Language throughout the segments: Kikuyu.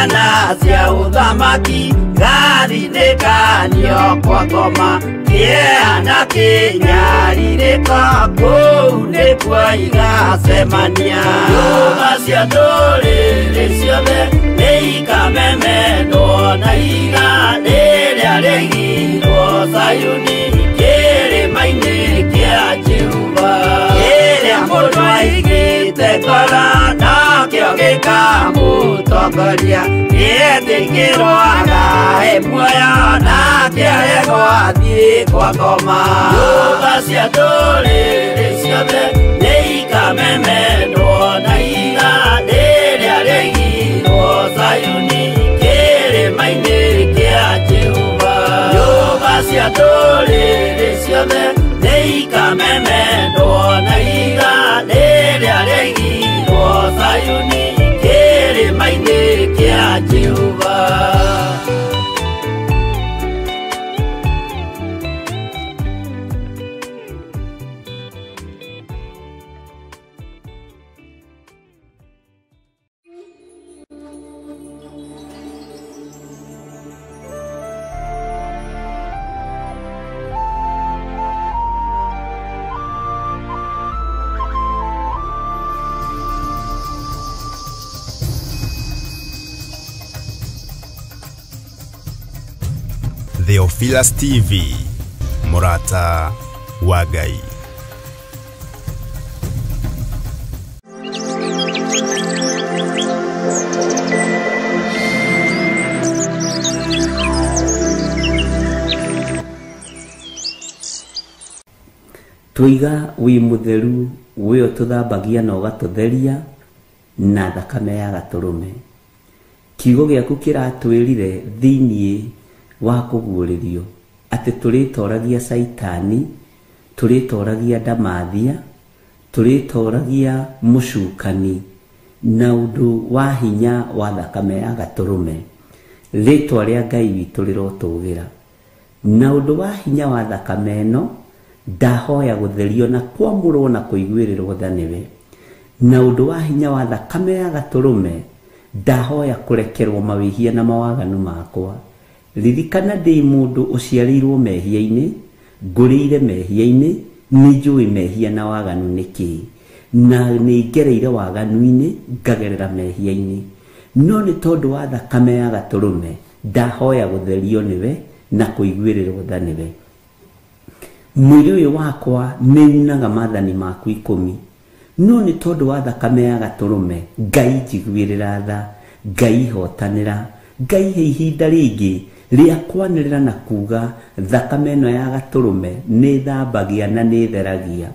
Ciana cia uthamaki gathinĩkanio kwa ngoma kĩeha na kĩnyarirĩko kũu nĩkuo igacemania. Nyũmba cia ndũrĩrĩ ciothe nĩikamemendwo na ihiga rĩrĩa rĩigirwo Zayuni kĩrĩma-inĩ kĩa Jehova. Kĩrĩa mũndũ aigĩte ngoro nakĩo gĩkamũtongoria, gĩetĩkĩrwo agae muoyo nake aregwo athiĩ kwa ngoma. Nyũmba cia ndũrĩrĩ ciothe nĩikamemendwo na ihiga rĩrĩa rĩigirwo Zayuni kĩrĩma-inĩ kĩa Jehova. Nyũmba cia ndũrĩrĩ ciothe nĩikamemendwo na ihiga rĩrĩa rĩigirwo Zayuni kĩrĩma-inĩ kĩa Jehova. Theophilus TV, Murata wa Ngai. Twiga wi mutheru we ũtũthambagia na ũgatũtheria na thakame ya gatũrũme. Kiugo gĩaku kĩratwĩrire thĩiniĩ wa kũguũrĩrio atĩ tũrĩtoragia Caitani, tũrĩtoragia ndamathia, tũrĩtoragia mũcukani na ũndũ wa hinya wa thakame ya gatũrũme. Rĩtwa rĩa Ngai witũ rĩrotũgĩra. Na ũndũ wa hinya wa thakame ĩno ndahoya gũtherio na kwamũrwo na kũiguĩrĩrwo tha nĩwe. Na ũndũ wa hinya wa thakame ya gatũrũme ndahoya kũrekerwo mawĩhia na mawaganu makwa. Ririkana ndĩ mũndũ ũciarĩirwo mehia-inĩ, ngũrĩire mehia-inĩ, nĩ njũĩ mehia na waganu nĩ kĩĩ, na nĩ ngereire waganu-inĩ ngagerera mehia-inĩ. No nĩ tondũ wa thakame ya gatũrũme ndahoya gũtherio nĩwe na kũiguĩrĩrwo tha nĩwe. Mwĩrĩ ũyũ wakwa nĩ unaga maathani maku 10, no nĩ tondũ wa thakame ya gatũrũme Ngai njiguĩrĩra tha, Ngai hotanĩra, Ngai he ihinda rĩngĩ rĩa kwanĩrĩra na kuga thakame ĩno ya gatũrũme nĩ thambagia na nĩ theragia.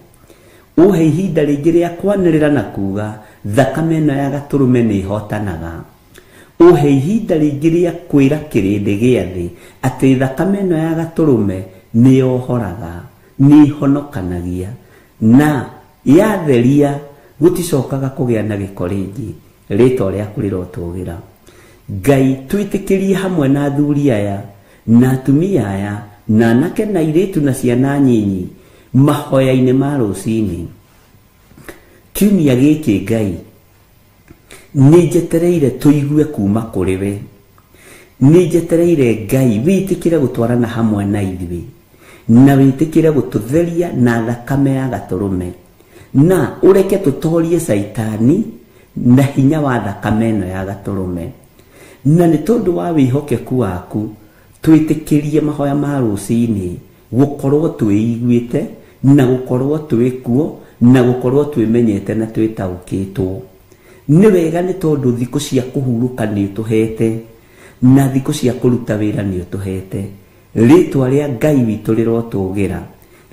Ũhe ihinda rĩngĩ rĩa kwanĩrĩra na kuga thakame ĩno ya gatũrũme nĩ hotanaga. Ũhe ihinda rĩngĩ rĩa kwĩra kĩrĩndĩ gĩa thĩ atĩ thakame ĩno ya gatũrũme nĩ yohoraga, nĩ honokanagia, na yatheria gũticokaga kũgĩa na gĩko rĩngĩ. Rĩtwa rĩaku rĩrotũgĩra. Ngai twĩtĩkĩrie hamwe na athuri aya na atumia aya na anake na airĩtu na ciana nyinyi mahoya-inĩ ma rũcinĩ. Kiumia gĩkĩ Ngai nĩ njetereire tũigue kuma kũrĩ we. Nĩ njetereire Ngai wĩtĩkĩre gũtwarana hamwe na ithuĩ na wĩtĩkĩre gũtũtheria na thakame ya gatũrũme, na ũreke tũtorie Caitani na hinya wa thakame ĩno ya gatũrũme. Na nĩ tondũ wa wĩhokeku waku twĩtĩkĩrie mahoya ma rũcinĩ gũkorwo twĩiguĩte na gũkorwo twĩkuo na gũkorwo twĩmenyete na twĩtaũkĩtwo. Nĩ wega nĩ tondũ thikũ cia kũhurũka nĩ ũtũhete na thikũ cia kũruta wĩra nĩ ũtũhete. Rĩtwa rĩa Ngai witũ rĩrotũgĩra,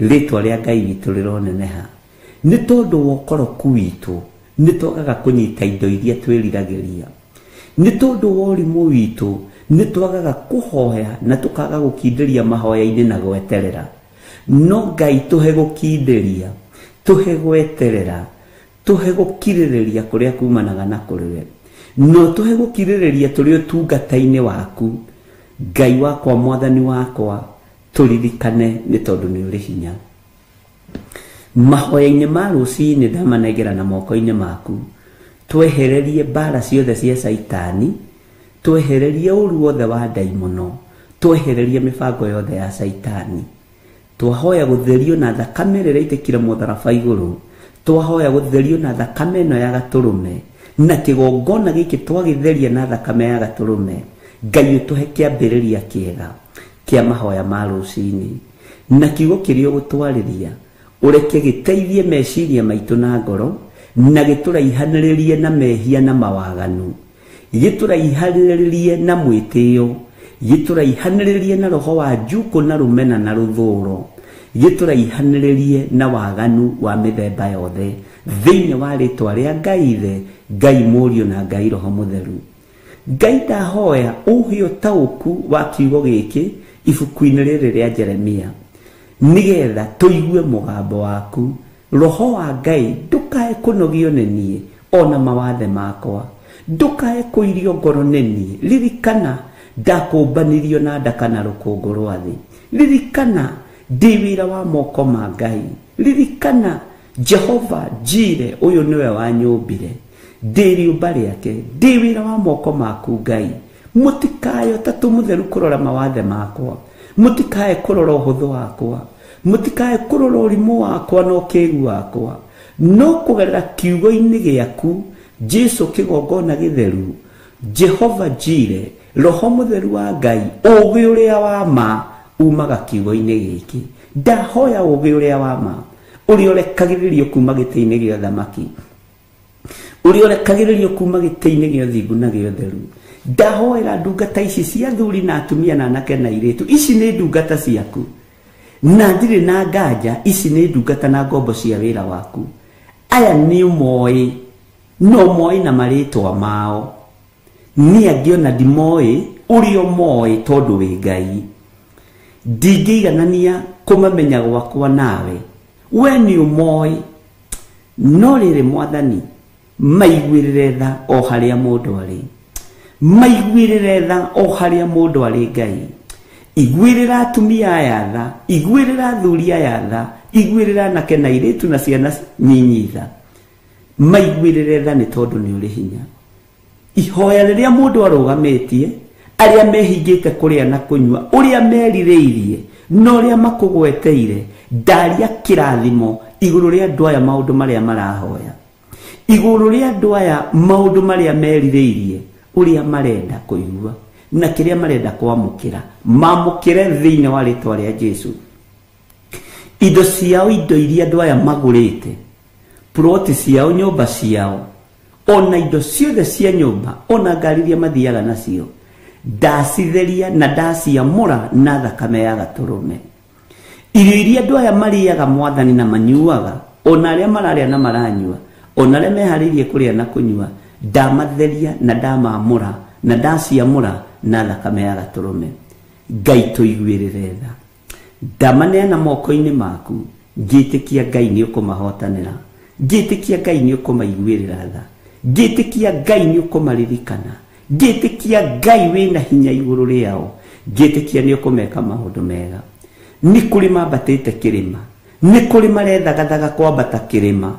rĩtwa rĩa Ngai witũ rĩroneneha. Nĩ tondũ wa ũkoroku witũ nĩ twagaga kũnyita indo iria twĩriragĩria. Nĩ tondũ wa ũrimũ witũ nĩ twagaga kũhoya na tũkaga gũkindĩria mahoya-inĩ na gweterera. No Ngai tũhe gũkindĩria, tũhe gweterera, tũhe gũkirĩrĩria kũrĩa kumanaga na kũrĩ we. No tũhe gũkirĩrĩria tũrĩ ũtungata-inĩ waku. Ngai wakwa, Mwathani wakwa, tũririkane nĩ tondũ nĩ ũrĩ hinya. Mahoya-inĩ ma rũcinĩ ndamanengera na moko-inĩ maku. Twehererie mbara ciothe cia Caitani, Twehererie ũru wothe wa ndaimono, twehererie mĩbango yothe ya Caitani. Twahoya gũtherio na thakame ĩrĩa ĩitĩkire mũtharaba igũrũ, twahoya gũtherio na thakame ĩno ya gatũrũme, na kĩgongona gĩkĩ twagĩtheria na thakame ya gatũrũme. Ngai ũtũhe kĩambĩrĩria kĩega kĩa mahoya ma rũcinĩ, na kiugo kĩrĩa ũgũtwarĩria ũreke gĩteithie meciria maitũ na ngoro, na gĩtũraihanĩrĩrie na mehia na mawaganu, gĩtũraihanĩrĩrie na mwĩtĩo, gĩtũraihanĩrĩrie na roho wa njukũ na rũmena na rũthũro, gĩtũraihanĩrĩrie na waganu wa mĩthemba yothe, thĩinĩ wa rĩtwa rĩa Ngai Ithe, Ngai Mũriũ na Ngai Roho Mũtheru. Ngai ndahoya ũhe ũtaũku wa kiugo gĩkĩ ibuku-inĩ rĩrĩ rĩa Jeremia, nĩgetha tũigue mũgambo waku. Roho wa Ngai ndũkae kũnogio nĩ niĩ ona mawathe makwa, ndũkae kũirio ngoro nĩ niĩ. Ririkana ndakũmbanirio na ndaka na rũkũngũ rwa thĩ, ririkana ndĩ wĩra wa moko ma Ngai, ririkana Jehova Jire ũyũ nĩwe wanyũmbire, ndĩ rĩũmba rĩake, ndĩ wĩra wa moko maku Ngai. Mũtikae Ũtatũ Mũtheru kũrora mawathe makwa, mũtikae kũrora ũhũthũ wakwa, mũtikae kũrora ũrimũ wakwa na ũkĩgu wakwa, no kũgerera kiugo-inĩ gĩaku Jesu kĩgongona gĩtheru, Jehova Jire, Roho Mũtheru wa Ngai, ũũgĩ ũrĩa wa ma umaga kiugo-inĩ gĩkĩ. Ndahoya ũũgĩ ũrĩa wa ma ũrĩa ũrekagĩrĩrio kuma gĩtĩ-inĩ gĩa thamaki, ũrĩa ũrekagĩrĩrio kuma gĩtĩ-inĩ gĩa ũthingu na gĩa ũtheru. Ndahoera ndungata ici cia athuri na atumia na anake na airĩtu, ici nĩ ndungata ciaku na ndirĩ na nganja, ici nĩ ndungata na ngombo cia wĩra waku. Aya nĩ ũmoĩ, no moĩ na marĩtwa mao, niĩ angĩ ona ndimoĩ, ũrĩa ũmoĩ tondũ wĩ Ngai. Ndingĩiganania kũmamenya gwakwa nawe, we nĩ ũmoĩ. No rĩrĩ Mwathani, maiguĩrĩre tha o harĩa mũndũ arĩ, maiguĩrĩre tha o harĩa mũndũ arĩ. Ngai, iguĩrĩra atumia aya tha, iguĩrĩra athuri aya tha, iguĩrĩra anake na airĩtu na ciana nyinyi tha, maiguĩrĩre tha nĩ tondũ nĩ ũrĩ hinya. Ihoya rĩrĩa mũndũ arũgamĩtie, arĩa mehingĩte kũrĩa na kũnyua, ũrĩa merirĩirie na ũrĩa makũgweteire, ndaria kĩrathimo igũrũ rĩa andũ aya maũndũ marĩa marahoya, igũrũ rĩa andũ aya maũndũ marĩa merirĩirie, ũrĩa marenda kũigua na kĩrĩa marenda kwamũkĩra, mamũkĩre thĩinĩ wa rĩtwa rĩa Jesu. Indo ciao, indo iria andũ aya magũrĩte, ploti ciao, nyũmba ciao, ona indo ciothe cia nyũmba, ona ngari iria mathiaga nacio, ndacitheria na ndaciamũra na thakame ya gatũrũme. Irio iria andũ aya marĩaga Mwathani na manyuaga, ona arĩa mararĩa na maranyua, ona arĩa meharĩirie kũrĩa na kũnyua, ndamatheria na ndamamũra na ndaciamũra na thakame ya gatũrũme. Ngai tũiguĩrĩre tha, ndamaneana moko-inĩ maku, ngĩtĩkia Ngai nĩ ũkũmahotanĩra, ngĩtĩkia Ngai nĩ ũkũmaiguĩrĩra tha, ngĩtĩkia Ngai nĩ ũkũmaririkana, ngĩtĩkia Ngai wĩna hinya igũrũ rĩao, ngĩtĩkia nĩ ũkũmeka maũndũ mega. Nĩ kũrĩ mambatĩte kĩrĩma, nĩ kũrĩ marethagathaga kwambata kĩrĩma,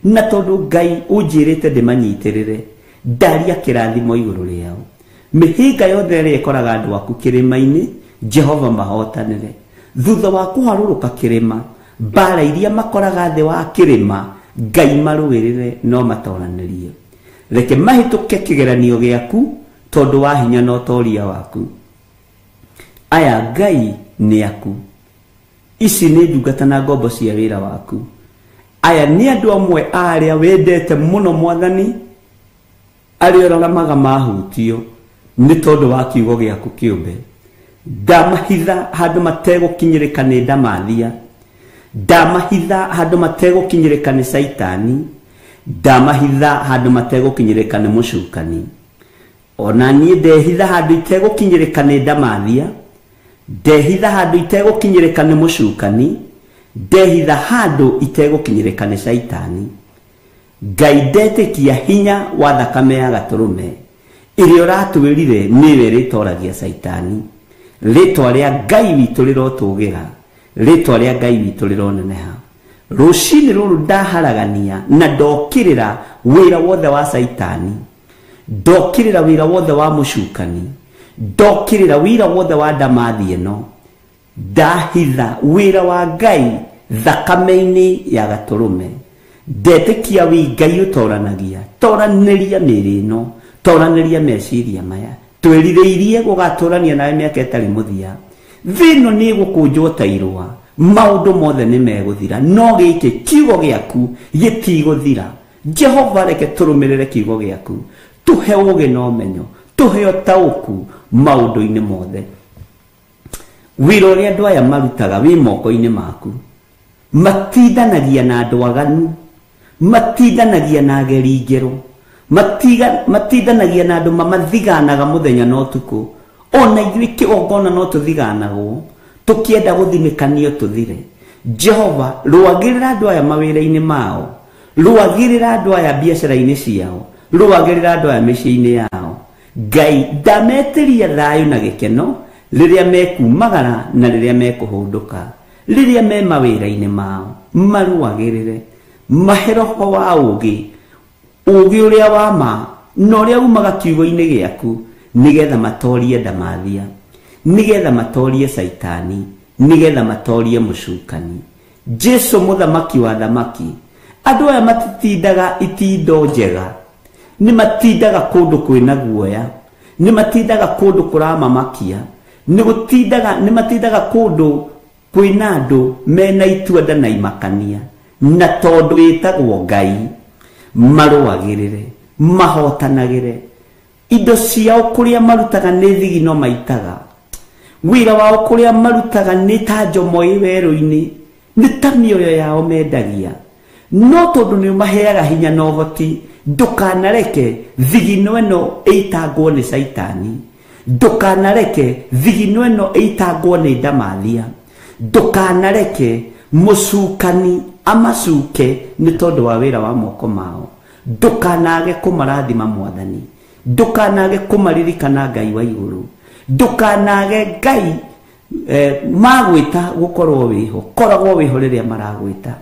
na tondũ Ngai ũnjĩrĩte ndĩmanyitĩrĩre, ndaria kĩrathimo igũrũ rĩao. Mĩhĩnga yothe ĩrĩa ĩkoraga andũ aku kĩrĩma-inĩ, Jehova mahotanĩre. Thutha wa kũharũrũka kĩrĩma, mbara iria makoraga thĩ wa kĩrĩma, Ngai marũĩrĩre no matoranĩrie. Reke mahĩtũke kĩgeranio gĩaku tondũ wa hinya na ũtoria waku. Aya Ngai nĩ aku, ici nĩ ndungata na ngombo cia wĩra waku. Aya nĩ andũ amwe a arĩa wendete mũno Mwathani, arĩa ũraramaga mahutio nĩ tondũ wa kiugo gĩaku kĩũmbe. Ndamahitha handũ mategũkinyĩrĩka nĩ ndamathia, ndamahitha handũ mategũkinyĩrĩka nĩ Caitani, ndamahitha handũ mategũkinyĩrĩka nĩ mũcukani. Ona niĩ ndehitha handũ itegũkinyĩrĩka nĩ ndamathia, ndehitha handũ itegũkinyĩrĩka nĩ mũcukani, ndehitha handũ itegũkinyĩrĩka nĩ Caitani. Ngai ndetĩkia hinya wa thakame ya gatũrũme ĩrĩa ũratwĩrire nĩwe rĩtoragia Caitani. Rĩtwa rĩa Ngai witũ rĩrotũgĩra, rĩtwa rĩa Ngai witũ rĩroneneha. Rũcinĩ rũrũ ndaharagania na ndokĩrĩra wĩra wothe wa Caitani, Ndokĩrĩra wĩra wothe wa mũcukani, ndokĩrĩra wĩra wothe wa ndamathi ĩno, ndahitha wĩra wa Ngai thakame-inĩ ya gatũrũme. Ndetĩkia wĩ Ngai ũtoranagia, toranĩria mĩĩrĩ ĩno, toranĩria meciria maya. Twĩrirĩirie gũgatũrania nawe mĩaka ĩtarĩ mũthia. Thĩ ĩno nĩ ĩgũkũnjwo ta irũa, maũndũ mothe nĩ megũthira, no gĩkĩ kiugo gĩaku gĩtigũthira. Jehova, reke tũrũmĩrĩre kiugo gĩaku, tũhe ũũgĩ na ũmenyo, tũhe ũtaũku maũndũ-inĩ mothe. Wĩra ũrĩa andũ aya marutaga wĩ moko-inĩ maku. Matindanagia na andũ aganu, matindanagia na ageri ngero, matindanagia na andũ mamathiganaga mũthenya na ũtukũ. Ona ithuĩ kĩgongona no tũthiganagwo, tũkĩenda gũthinĩkanio tũthire. Jehova, rũagĩrĩra andũ aya mawĩra-inĩ mao, rũagĩrĩra andũ aya biacara-inĩ ciao, rũagĩrĩra andũ aya mĩciĩ-inĩ yao. Ngai, ndametĩria thayũ na gĩkeno rĩrĩa mekumagara na rĩrĩa mekũhũndũka, rĩrĩa me mawĩra-inĩ mao, marũagĩrĩre, mahe roho wa ũũgĩ, ũũgĩ ũrĩa wa ma na ũrĩa umaga kiugo-inĩ gĩaku, nĩgetha matorie ndamathia, nĩgetha matorie caitani, nĩgetha matorie mũcukani. Jesu mũthamaki wa thamaki, andũ aya matitindaga itindo njega, nĩ matindaga kũndũ kwĩna guoya, nĩ matindaga kũndũ kũramamakia, nĩ matindaga kũndũ kwĩna andũ mena itua na imakania, na tondũ wĩtagwo Ngai, marũagĩrĩre, mahotanagĩre. Indo ciao kũrĩa marutaga nĩ thigino maitaga, wĩra wao kũrĩa marutaga nĩ ta njomo ĩ werũ-inĩ, nĩ ta mĩoyo yao mendagia. No tondũ nĩ ũmaheaga hinya na ũhoti, ndũkanareke thigino ĩno ĩitangwo nĩ caitani, ndũkanareke thigino ĩno ĩitangwo nĩ ndamathia, ndũkanareke mũcukani amacuke nĩ tondũ wa wĩra wa moko mao. Ndũkanage kũmarathima Mwathani, ndũkanage kũmaririkana Ngai wa igũrũ, ndũkanage Ngai magwĩta gũkorwo wĩho, koragwo wĩho rĩrĩa maragwĩta,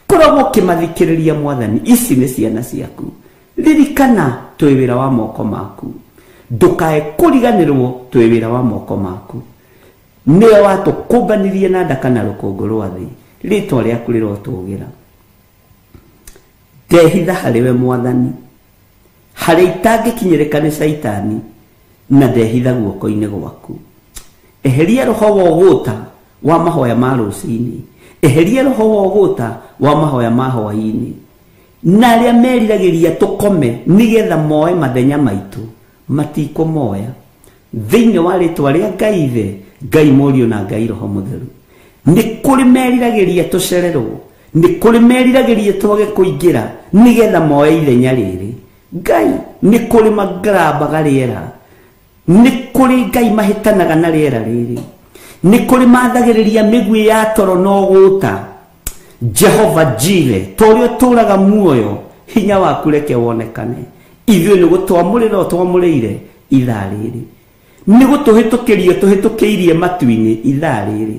koragwo ũkĩmathikĩrĩria Mwathani. Ici nĩ ciana ciaku, ririkana twĩ wĩra wa moko maku, ndũkae kũriganĩrwo twĩ wĩra wa moko maku. Nĩwe watũkũmbanirie na ndaka na rũkũngũ rwa thĩ, rĩtwa rĩaku rĩrotũgĩra. Ndehitha harĩwe Mwathani, harĩa itangĩkinyĩrĩka nĩ caitani, na ndehitha guoko-inĩ gwaku. Eheria roho wa ũgũta wa mahoya ma rũcinĩ, eheria roho wa ũgũta wa mahoya ma hwaĩ-inĩ, na arĩa meriragĩria tũkome nĩgetha moe mathenya maitũ matikũmoya. Thĩinĩ wa rĩtwa rĩa Ngai Ithe, Ngai Mũriũ na Ngai Roho Mũtheru, nĩ kũrĩ meriragĩria tũcererwo, nĩ kũrĩ meriragĩria twage kũingĩra nĩgetha moe ithenya rĩrĩ. Ngai, nĩ kũrĩ magarambaga rĩera, nĩ kũrĩ Ngai mahĩtanaga na rĩera rĩrĩ, nĩ kũrĩ mathagĩrĩria mĩguĩ ya toro na ũgũta. Jehova Jire, ta ũrĩa ũtũũraga muoyo, hinya waku reke wonekane. Ithuĩ nĩ gũtwamũrĩra ũtwamũrĩire ithaa rĩrĩ, nĩ gũtũhĩtũkĩria tũhĩtũkĩirie matu-inĩ ithaa rĩrĩ.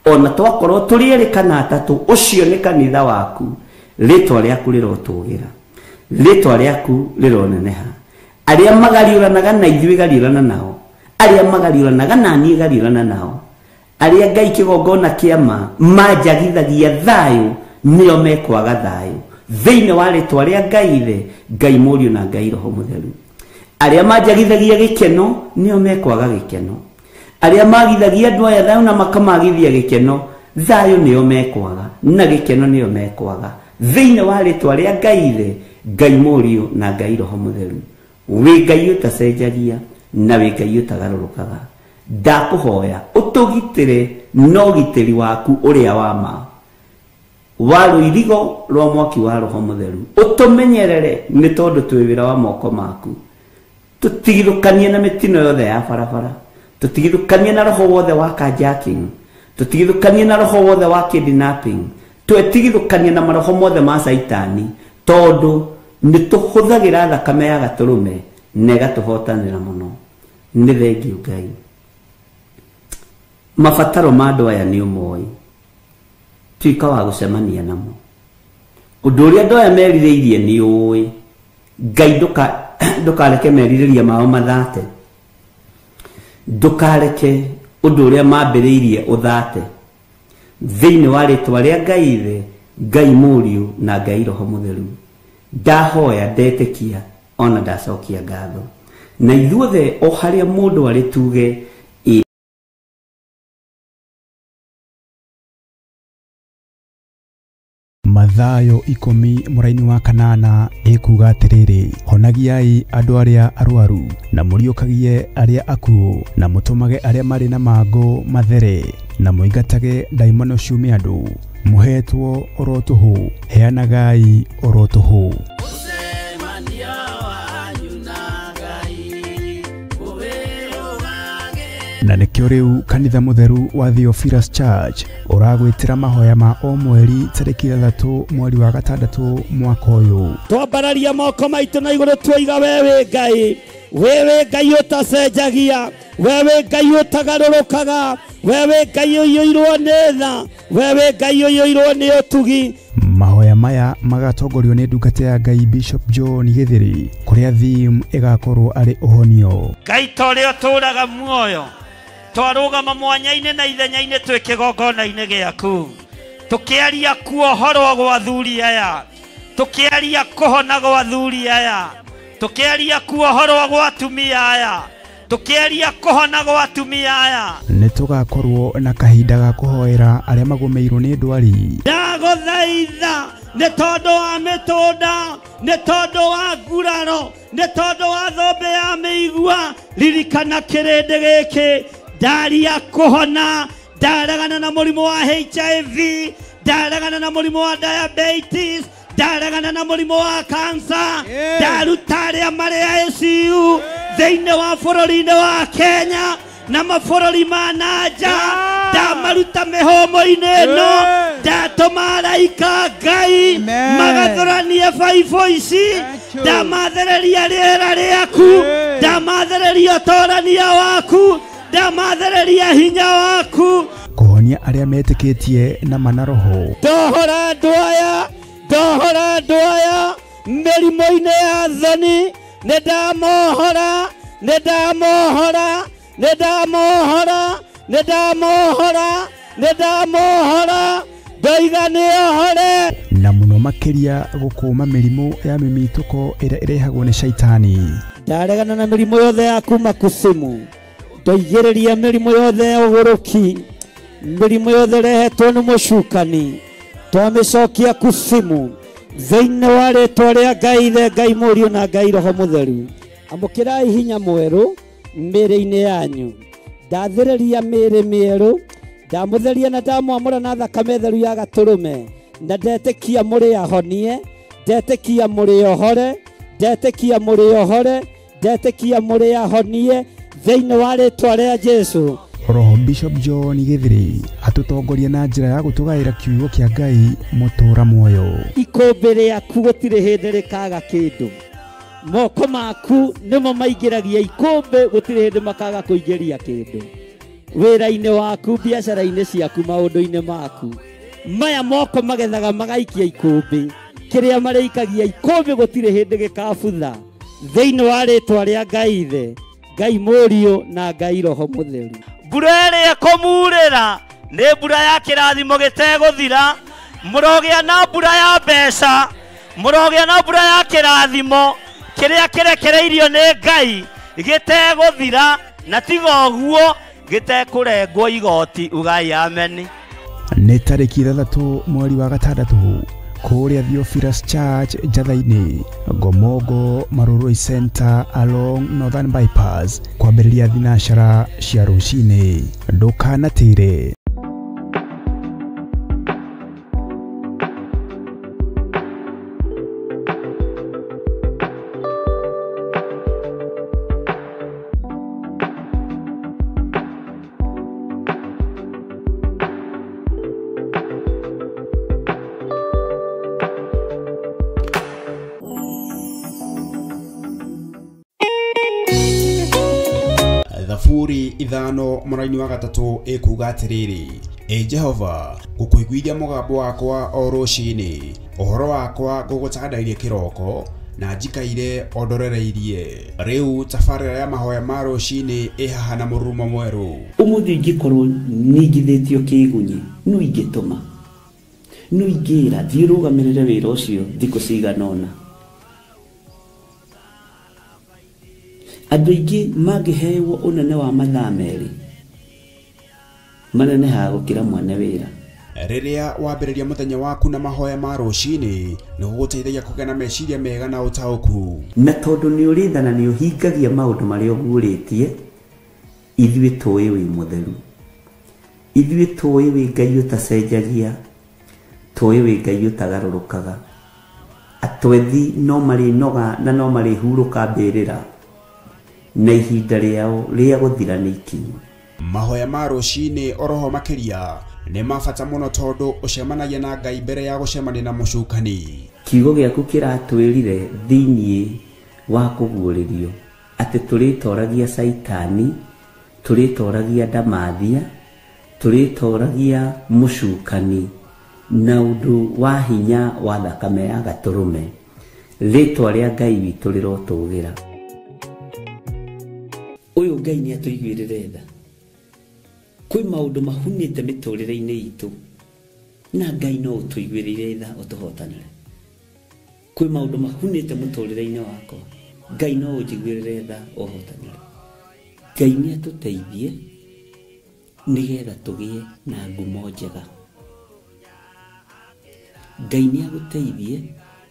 Ona twakorwo tũrĩ erĩ kana atatũ, ũcio nĩ kanitha waku. Rĩtwa rĩaku rĩrotũgĩra, rĩtwa rĩaku rĩroneneha. Arĩa magariũranaga na ithuĩ gariũrana nao, arĩa magariũranaga na niĩ gariũrana nao, arĩa Ngai kĩgongona kĩa ma manjagithagia thayũ, nĩo mekwaga thayũ. Thĩinĩ wa rĩtwa rĩa Ngai Ithe, Ngai Mũriũ na Ngai Roho Mũtheru. Arĩa manjagithagia gĩkeno, nĩo mekwaga gĩkeno. Arĩa magithagia andũ aya thayũ na makamagithia gĩkeno, thayũ nĩo mekwaga na gĩkeno nĩo mekwaga. Thĩinĩ wa rĩtwa rĩa Ngai Ithe, Ngai Mũriũ na Ngai Roho Mũtheru. Wĩ Ngai ũtacenjagia na wĩ Ngai ũtagarũrũkaga, ndakũhoya ũtũgitĩre na ũgitĩri waku ũrĩa wa ma wa rũirigo rwa mwaki wa Roho Mũtheru. Ũtũmenyerere nĩ tondũ twĩ wĩra wa moko maku. Tũtigithũkanie na mĩtino yothe ya barabara, tũtigithũkanie na roho wothe wa carjacking, tũtigithũkanie na roho wothe wa kidnapping, twetigithũkanie na maroho mothe ma caitani, tondũ nĩ tũhũthagĩra thakame ya gatũrũme na ĩgatũhotanĩra mũno. Nĩ thengiũ Ngai. Mabataro ma andũ aya nĩ ũmoĩ, tuĩka wa gũcemania namo. Ũndũ ũrĩa andũ aya merirĩirie nĩ ũĩ. Ngai, Ndũkareke merirĩria mao mathate. Ndũkareke ũndũ ũrĩa mambĩrĩirie ũthate. Thĩinĩ wa rĩtwa rĩa Ngai Ithe, Ngai Mũriũ na Ngai Roho Mũtheru, ndahoya, ndetĩkia ona ndacokia ngatho. Na ithuothe o harĩa mũndũ arĩ tuge Mathayo 10 mũraini wa 8 ĩkuga atĩrĩrĩ, honagiai andũ arĩa arwaru na mũriũkagie arĩa akuũ na mũtũmage arĩa marĩ na mangũ mathere na mũingatage ndaimono ciume andũ. Mũhetwo oro tũhũ, heanagai oro tũhũ. Na nĩkĩo rĩu kanitha mũtheru wa Theophilus Church ũragwĩtĩra mahoya ma o mweri tarĩki 6 mweri wa 6 mwaka ũyũ. Twambararia moko maitũ na igũrũ tuoiga wewe Ngai, wewe Ngai ũtacenjagia, wewe Ngai ũtagarũrũkaga, wewe Ngai ũiyũirwo nĩ tha, wewe Ngai ũiyũirwo nĩ ũtugi. Mahoya maya magatongorio nĩ ndungata ya Ngai Bishop John Githiri, kũrĩa theme ĩgakorwo arĩ ũhonio. Ngai ta ũrĩa ũtũũraga muoyo, twarũgama mwanya-inĩ na ithenya-inĩ twĩ kĩgongona-inĩ gĩaku, tũkĩaria kuohorwo gwa athuri aya, tũkĩaria kũhona gwa athuri aya, tũkĩaria kuohorwo gwa atumia aya, tũkĩaria kũhona gwa atumia aya. Nĩ tũgakorwo na kahinda ga kũhoera arĩa magũmĩirwo nĩ ndwari. Ndagũthaitha nĩ tondũ wa mĩtũnda, nĩ tondũ wa nguraro, nĩ tondũ wa thũmbĩ ya mĩigua, ririkana kĩrĩndĩ gĩkĩ. Ndaria kũhona, ndaregana na mũrimũ wa HIV, ndaregana na mũrimũ wa diabetes, ndaregana na mũrimũ wa cancer, ndaruta arĩa marĩ ICU thĩinĩ wa bũrũri-inĩ wa Kenya na mabũrũri ma na nja, ndamaruta mĩhũmũ-inĩ ĩno, ndatũma araika Ngai magathũranie baibũ ici, ndamathereria rĩera rĩaku, ndamathereria ũtorania waku, ndamathereria hinya waku. Kũhonia arĩa metĩkĩtie na mana roho. Ndohora andũ aya, ndohora andũ aya mĩrimũ-inĩ ya thoni, nĩ ndamohora, nĩ ndamohora, nĩ ndamohora, nĩ ndamohora, nĩ ndamohora, ndoiga nĩohore. Na mũno makĩria gũkũma mĩrimũ ya mĩmitũko ĩrĩa ĩrehagwo nĩ shaitani. Ndaregana na mĩrimũ yothe ya kuma kusimu, ndoigĩrĩria mĩrimũ yothe ya ũgũrũki, mĩrimũ yothe ĩrehetwo nĩ mũcukani, twamĩcokia kusimu thĩinĩ wa rĩtwa rĩa Ngai Ithe, Ngai Mũriũ na Ngai Roho Mũtheru. Amũkĩrai hinya mwerũ mĩĩrĩ-inĩ yanyu. Ndathĩrĩria mĩĩrĩ mĩerũ, ndamũtheria na ndamwamũra na thakame theru ya gatũrũme, na ndetĩkia mũrĩ ahonie, ndetĩkia mũrĩ ohore, ndetĩkia mũrĩ ohore, ndetĩkia mũrĩ ahonie thĩinĩ wa rĩtwa rĩa Jesũ. Roho Bishop John Githiri atũtongoria na njĩra ya gũtũgaĩra kiugo kĩa Ngai mũtũũra muoyo. Ikũmbĩ rĩaku gũtirĩ hĩndĩ rĩkaga kĩndũ. Moko maku nĩmo maingĩragia ikũmbĩ, gũtirĩ hĩndĩ makaga kũingĩria kĩndũ. Wĩra-inĩ waku, biacara-inĩ ciaku, maũndũ-inĩ maku, maya moko magethaga magaikia ikũmbĩ. Kĩrĩa marĩikagia ikũmbĩ gũtirĩ hĩndĩ gĩkabutha. Thĩinĩ wa rĩtwa rĩa Ngai Ithe, Ngai Mũriũ na Ngai Roho Mũtheru. Mbura ĩrĩa ĩkũmurĩra nĩ mbura ya kĩrathimo gĩtegũthira. Mũrogĩa na mbura ya mbeca, mũrogĩa na mbura ya kĩrathimo kĩrĩa kĩrekereirio nĩ Ngai gĩtegũthira, na tiga ũguo gĩtekũrengwo igoti. Ugai ameni. Nĩ tarĩki 6 mweri wa 6 kũrĩa Theophilus Church Njatha-inĩ, Ngomongo Marurui Center along Northern Bypass, kwambĩrĩria thinacara cia rũcinĩ. Ndũkanatĩre. Thaburi 5 mũraini wa 3 ĩkuga atĩrĩrĩ, Ĩ Jehova, ngũkũiguithia mũgambo wakwa o rũcinĩ, ũhoro wakwa ngũgũtandairie kĩroko, na njikaire o ndorereirie. Rĩu tabarĩra ya mahoya ma rũcinĩ ĩ haha na mũrurumo mwerũ. Ũmũthĩ ingĩkorwo ningithĩtio kĩgunyi no ingĩtũma no ingĩra thiĩ rũgamĩrĩre wĩra ũcio thikũ cigana ũna. Andũ aingĩ mangĩhewo ũnene wa mathaa merĩ manenehaga gũkĩra mwene wĩra. Rĩrĩa wambĩrĩria mũthenya waku na mahoya ma rũcinĩ nĩ gũgũteithagia kũgĩa na meciria mega na ũtaũku. Na tondũ nĩ ũrĩ tha na nĩ ũhingagia maũndũ marĩa ũguũrĩtie, ithuĩ tũĩ wĩ mũtheru, ithuĩ tũĩ wĩ Ngai ũtacenjagia, tũĩ wĩ Ngai ũtagarũrũkaga. Atwethi no marĩnoga na no marĩhurũka mbĩrĩra, na ihinda rĩao rĩa gũthira nĩ ikinyu. Mahoya ma rũcinĩ oroho makĩria nĩ ma bata mũno tondũ ũcemanagia na Ngai mbere ya gũcemania na mũcukani. Kiugo gĩaku kĩratwĩrire thĩiniĩ wa kũguũrĩrio atĩ tũrĩtoragia Caitani, tũrĩtoragia ndamathia, tũrĩtoragia mũcukani na ũndũ wa hinya wa thakame ya gatũrũme. Rĩtwa rĩa Ngai witũ rĩrotũgĩra. Ũyũ Ngai nĩ atũiguĩrĩre tha. Kwĩ maũndũ mahunĩte mĩtũrĩre-inĩ itũ na Ngai no ũtũiguĩrĩire tha ũtũhotanĩre. Kwĩ maũndũ mahunĩte mũtũrĩre-inĩ wakwa, Ngai no ũnjiguĩrĩre tha ũhotanĩre. Ngai nĩ atũteithie nĩgetha tũgĩe na ngumo njega. Ngai nĩ agũteithie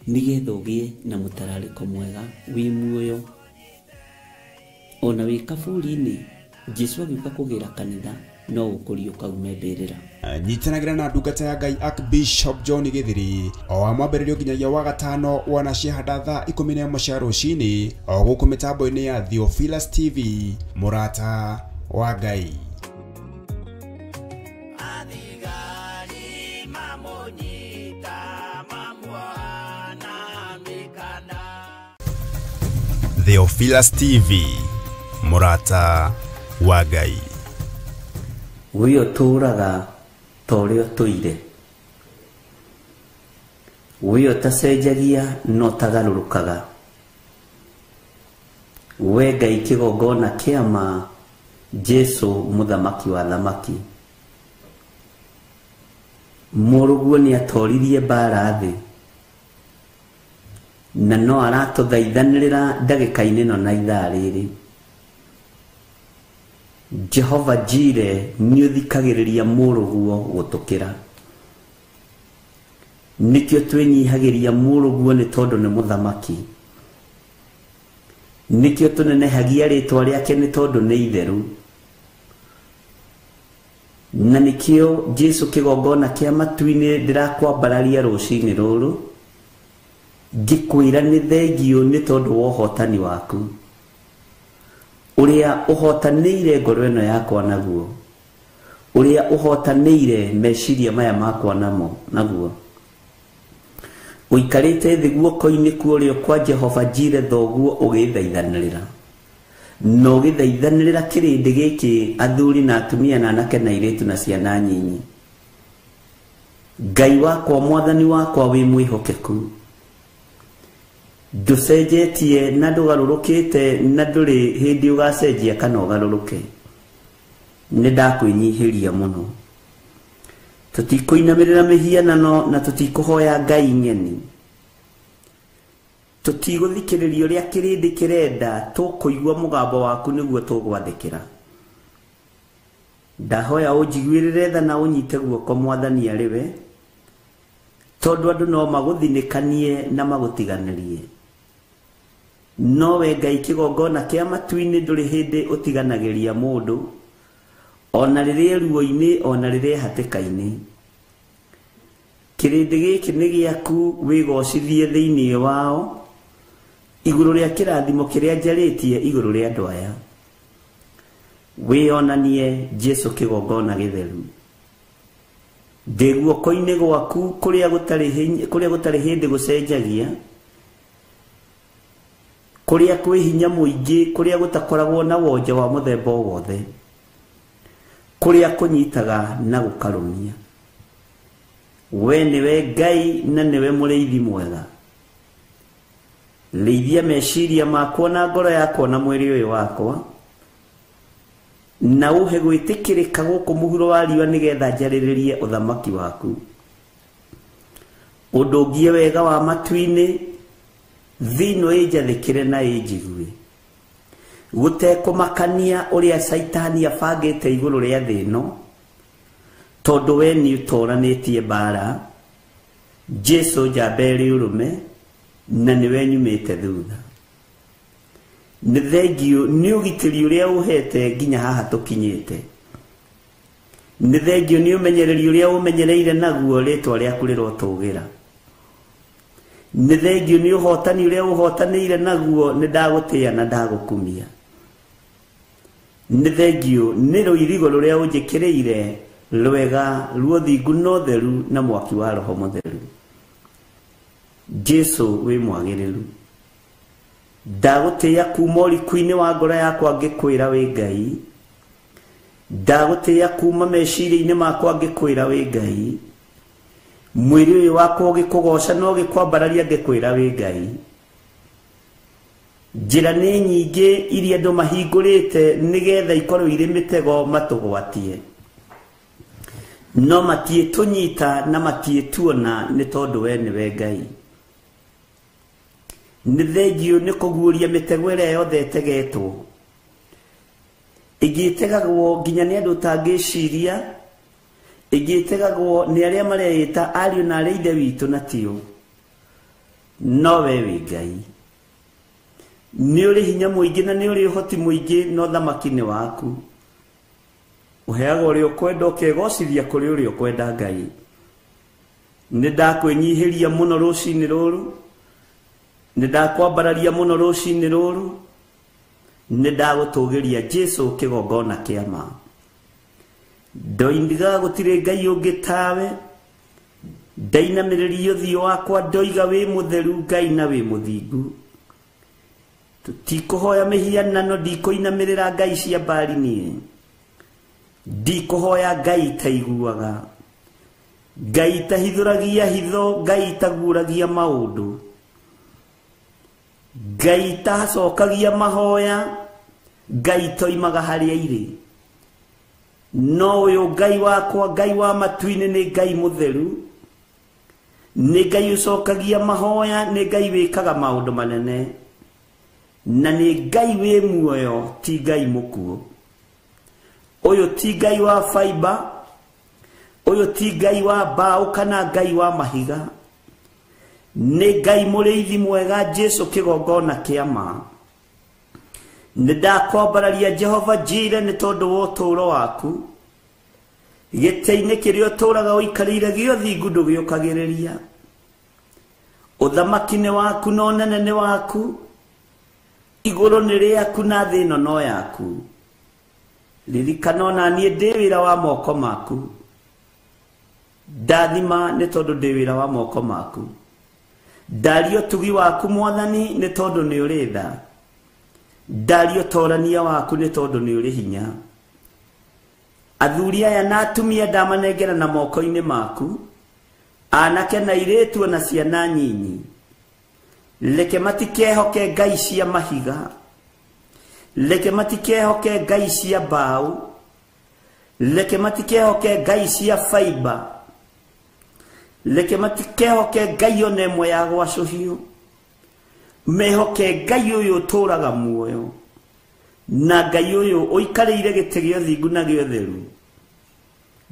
nĩgetha ũgĩe na mũtararĩko mwega wĩ muoyo. Ona wĩ kaburi-inĩ, Jesũ agĩũka kũgĩra kanitha no ũkũriũka ume mbĩrĩra. Nyitanagĩra na ndungata ya Ngai Archbishop John Githiri o wa mwambĩrĩrio nginyagia wa gatano wana ciahanda thaa 11 cia rũcinĩ o gũkũ mĩtambo-inĩ ya Theophilus TV, mũrata wa Ngai. Theophilus TV, mũrata wa Ngai. We ũtũũraga ta ũrĩa ũtũire, we ũtacenjagia na ũtagarũrũkaga, we Ngai kĩgongona kĩa ma, Jesũ mũthamaki wa thamaki. Mũrũguo nĩ atoririe mbara thĩ na no aratũthaithanĩrĩra ndagĩka-inĩ ĩno na ithaa rĩrĩ. Jehova Jire nĩ ũthikagĩrĩria mũrũguo gũtũkĩra. Nĩkĩo twĩnyihagĩria mũrũguo nĩ tondũ nĩ mũthamaki. Nĩkĩo tũnenehagia rĩtwa rĩake nĩ tondũ nĩ itheru. Na nĩkĩo Jesũ kĩgongona kĩa matu-inĩ ndĩrakwambararia rũcinĩ rũrũ, ngĩkwĩra nĩ thengio nĩ tondũ wa ũhotani waku ũrĩa ũhotanĩire ngoro ĩno yakwa naguo, ũrĩa ũhotanĩire meciria maya makwa namo naguo. Ũikarĩte thĩ guoko-inĩ kwa ũrĩo kwa Jehova Jire thoguo ũgĩthaithanĩrĩra na ũgĩthaithanĩrĩra kĩrĩndĩ gĩkĩ, athuri na atumia na anake na airĩtu na ciana nyinyi. Ngai wakwa, mwathani wakwa wĩ mwĩhokeku, ndũcenjetie na ndũgarũrũkĩte na ndũrĩ hĩndĩ ũgacenjia kana ũgarũrũke. Nĩ ndakwĩnyihĩria mũno. Tũtikũinamĩrĩra mĩhianano na tũtikũhoya Ngai ng'eni. Tũtigũthikĩrĩria ũrĩa kĩrĩndĩ kĩrenda, tũkũigua mũgambo waku nĩguo tũgwathĩkĩra. Ndahoya ũnjiguĩrĩre tha na ũnyite guoko mwathani arĩ we, tondũ andũ no magũthinĩkanie na magũtiganĩrie. No we Ngai kĩgongona kĩa matu-inĩ ndũrĩ hĩndĩ ũtiganagĩria mũndũ, ona rĩrĩa ruo-inĩ ona rĩrĩa hatĩka-inĩ. Kĩrĩndĩ gĩkĩ nĩ gĩaku, wĩgocithie thĩinĩ wao igũrũ rĩa kĩrathimo kĩrĩa njarĩtie igũrũ rĩa andũ aya. Wĩonanie Jesũ kĩgongona gĩtheru. Ndĩ guoko-inĩ gwaku kũrĩa gũtarĩ hĩndĩ gũcenjagia, kũrĩa kwĩ hinya mũingĩ, kũrĩa gũtakoragwo na wonje wa mũthemba o wothe, kũrĩa kũnyitaga na gũkarũmia. We nĩwe Ngai na nĩwe mũrĩithi mwega. Rĩithia meciria makwa na ngoro yakwa na mwĩrĩ ũyũ wakwa, na ũhe gwĩtĩkĩrĩka gũkũ mũhuro wa riũa nĩgetha njarĩrĩrie ũthamaki waku. Ũndũngie wega wa matu-inĩ, thĩ ĩno ĩnjathĩkĩre na ĩnjigue. Gũtekũmakania ũrĩa Caitani abangĩte igũrũ rĩa thĩ ĩno, tondũ we nĩ ũtoranĩtie mbara, Jesu njamba ĩrĩ ũrũme, na nĩwe nyumĩte thutha. Nĩ thengiũ nĩ ũgitĩri ũrĩa ũhete nginya haha tũkinyĩte. Nĩ thengiũ nĩ ũmenyereri ũrĩa ũmenyereire naguo rĩtwa rĩaku rĩrotũgĩra. Nĩ thengiũ nĩ ũhotani ũrĩa ũhotanĩire naguo, nĩ ndagũtĩĩa na ndagũkumia. Nĩ thengiũ nĩ rũirigo rũrĩa ũnjĩkĩrĩire rwega ruothingu na ũtheru na mwaki wa Roho Mũtheru. Jesu wĩ mwagĩrĩru. Ndagũtĩĩa kuma ũriku-inĩ wa ngoro yakwa ngĩkwĩra wĩ Ngai. Ndagũtĩĩa kuma meciria-inĩ makwa ngĩkwĩra wĩ Ngai. Mwĩrĩ ũyũ wakwa ũgĩkũgoca na ũgĩkwambararia ngĩkwĩra wĩ Ngai. Njĩra nĩ nyingĩ iria andũ mahingũrĩte nĩgetha ikorwo irĩ mĩtego matũgwatie, no matiĩtũnyita na matiĩtuona nĩ tondũ we nĩwe Ngai. Nĩ thengiũ nĩ kũguũria mĩtego ĩrĩa yothe ĩtegetwo, ĩngĩ ĩtegagwo nginya nĩ andũ ũtangĩciria, ĩngĩ ĩtegagwo nĩ arĩa mareĩta ariũ na arĩa ithe witũ na tio, no we wĩ Ngai. Nĩ ũrĩ hinya mũingĩ na nĩ ũrĩ ũhoti mũingĩ, na ũthamaki nĩ waku. Ũheaga ũrĩa ũkwenda, ũkegocithia kũrĩ ũrĩa ũkwenda. Ngai, nĩ ndakwĩnyihĩria mũno rũcinĩ rũrũ, nĩ ndakwambararia mũno rũcinĩ rũrũ, nĩ ndagũtũgĩria Jesu kĩgongona kĩa ma. Ndoigaga gũtirĩ Ngai ũngĩ tawe, ndainamĩrĩria ũthiũ wakwa ndoiga wĩ mũtheru Ngai na wĩ mũthingu. Tũtikũhoya mĩhianano, ndikũinamĩrĩra ngai cia Baali niĩ, ndikũhoya ngai itaiguaga, ngai itahithũragia hitho, ngai itaguũragia maũndũ, ngai itacokagia mahoya, ngai itoimaga harĩa irĩ. No ũyũ Ngai wakwa, Ngai wa matu-inĩ, nĩ Ngai mũtheru, nĩ Ngai ũcokagia mahoya, nĩ Ngai wĩkaga maũndũ manene, na nĩ Ngai wĩ muoyo, ti Ngai mũkuũ. Ũyũ ti Ngai wa faiba, ũyũ ti Ngai wa mbaũ kana Ngai wa mahiga, nĩ Ngai mũrĩithi mwega, Jesu kĩgongona kĩa ma. Nĩ ndakwambararia Jehova Jire nĩ tondũ wa ũtũũro waku, gĩtĩ-inĩ kĩrĩa ũtũũraga ũikarĩire gĩa ũthingu ndũgĩũkagĩrĩria. Ũthamaki nĩ waku na ũnene nĩ waku, igũrũ nĩ rĩaku na thĩ ĩno no yaku. Ririkana ona niĩ ndĩ wĩra wa moko maku, ndathima nĩ tondũ ndĩ wĩra wa moko maku. Ndaria ũtugi waku Mwathani nĩ tondũ nĩ ũrĩ tha, ndaria ũtorania waku nĩ tondũ nĩ ũrĩ hinya. Athuri aya na atumia ndamanengera na moko-inĩ maku, anake na airĩtu ona ciana nyinyi. Reke matikehoke ngai cia mahiga, reke matikehoke ngai cia mbaũ, reke matikehoke ngai cia faiba, reke matikehoke ngai ona ĩmwe ya gwacũhio. Mehoke Ngai ũyũ ũtũũraga muoyo, na Ngai ũyũ ũikarĩire gĩtĩ gĩa ũthingu na gĩa ũtheru,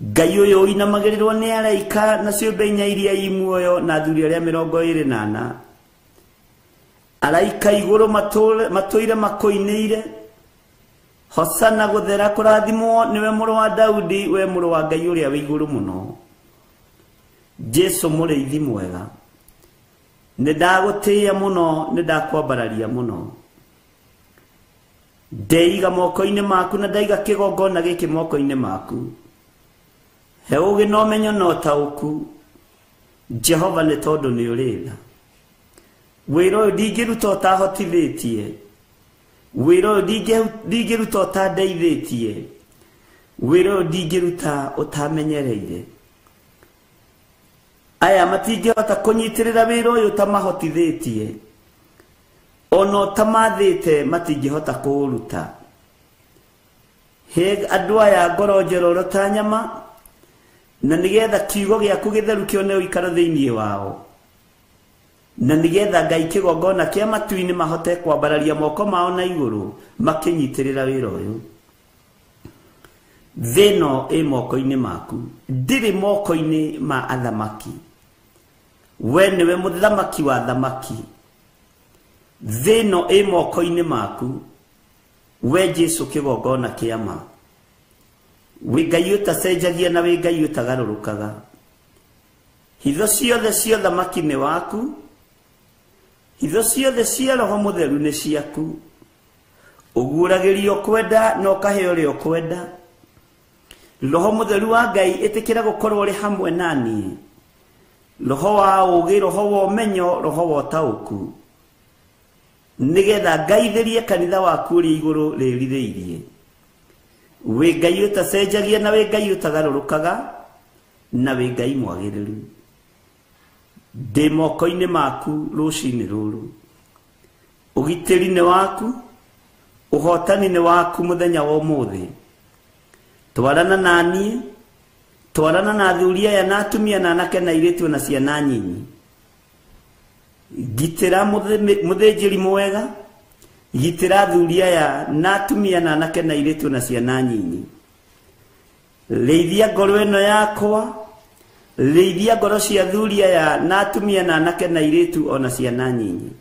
Ngai ũyũ ũinamagĩrĩrwo nĩ araika na ciũmbe inya iria i muoyo na athuri arĩa 24. Araika igũrũ matũire makũinĩire, hosana gũthera kũrathimwo nĩwe mũrũ wa Daudi, we mũrũ wa Ngai ũrĩa wĩ igũrũ mũno. Jesu mũrĩithi mwega, nĩ ndagũtĩĩa mũno, nĩ ndakwambararia mũno. Ndeiga moko-inĩ maku na ndaiga kĩgongona gĩkĩ moko-inĩ maku. He ũũgĩ na ũmenyo na ũtaũku, Jehova, nĩ tondũ nĩ ũrĩ tha. Wĩra ũyũ ndingĩruta ũtahotithĩtie, wĩra ũyũ ndingĩruta ũtandeithĩtie, wĩra ũyũ ndingĩruta ũtamenyereire. Aya matingĩhota kũnyitĩrĩra wĩra ũyũ ũtamahotithĩtie. Ona ũtamathĩte matingĩhota kũũruta. He andũ aya ngoro njororo ta nyama, na nĩgetha kiugo gĩaku gĩtheru kĩone ũikaro thĩinĩ wao, na nĩgetha Ngai kĩgongona kĩa matu-inĩ mahote kwambararia moko mao na igũrũ makĩnyitĩrĩra wĩra ũyũ. Thĩ ĩno ĩ moko-inĩ maku, ndĩrĩ moko-inĩ ma athamaki. We nĩwe mũthamaki wa thamaki. Thĩ ĩno ĩ moko-inĩ maku, we Jesu kĩgongona kĩa ma. Wĩ Ngai ũtacenjagia na wĩ Ngai ũtagarũrũkaga. Hitho ciothe cia ũthamaki nĩ waku, hitho ciothe cia Roho Mũtheru nĩ ciaku. Ũguũragĩrio kwenda na ũkahe ũrĩa ũkwenda. Roho Mũtheru wa Ngai ĩtĩkĩra gũkorwo ũrĩ hamwe na niĩ. Roho wa ũũgĩ, roho wa ũmenyo, roho wa ũtaũku, nĩgetha ngaithĩrie kanitha waku ũrĩa igũrũ rĩrirĩirie. Wĩ Ngai ũtacenjagia na wĩ Ngai ũtagarũrũkaga na wĩ Ngai mwagĩrĩru. Ndĩ moko-inĩ maku rũcinĩ rũrũ. Ũgitĩri nĩ waku, ũhotani nĩ waku mũthenya wa ũmũthĩ. Twarana na niĩ, twarana na athuri aya na atumia na anake na airĩtu na ciana nyinyi. Gitĩra mũthĩnjĩri mwega, gitĩra athuri aya na atumia na anake na airĩtu na ciana nyinyi. Rĩithia ngoro ĩno yakwa, rĩithia ngoro cia athuri aya na atumia na anake na airĩtu ona ciana nyinyi.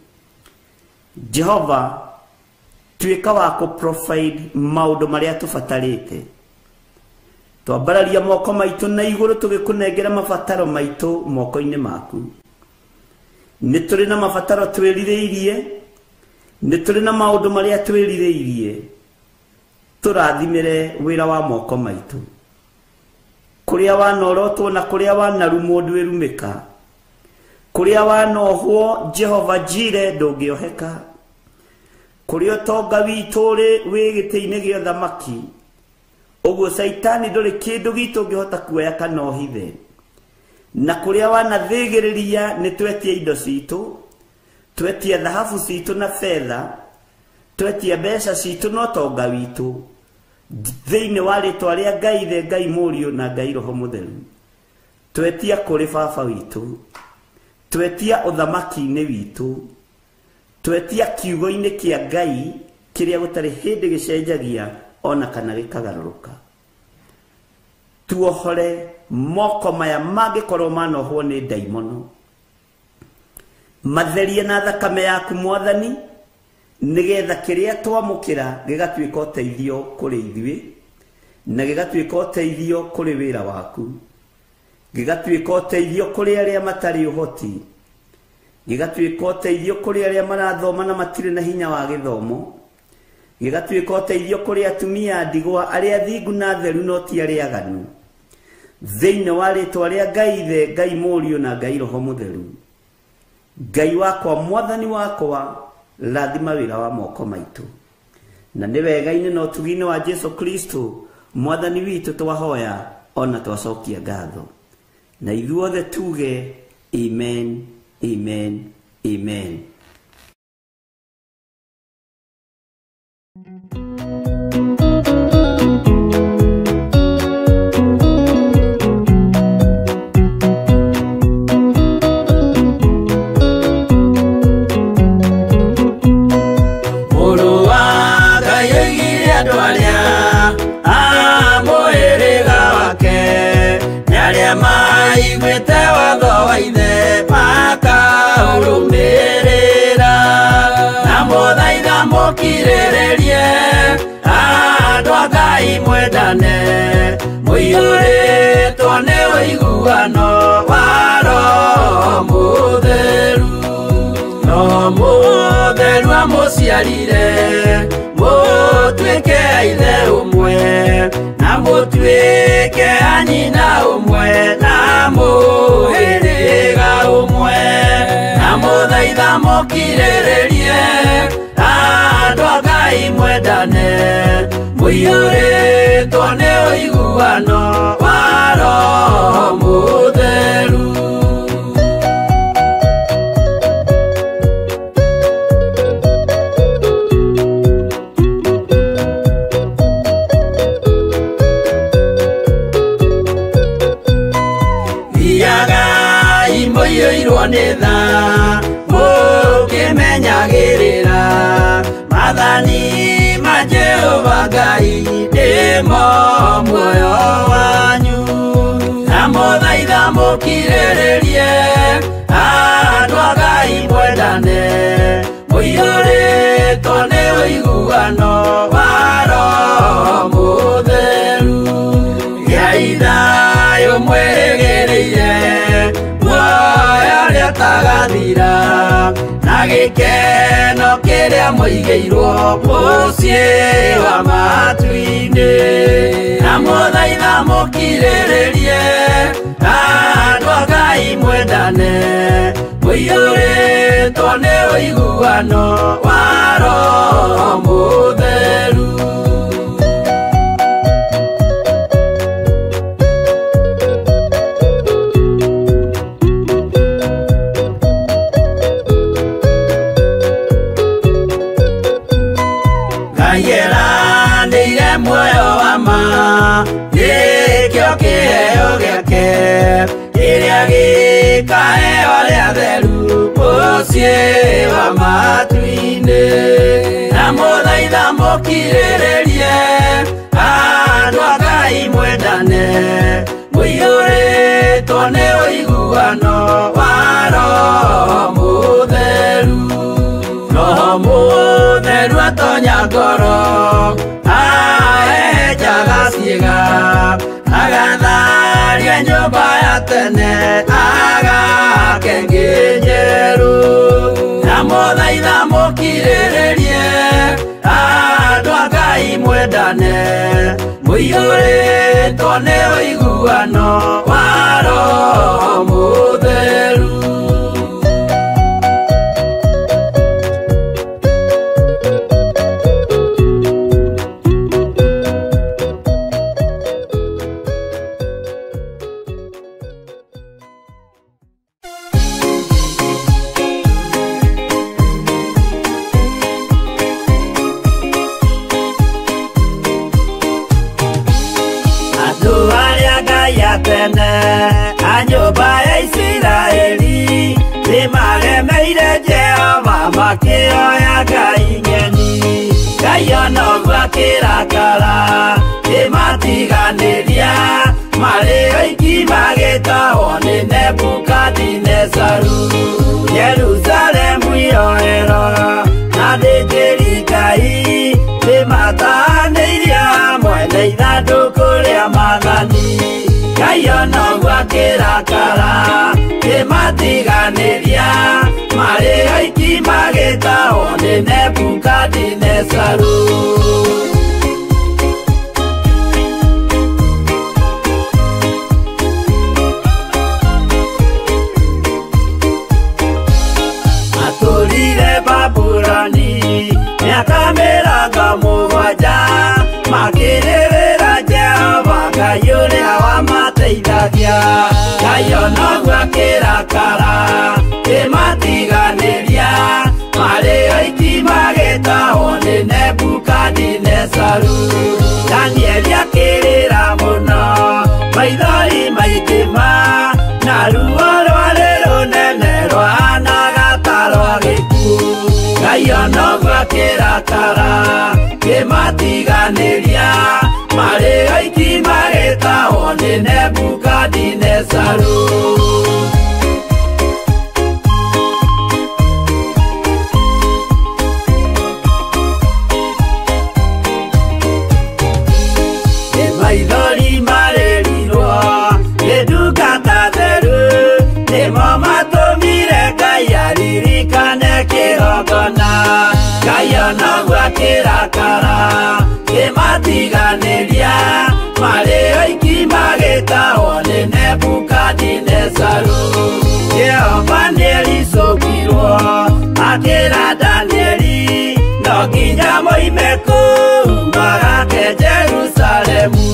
Jehova, tuĩka wa kũ-provide maũndũ marĩa tũbatarĩte. Twambararia moko maitũ na igũrũ tũgĩkũnengera mabataro maitũ moko-inĩ maku. Nĩ tũrĩ na mabataro twĩrirĩirie, nĩ tũrĩ na maũndũ marĩa twĩrirĩirie. Tũrathimĩre wĩra wa moko maitũ. Kũrĩa wanorotwo na kũrĩa wanarumwo ndwĩrumĩka, kũrĩa wanohwo Jehova Jire ndũngĩoheka, kũrĩa ũtonga witũ ũrĩ wĩ gĩtĩ-inĩ gĩa ũthamaki, ũguo Caitani ndũrĩ kĩndũ gitũ ũngĩhota kuoya kana ũhithe. Na kũrĩa wanathĩgĩrĩria nĩ twetia indo citũ, twetia thahabu citũ na betha, twetia mbeca citũ na ũtonga witũ, thĩinĩ wa rĩtwa rĩa Ngai Ithe, Ngai Mũriũ na Ngai Roho Mũtheru. Twetia kũrĩ baba witũ, twetia ũthamaki-inĩ witũ, twetia kiugo-inĩ kĩa Ngai kĩrĩa gũtarĩ hĩndĩ gĩcenjagia ona kana gĩkagarũrũka. Tuohore moko maya mangĩkorwo manohwo nĩ ndaimono, matherie na thakame yaku Mwathani, nĩgetha kĩrĩa twamũkĩra gĩgatuĩka ũteithio kũrĩ ithuĩ, na gĩgatuĩka ũteithio kũrĩ wĩra waku, gĩgatuĩka ũteithio kũrĩ arĩa matarĩ ũhoti, gĩgatuĩka ũteithio kũrĩ arĩa marathoma na matirĩ na hinya wa gĩthomo, gĩgatuĩka ũteithio kũrĩ atumia ndigwa arĩa thingu na theru no ti arĩa aganu. Thĩinĩ wa rĩtwa rĩa Ngai Ithe, Ngai Mũriũ na Ngai Roho Mũtheru, Ngai wakwa, Mwathani wakwa, rathima wĩra wa moko maitũ. Na nĩ wega-inĩ na ũtugi-inĩ wa Jesu Kristo Mwathani witũ twahoya ona twacokia ngatho. Na ithuothe tuge amen, amen, amen. Maiguĩte watho wa ithe makaũrũmĩrĩra, na mũthaitha mũkirĩrĩrie andũ a Ngai mwendane, mũiyũrĩtwo nĩ ũiguano wa Roho Mũtheru. Roho Mũtheru amũciarire mũtuĩke a ithe ũmwe, na mũtuĩke a nyina ũmwe, na mũhĩrĩga ũmwe, na mũthaitha mũkirĩrĩrie andũ a Ngai mwendane, mũiyũrĩtwo nĩ ũiguano wa Roho Mũtheru. nĩ tha mũkĩmenyagĩrĩra maathani ma Jehova Ngai nĩmo muoyo wanyu. Ndamũthaitha mũkirĩrĩrie andũ a Ngai mwendane mũiyũrĩtwo nĩ ũiguano wa Roho Mũtheru. Gĩai thayũ mwĩrĩgĩrĩire muoyo ũrĩa ũtagathira na gĩkeno kĩrĩa mũigĩirwo mũciĩ wa matu-inĩ. Ndamũthaitha mũkirĩrĩrie andũ a Ngai mwendane mũiyũrĩtwo nĩ ũiguano wa Roho Mũtheru. Ngai eranĩire muoyo wa ma nĩkĩo kĩheo gĩake kĩrĩa gĩkaheo arĩa atheru mũciĩ wa matu-inĩ. Ndamũthaitha mũkirĩrĩrie andũ a Ngai mwendane mũiyũrĩtwo nĩ ũiguano wa Roho Mũtheru. Roho Mũtheru atonya ngoro ahehenjaga ciĩga agatharia nyũmba ya tene agake ĩngĩ njerũ. Ndamũthaitha mũkirĩrĩrie andũ a Ngai mwendane mũiyũrĩtwo nĩ ũiguano wa Roho Mũtheru. Andũ arĩa Ngai a tene a nyũmba ya Isiraeli nĩmaremeire Jehova makĩoya ngai ng'eni. Ngai ona ũguo akĩrakara kĩmatiganĩria marĩ oiki magĩtahwo nĩ Nebukadinezaru. Jerusalemu iroero na athĩnjĩri Ngai nĩmatahanĩirie hamwe na ithandũkũ rĩa maathani. Ngai ona ũguo akĩrakara kĩmatiganĩria marĩ oiki magĩtahwo nĩ Nebukadinezaru. Matũrire Babuloni mĩaka mĩrongo mũgwanja makĩrĩrĩra Jehova Ngai ũrĩa wamateithagia. Ngai ona ũguo akĩrakara kĩmatiganĩria marĩ oiki magĩtahwo nĩ Nebukadinezaru. Danieli akĩrĩra mũno maithori maingĩ ma na ruo rwarĩ rũnene rwahanaga ta rwa gĩkuũ. Ngai ona ũguo akĩrakara kĩmatiganĩria marĩ oiki magĩtahwo nĩ Nebukadinezaru. Maithori marĩrirwo nĩ ndungata theru nĩmo matũmire Ngai aririkane kĩgongona. Ngai ona ũguo akĩrakara kĩmatiganĩria marĩ oiki magĩtahwo nĩ Nebukadinezaru. Jehova nĩericũkirwo akĩra Danieli no nginya moime kũu magake Jerusalemu.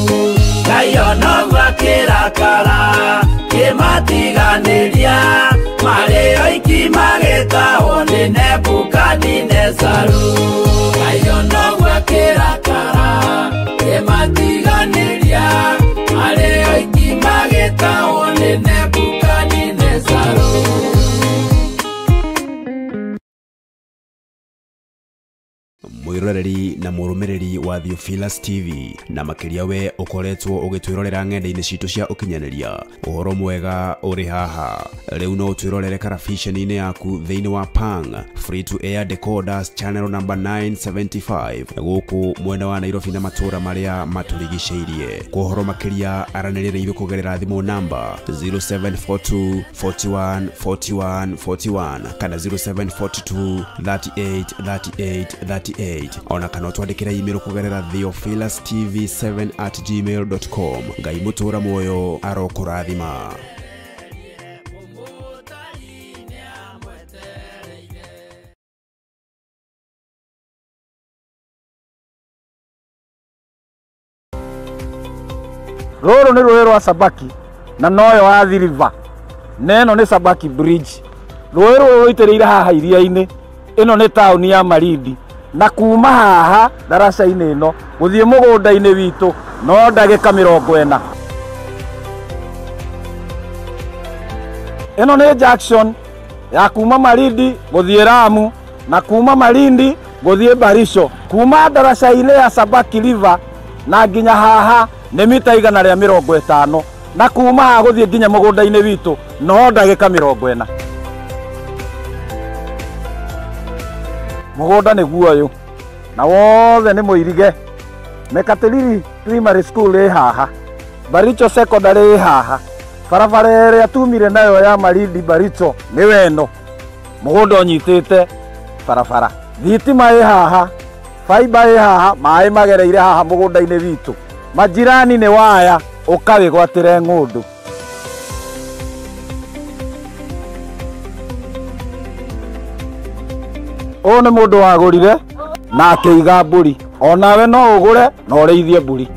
Ngai ona ũguo akĩrakara kĩmatiganĩria marĩ oiki magĩtahwo nĩ Nebukadinezaru. Ngai ona ũguo akĩrakara kĩmatiganĩria marĩ oiki magĩtahwo nĩ Nebukadinezaru. Mwiroreri na murumiriri wa Theophilus TV na makiria we ukoretwo ugitwirorera ng'enda-inĩ citũ cia ukinyaniria uhoro mwega uri haha riu no utwirorere karabiceni-inĩ yaku thĩinĩ wa Pang free to air decoders channel number 975 gũkũ mwena wa Nairobi na matũra maria maturigicĩirie kwa uhoro makiria aranĩria ithuĩ kũgerera thimũ namba 0742 41 41 41 kana 0742 38 38 38 ona kana utwandikira email kugerera theophilustv7@gmail.com. Ngai mutura moyo arokurathima. Rũrũ nĩ rũĩ rwa Sabaki na noyo Athi River na ĩno nĩ Sabaki Bridge. Rũĩ rũrũ rũitĩrĩire haha iria-inĩ. Ĩno nĩ taũni ya Malindi na kuma haha ndaraca-inĩ ĩno gũthiĩ mũgũnda-inĩ witũ no ndagĩka 40. Ĩno nĩ junction ya kuma Malindi gũthiĩ Lamu na kuma Malindi gũthiĩ Barisho. Kuma ndaraca-inĩ ya Sabaki River na nginya haha nĩ mita 150 na kuma haha gũthiĩ nginya mũgũnda-inĩ witũ no ndagĩka 40. Mũgũnda nĩguo ũyũ na wothe nĩ mũirige. Mekatilili Primary School ĩ haha, Baricho Secondary ĩ haha, barabara ĩrĩa tumire nayo ya Malindi Baricho nĩ weno. Mũgũnda ũnyitĩte barabara, thitima ĩ haha, fiber ĩ haha, maĩ magereire haha mũgũnda-inĩ witũ. Majirani nĩ waya ũkawĩgwatĩre ng'ũndũ. Ũyũ nĩ mũndũ wagũrire na akĩiga mbũri. Onawe no ũgũre na ũrĩithie mbũri.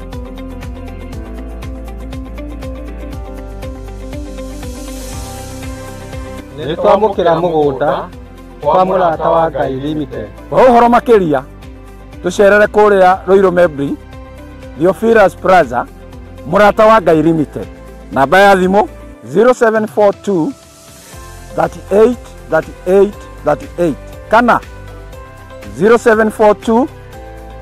Nĩ twamũkĩra mũgũnda kwa Mũrata wa Ngai Limited. Kwa ũhoro makĩria tũcerere kũrĩa Ruiru Membri, Theophilus Plaza, Mũrata wa Ngai Limited. Namba ya thimũ 0742 38 38 38 kana 0742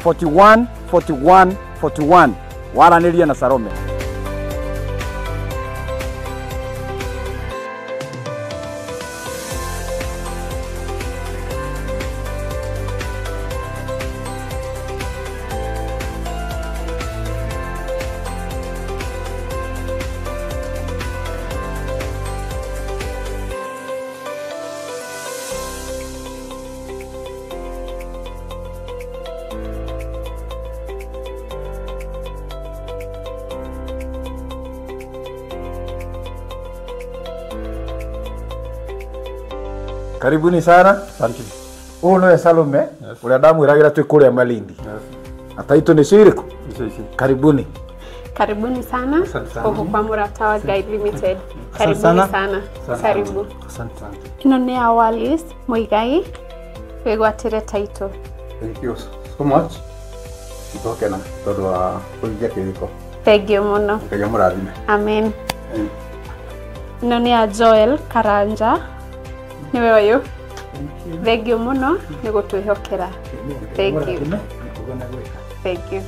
41 41 41. Waranĩria na Salome. Karibuni sana. Asante. Ũyũ nĩwe Salome, ũrĩa ndamwĩragĩra twĩ kũrĩa Malindi. Na taitũ nĩ cirĩkũ? Karibuni. Karibuni sana gũkũ kwa Mũrata wa Ngai Limited. Karibuni sana. Karibu. Asante. Ĩno nĩ ya Wallis Muigai wĩgwatĩre taitũ. Thank you so much. Nĩtwakena tondũ wa kũhingia kĩrĩko. Thank you mũno. Ngai amũrathime. Amen. Ĩno nĩ ya Joel Karanja. Niwe ũyũ. Thank you mũno nĩ gũtwĩhokera. Thank you. Thank you.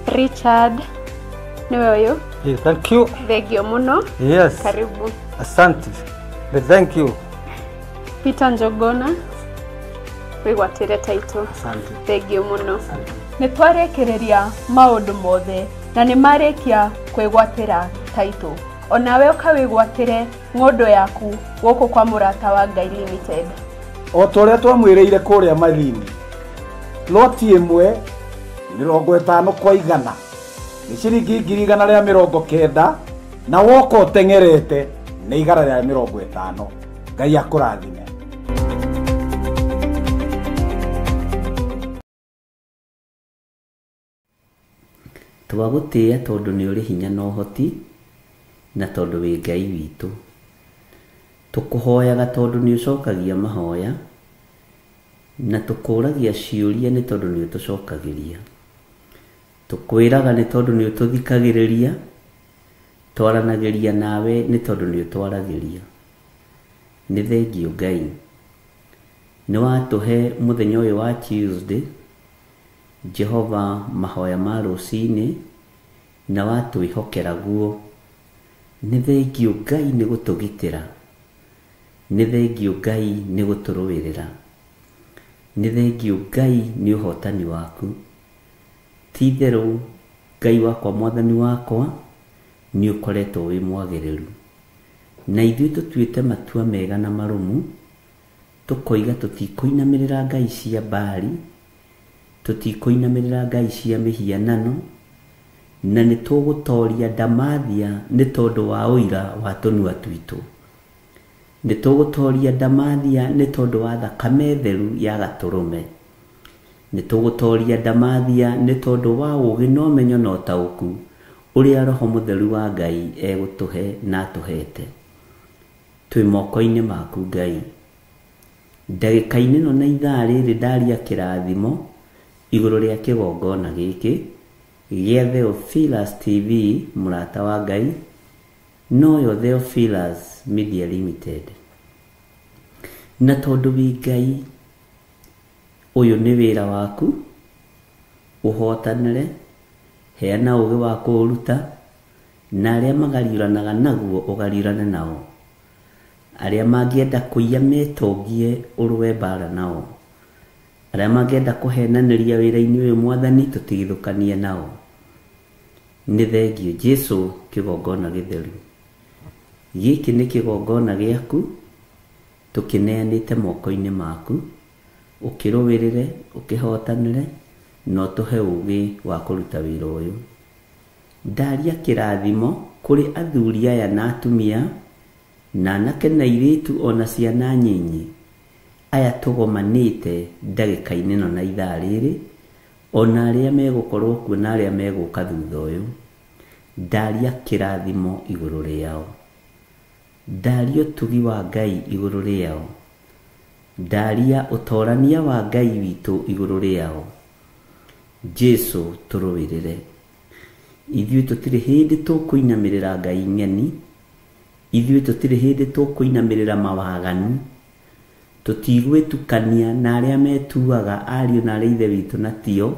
Richard niwe ũyũ. Yeah, thank you. Thank you mũno. Yes. Karibu. Asante. Thank you. Peter Njogona wĩgwatĩre taitũ. Asante. Thank you mũno. Nĩ twarĩkĩrĩria maũndũ mothe na nĩ marĩkia kwĩgwatĩra taitũ. Onawe ũkawĩgwatĩre ng'ũndũ yaku gũkũ kwa Mũrata wa Ngai Limited. O ta ũrĩa twamwĩrĩire kũrĩa Malindi, loti ĩmwe 50 kwa 100 nĩ ciringi 190,000 na woka ũteng'erete nĩ 150. Ngai akũrathime. Twagũtĩĩa tondũ nĩ ũrĩ hinya na ũhoti na tondũ wĩ Ngai witũ. Tũkũhoyaga tondũ nĩ ũcokagia mahoya na tũkũragia ciũria nĩ tondũ nĩ ũtũcokagĩria. Tũkwĩraga nĩ tondũ nĩ ũtũthikagĩrĩria, twaranagĩria nawe nĩ tondũ nĩ ũtwaragĩria. Nĩ thengio Ngai. Nĩ watũhe mũthenya ũyũ wa Tuesday, Jehova mahoya ma rũcinĩ, na watwĩhokera guo. Nĩ thengiũ Ngai nĩ gũtũgitĩra, nĩ thengiũ Ngai nĩ gũtũrũĩrĩra, nĩ thengiũ Ngai nĩ ũhotani waku. Ti itherũ Ngai wakwa mwathani wakwa nĩ ũkoretwo wĩ mwagĩrĩru, na ithuĩ tũtuĩte matua mega na marũmu, tũkoiga tũtikũinamĩrĩra ngai cia Baali, tũtikũinamĩrĩra ngai cia mĩhianano, na nĩ tũgũtoria ndamathia nĩ tondũ wa ũira wa tũnua twitũ. Nĩ tũgũtoria ndamathia nĩ tondũ wa thakame theru ya gatũrũme. Nĩ tũgũtoria ndamathia nĩ tondũ wa ũũgĩ na ũmenyo na ũtaũku ũrĩa Roho Mũtheru wa Ngai egũtũhe na atũhete. Twĩ moko-inĩ maku Ngai. Ndagĩka-inĩ ĩno na ithaa rĩrĩ ndaria kĩrathimo igũrũ rĩa kĩgongona gĩkĩ gĩa Theophilus TV mũrata wa Ngai, noyo Theophilus Media Limited. Na tondũ wĩ Ngai, ũyũ nĩ wĩra waku, ũhotanĩre, heana ũũgĩ wa kũũruta, na arĩa magariũranaga naguo ũgariũrane nao. Arĩa mangĩenda kũiya metongie ũrũe mbara nao. Arĩa mangĩenda kũhenanĩria wĩra-inĩ ũyũ mwathani tũtigithũkanie nao. Nĩ thengiũ Jesu kĩgongona gĩtheru. Gĩkĩ nĩ kĩgongona gĩaku, tũkĩneanĩte moko-inĩ maku, ũkĩrũĩrĩre, ũkĩhotanĩre, na ũtũhe ũũgĩ wa kũruta wĩra ũyũ. Ndaria kĩrathimo kũrĩ athuri aya na atumia, na anake na airĩtu ona ciana nyinyi, aya tũgomanĩte ndagĩka-inĩ ĩno na ithaa rĩrĩ, ona arĩa megũkorwo kuo na arĩa megũka thutha ũyũ. Ndaria kĩrathimo igũrũ rĩao. Ndaria ũtugi wa Ngai igũrũ rĩao. Ndaria ũtorania wa Ngai witũ igũrũ rĩao. Jesu tũrũĩrĩre. Ithuĩ tũtirĩ hĩndĩ tũkũinamĩrĩra ngai ng'eni, ithuĩ tũtirĩ hĩndĩ tũkũinamĩrĩra mawaganu, tũtigwĩtukania na arĩa metuaga ariũ na arĩa ithe witũ na tio,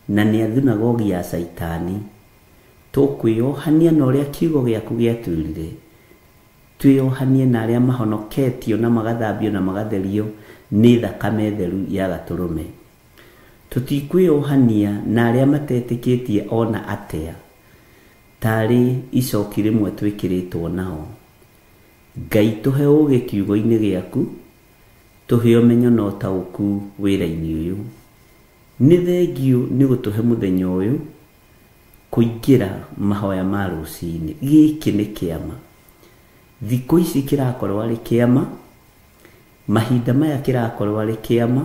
na nĩ a thunagogi ya Caitani. Tũkwĩyohania na ũrĩa kiugo gĩaku gĩatwĩrire, twĩyohanie na arĩa mahonoketio na magathambio na magatherio nĩ thakame theru ya gatũrũme. Tũtikwĩyohania na arĩa matetĩkĩtie ona atĩa, tarĩ icoki rĩmwe twĩkĩrĩtwo nao. Ngai tũhe ũũgĩ kiugo-inĩ gĩaku, tũhe ũmenyo na ũtaũku wĩra-inĩ ũyũ. Nĩ thengiũ nĩ gũtũhe mũthenya ũyũ kũingĩra mahoya ma rũcinĩ. Gĩkĩ nĩ kĩama. Thikũ ici kĩrakorwo arĩ kĩama, mahinda maya kĩrakorwo arĩ kĩama,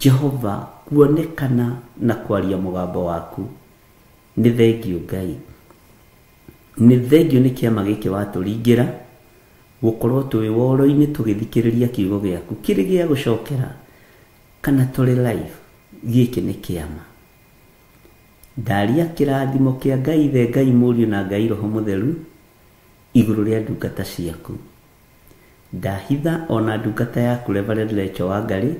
Jehova kuonekana na kwaria mũgambo waku. Nĩ thengiũ Ngai. Nĩ thengiũ nĩ kĩama gĩkĩ watũringĩra, gũkorwo twĩ woro-inĩ tũgĩthikĩrĩria kiugo gĩaku kĩrĩ gĩa gũcokera kana tũrĩ live. Gĩkĩ nĩ kĩama. Ndaria kĩrathimo kĩa Ngai Ithe, Ngai Mũriũ na Ngai Roho Mũtheru igũrũ rĩa ndungata ciaku. Ndahitha ona ndungata yaku Reverend Lecho Wangari,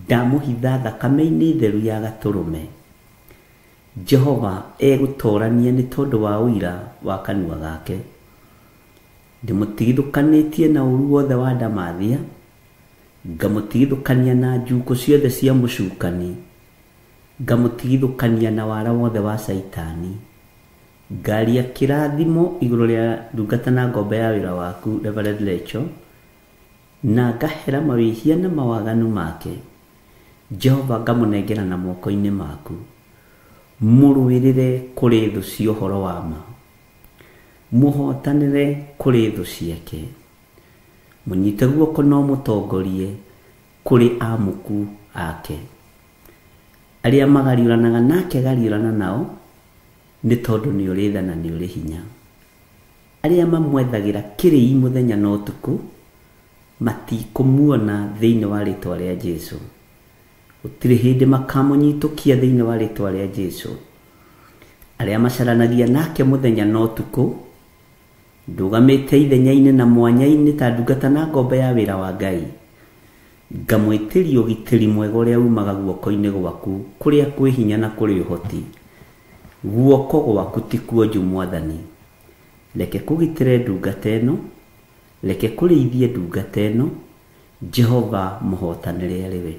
ndamũhitha thakame-inĩ theru ya gatũrũme. Jehova egũtorania nĩ tondũ wa ũira wa kanua gake. Ndĩmũtigithũkanĩtie na ũru wothe wa ndamathia, ngamũtigithũkania na njukũ ciothe cia mũcukani, ngamũtigithũkania na wara wothe wa Caitani. Ngaria kĩrathimo igũrũ rĩa ndungata na ngombe ya wĩra waku Reverend Lecho, na ngahera mawĩhia na mawaganu make. Jehova ngamũnengera na moko-inĩ maku. Mũrũĩrĩre kũrĩ thũ cia ũhoro wa ma, mũhotanĩre kũrĩ thũ ciake, mũnyite guoko no mũtongorie kũrĩ amuku ake. Arĩa magariũranaga nake gariũrana nao, nĩ tondũ nĩ ũrĩ tha na nĩ ũrĩ hinya. Arĩa mamwethagĩra kĩrĩi mũthenya na ũtukũ matikũmuona thĩinĩ wa rĩtwa rĩa Jesu. Gũtirĩ hĩndĩ makamũnyitũkia thĩinĩ wa rĩtwa rĩa Jesu. Arĩa macaranagia nake mũthenya na ũtukũ, ndũgamĩte ithenya-inĩ na mwanya-inĩ ta ndungata na ngombe ya wĩra wa Ngai. Ngamwĩtĩria ũgitĩri mwega ũrĩa umaga guoko-inĩ gwaku kũrĩa kwĩ hinya na kũrĩ ũhoti. Guoko gwaku ti kuonju Mwathani. Reke kũgitĩre ndungata ĩno, reke kũrĩithie ndungata ĩno, Jehova mũhotanĩre arĩ we.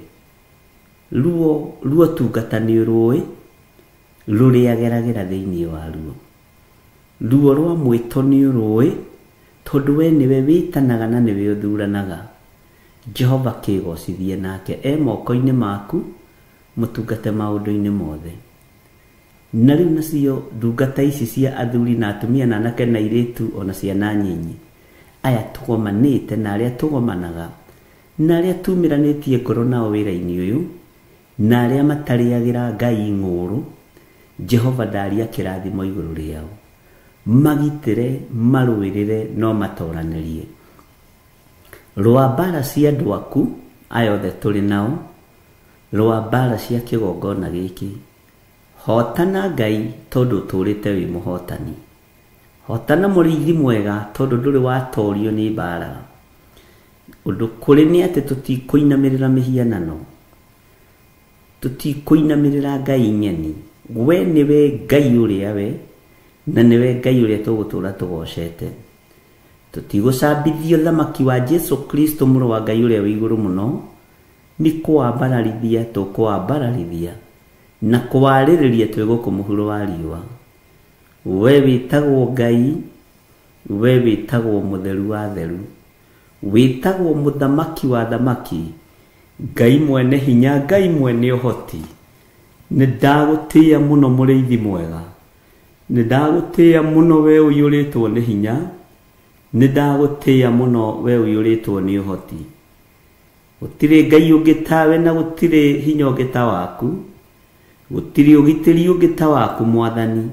Ruo ruo tungata nĩ rũĩ rũrĩa geragĩra thĩinĩ wa ruo. Ruo rwa mwĩto nĩ rũĩ tondũ we nĩwe wĩtanaga na nĩwe ũthuranaga. Jehova kĩgocithie nake e moko-inĩ maku mũtungate maũndũ-inĩ mothe. Na rĩu nacio ndungata ici cia athuri na atumia na anake na airĩtu ona ciana nyinyi, aya tũgomanĩte na arĩa tũgomanaga na arĩa tumĩranĩtie ngoro nao wĩra-inĩ ũyũ na arĩa matarĩagĩra Ngai ng'ũũrũ, Jehova ndaria kĩrathimo igũrũ rĩao. Magitĩre, marũĩrĩre no matoranĩrie. Rũa mbara cia andũ aku aya othe tũrĩ nao, rũa mbara cia kĩgongona gĩkĩ. Hotana Ngai tondũ ũtũũrĩte wĩ mũhotani. Hotana mũrĩithi mwega tondũ ndũrĩ watorio nĩ mbara. Ũndũ kũrĩ nĩ atĩ tũtikũinamĩrĩra mĩhianano, tũtikũinamĩrĩra Ngai ng'eni. We nĩwe Ngai ũrĩa we, na nĩwe Ngai ũrĩa tũgũtũũra tũgocete. Tũtigũcambithio thamaki wa Jesu Kristo mũrũ wa Ngai ũrĩa wĩ igũrũ mũno, nĩ kũwambararithia tũkũwambararithia na kũwarĩrĩria twĩ gũkũ mũhuro wa riũa. We wĩtagwo Ngai, we wĩtagwo mũtheru wa theru, wĩtagwo mũthamaki wa thamaki, Ngai mwene hinya, Ngai mwene ũhoti. Nĩ ndagũtĩĩa mũno mũrĩithi mwega, nĩ ndagũtĩĩa mũno we ũiyũrĩtwo nĩ hinya, nĩ ndagũtĩĩa mũno we ũiyũrĩtwo nĩ ũhoti. Gũtirĩ Ngai ũngĩ tawe na gũtirĩ hinya ũngĩ ta waku, gũtirĩ ũgitĩri ũngĩ ta waku Mwathani.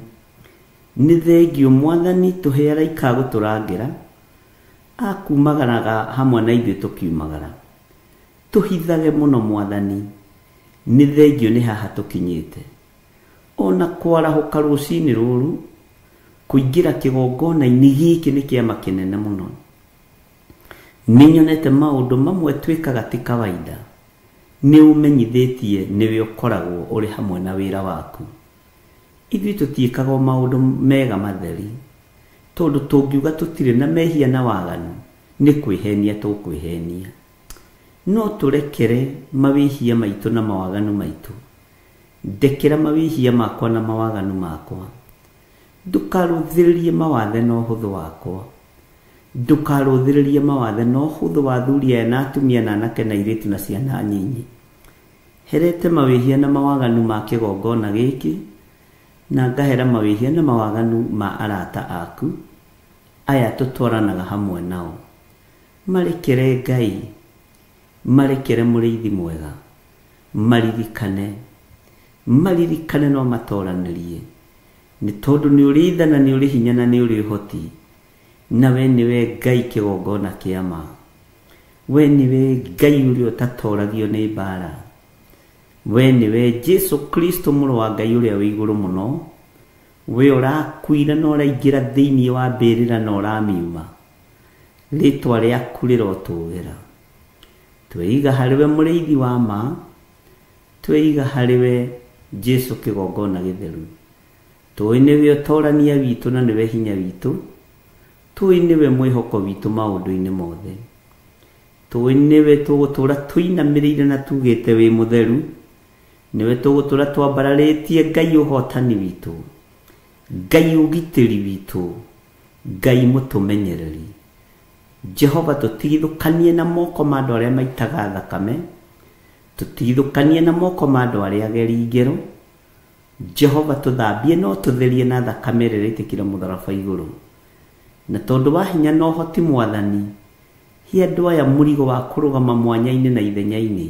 Nĩ thengio Mwathani tũhe araika a gũtũrangĩra, akumagaraga hamwe na ithuĩ tũkiumagara. Tũhithage mũno Mwathani, nĩ thengio nĩ haha tũkinyĩte. Ona kwarahũka rũcinĩ rũrũ, kũingĩra kĩgongona-inĩ gĩkĩ nĩ kĩama kĩnene mũno. Nĩ nyonete maũndũ mamwe twĩkaga ti kawaida. Nĩ ũmenyithĩtie nĩwe ũkoragwo ũrĩ hamwe na wĩra waku. Ithuĩ tũtiĩkaga o maũndũ mega matheri, tondũ tũngiuga tũtirĩ na mehia na waganu, nĩ kwĩhenia tũkwĩhenia. No tũrekere mawĩhia maitũ na mawaganu maitũ. Ndekera mawĩhia makwa na mawaganu makwa. Ndũkarũthĩrĩrie mawathe na ũhũthũ wakwa. Ndũkarũthĩrĩrie mawathe na ũhũthũ wa athuri aya na atumia na anake na airĩtu na ciana nyinyi. Herete mawĩhia na mawaganu ma kĩgongona gĩkĩ, na ngahera mawĩhia na mawaganu ma arata aku aya tũtwaranaga hamwe nao. Marekere Ngai, marekere mũrĩithi mwega, maririkane, maririkane no matoranĩrie. Nĩ tondũ nĩ ũrĩ tha na nĩ ũrĩ hinya na nĩ ũrĩ ũhoti, na we nĩwe Ngai kĩgongona kĩa ma. We nĩwe Ngai ũrĩa ũtatoragio nĩ mbara. We nĩwe Jesu Kristo mũrũ wa Ngai ũrĩa wĩ igũrũ mũno, we ũrakuire na ũraingĩra thĩinĩ wa mbĩrĩra na ũramiuma. Rĩtwa rĩaku rĩrotũgĩra. Tweiga harĩ we mũrĩithi wa ma, tweiga harĩ we Jesu kĩgongona gĩtheru. Tũĩ nĩwe ũtorania witũ na nĩwe hinya witũ, tũĩ nĩwe mwĩhoko witũ maũndũ-inĩ mothe. Tũĩ nĩwe tũgũtũũra tũinamĩrĩire na tugĩte wĩ mũtheru, nĩwe tũgũtũũra twambararĩtie Ngai ũhotani witũ, Ngai ũgitĩri witũ, Ngai mũtũmenyereri. Jehova tũtigithũkanie na moko ma andũ arĩa maitaga thakame, tũtigithũkanie na moko ma andũ arĩa ageri ngero. Jehova tũthambie no tũtherie na thakame ĩrĩa ĩrĩitĩkire mũtharaba igũrũ. Na tondũ wa hinya na ũhoti Mwathani, he andũ aya mũrigo wa kũrũgama mwanya-inĩ na ithenya-inĩ,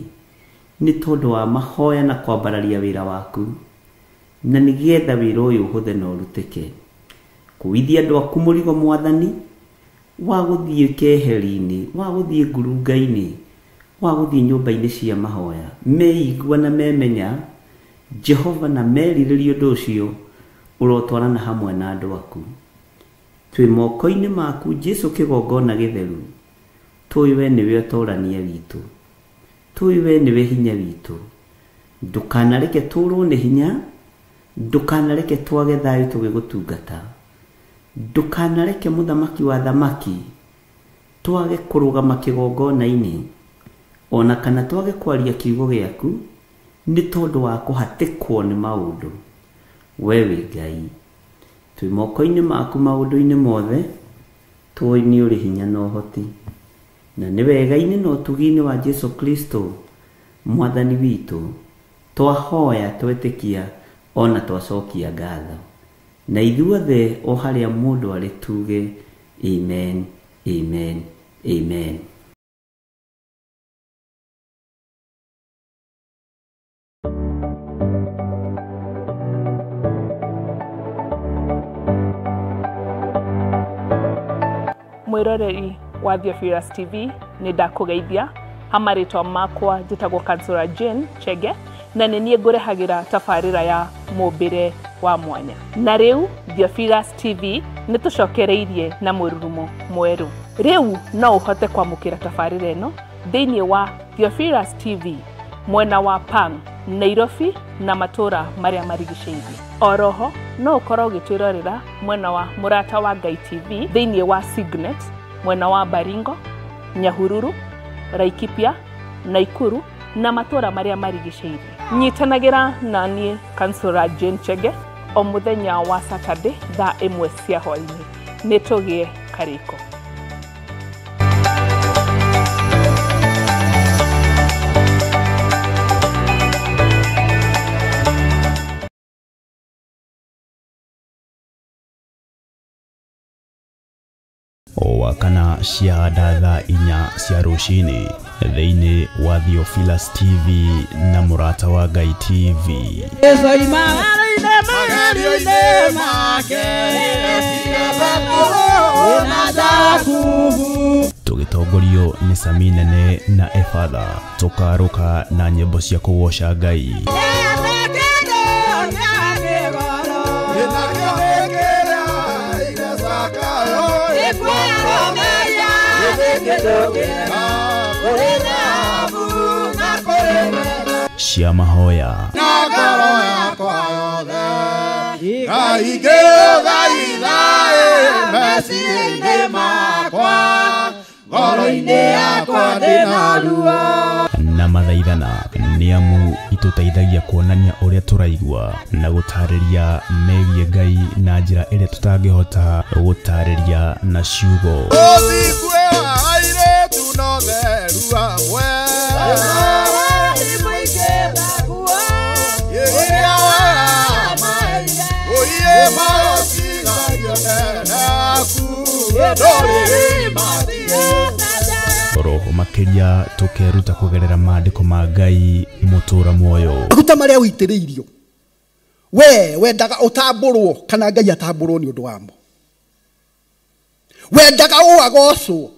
nĩ tondũ wa mahoya na kwambararia wĩra waku, na nĩgetha wĩra ũyũ ũhũthe na ũrutĩke. Kuithia andũ aku mũrigo Mwathani, wa gũthiĩ keheri-inĩ, wa gũthiĩ ngurunga-inĩ, wa gũthiĩ nyũmba-inĩ cia mahoya, meigua na memenya Jehova na merirĩria ũndũ ũcio, ũrotwarana hamwe na andũ aku. Twĩ moko-inĩ maku Jesu kĩgongona gĩtheru, tũĩ we nĩwe ũtorania witũ. Tũĩ we nĩwe hinya witũ. Ndũkanareke tũrwo nĩ hinya, ndũkanareke twage thayũ tũgĩgũtungata, ndũkanareke mũthamaki wa thamaki twage kũrũgama kĩgongona-inĩ, ona kana twage kwaria kiugo gĩaku nĩ tondũ wa kũhatĩkwo nĩ maũndũ. We wĩ Ngai, twĩ moko-inĩ maku maũndũ-inĩ mothe, tũĩ nĩ ũrĩ hinya na ũhoti, na nĩ wega-inĩ na ũtugi-inĩ wa Jesu Kristo mwathani witũ twahoya twetĩkia ona twacokia ngatho, na ithuothe o harĩa mũndũ arĩ tuge amen, amen, amen. Mwiroreri wa Theophilus TV nĩ ndakũgeithia hamarĩtwa makwa njĩtagwo Kansura Jane Chege na nĩ niĩ ngũrehagĩra tabarĩra ya mũmbĩre wa mwanya. Na rĩu Theophilus TV nĩ tũcokereirie na mũrurumo mwerũ. Rĩu no ũhote kwamũkĩra tabarĩra ĩno thĩinĩ wa Theophilus TV mwena wa Pang, Nairobi na matũra marĩa marigicĩirie. Oroho no ũkorwo ũgĩtwĩrorera mwena wa Mũrata wa Ngai TV thĩinĩ wa Signet mwena wa Baringo, Nyahururu, Laikipia, Naikuru na matũra marĩa marigicĩirie. Nyitanagĩra na niĩ Kansura Jane Chege o mũthenya wa Saturday thaa 1 cia hwaĩ-inĩ. Nĩ tũgĩe karĩko. O kana ciahanda thaa 4 cia rũcinĩ thĩinĩ wa Theophilus TV na Mũrata wa Ngai TV. Tũgĩtongorio nĩ Sami Nene na Efatha, tũkarũka na nyĩmbo cia kũgoca Ngai. Cia mahoya na mathaithana nĩ amu itũteithagia kuonania ũrĩa tũraigua na gũtarĩria megiĩ Ngai na njĩra ĩrĩa tũtangĩhota gũtarĩria na ciugo. Roho makĩria tũkeruta kũgerera maandĩko ma Ngai mũtũra muoyo. Maguta marĩa ũitĩrĩirio we wendaga ũtambũrwo kana Ngai atambũrwo nĩ ũndũ wamo, wendaga ũagocwo,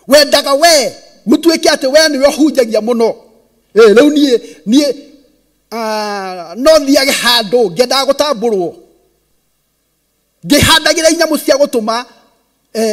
wendaga we gũtuĩke atĩ we nĩwe ũhunjagia mũno. Rĩu niĩ no thiage handũ ngĩendaga gũtambũrwo, ngĩhandagĩra inyamũ cia gũtũma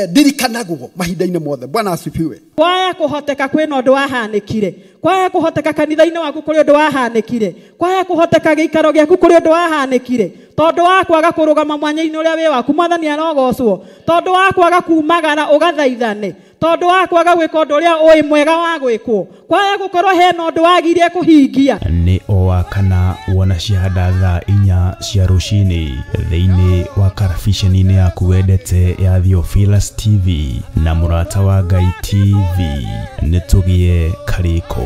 ndirikanagwo mahinda-inĩ mothe. Bwana asifiwe. Kwaya kũhoteka kwĩna ũndũ wahanĩkire, kwaya kũhoteka kanitha-inĩ waku kũrĩ ũndũ wahanĩkire, kwaya kũhoteka gĩikaro gĩaku kũrĩ ũndũ wahanĩkire, tondũ wa kwaga kũrũgama mwanya-inĩ ũrĩa wĩ waku mwathani arogocwo, tondũ wa kwaga kumagara ũgathaithane, tondũ wa kwaga gwĩka ũndũ ũrĩa ũĩ mwega wa gwĩkwo, kwaya gũkorwo hena ũndũ wagirie kũhingia. Nĩ o wa kana wona ciahanda thaa 4 cia rũcinĩ thĩinĩ wa karabiceni-inĩ yaku wendete ya Theophilus TV na Mũrata wa Ngai TV. Nĩ tũgĩe karĩko.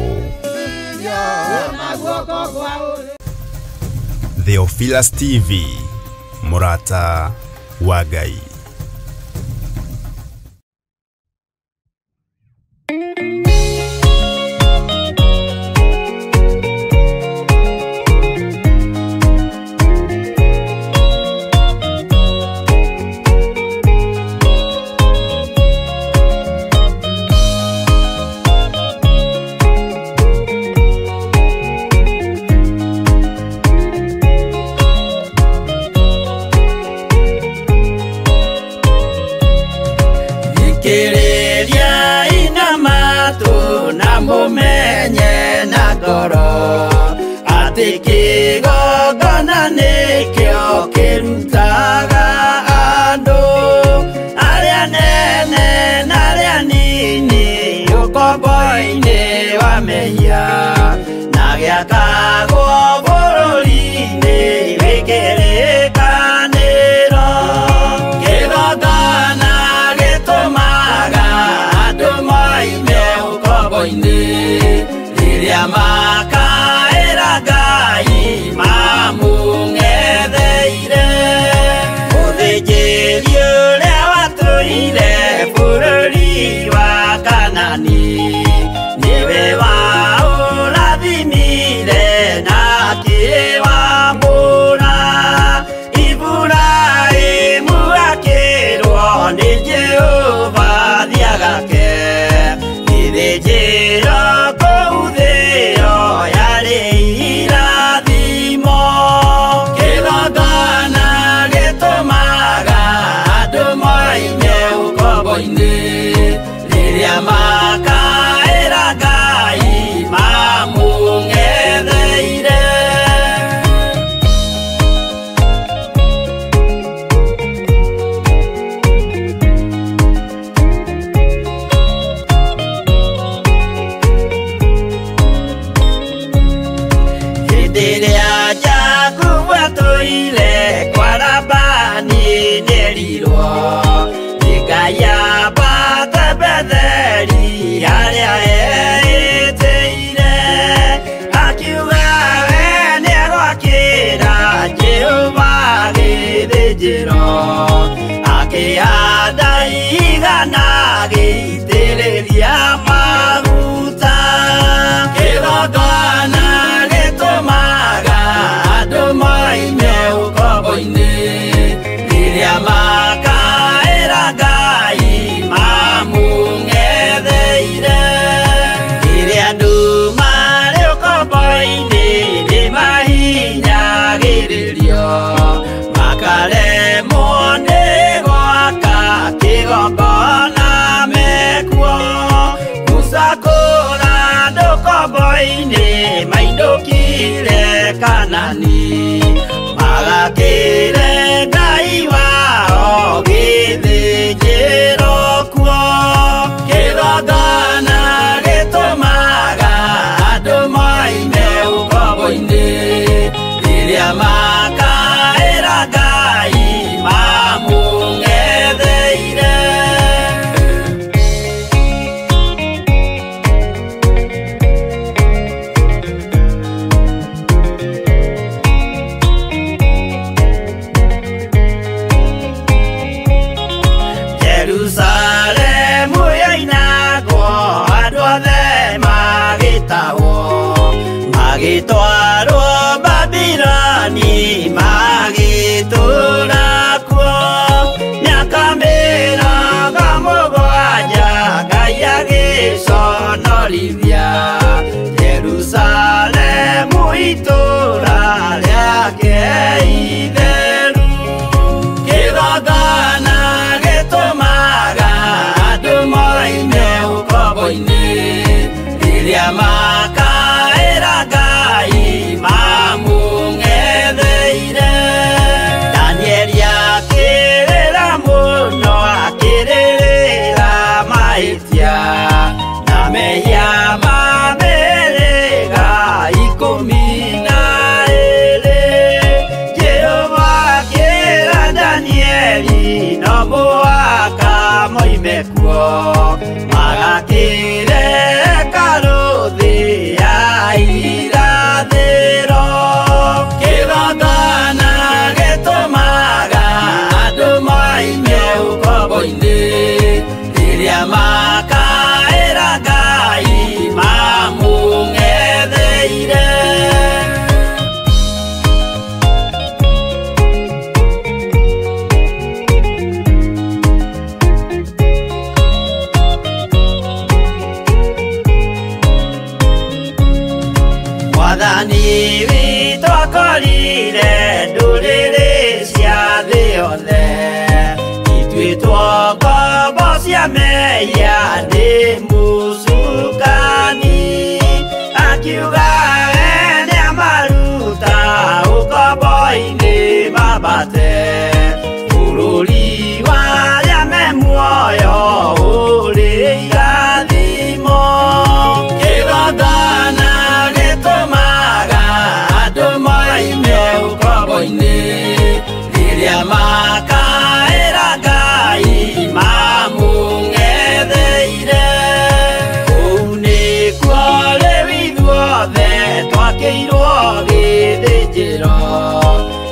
Theophilus TV, Mũrata wa Ngai. Atĩ kĩgongona nĩkĩo kĩrutaga andũ arĩa nene na arĩa nini ũkombo-inĩ wa mehia na gĩakagwo bũrũri-inĩ wĩ kĩrĩkanĩro. Kĩgongona gĩtũmaga andũ moime ũkombo-inĩ rĩrĩa makaĩra Ngai mamũng'etheire. Mũthĩnjĩri ũrĩa watũire bũrũri wa Kanani nĩwe waũrathimire na akĩwamũra. Iburahĩmu akĩrwo nĩ Jehova thiĩ agake gĩthĩnjĩro kũu thĩo yarĩ irathimo. Kĩgongona gĩtũmaga andũ moime ũkombo-inĩ rĩrĩa makaĩra Ngai mamũng'etheire. Hĩndĩ ĩrĩa Jakubu atũire kwa Labani nĩerirwo nĩ Ngai ambate Betheli harĩa eĩtĩire. Akiuga we nĩegwakĩra Jehova gĩthĩnjĩro, akĩhanda ihiga na agĩitĩrĩria maguta. Kĩgongona gĩtũmaga andũ moime ũkombo-inĩ rĩrĩa makaĩra Ngai mamũng'etheire. Rĩrĩa andũ marĩ ũkombo-inĩ nĩmahinyagĩrĩrio makaremwo nĩ gwaka kĩgongona mekuo. Musa kũra andũ ũkombo-inĩ mainũkire Kanani magakĩre Ngai wao gĩthĩnjĩro kuo. Kĩgongona gĩtũmaga andũ moime ũkombo-inĩ rĩrĩa makaĩra Ngai mamũng'etheire. Jerusalemu yoinagwo andũ othe magĩtahwo magĩtwarwo Babiloni magĩtũũra kuo. Mĩaka 70 Ngai agĩconorithia Jerusalemu itũũra rĩake itheru. Kĩgongona gĩtũmaga andũ moime ũkombo-inĩ rĩrĩa makaĩra Ngai mamũng'etheire. Danieli akĩrĩra mũno akĩrĩrĩra mahĩtia na mehia ma mĩhĩrĩga 12. Jehova akĩra Danieli no mũhaka moime kuo magakĩre hekarũ thĩ ya irathĩro. Kĩgongona gĩtũmaga andũ moime ũkombo-inĩ rĩrĩa makaĩra Ngai mamũng'etheire. gĩthĩnjĩro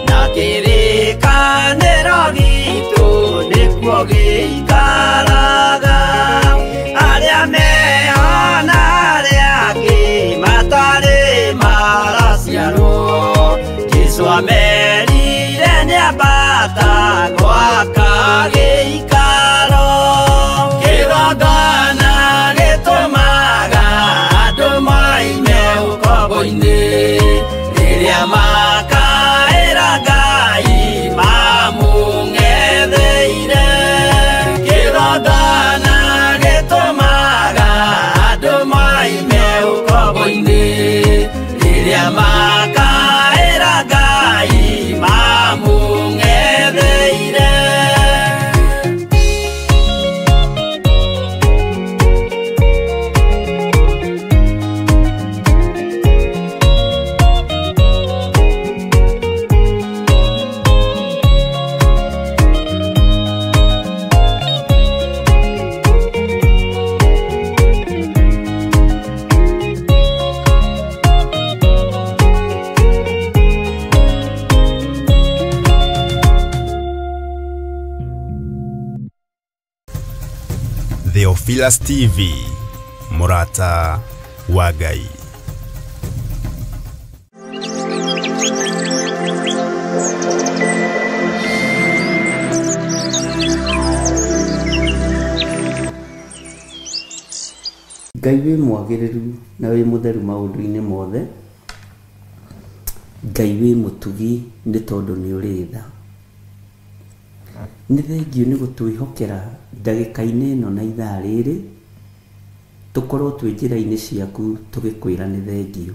na kĩrĩkanĩro gitũ nĩkuo gĩikaraga arĩa mehona arĩa angĩ matarĩ maraciarwo Jesũ amerire nĩambata gwaka gĩikaro kĩgongona gĩtũmaga andũ moime ũkombo-inĩ rĩrĩa makaĩra Ngai mamũng'etheire kĩgongona gĩtũmaga andũ moime ũkombo-inĩ rĩrĩa makaĩra Ngai mamũng'etheire. Theophilus TV, Murata wa Ngai. Ngai wĩ mwagĩrĩru na wĩ mũtheru maũndũ-inĩ mothe. Ngai wĩ mũtugi nĩ tondũ nĩ ũrĩ tha. Nĩ thengiũ nĩ gũtwĩhokera ndagĩka-inĩ ĩno na ithaa rĩrĩ tũkorwo twĩ njĩra-inĩ ciaku tũgĩkwĩra nĩ thengiũ.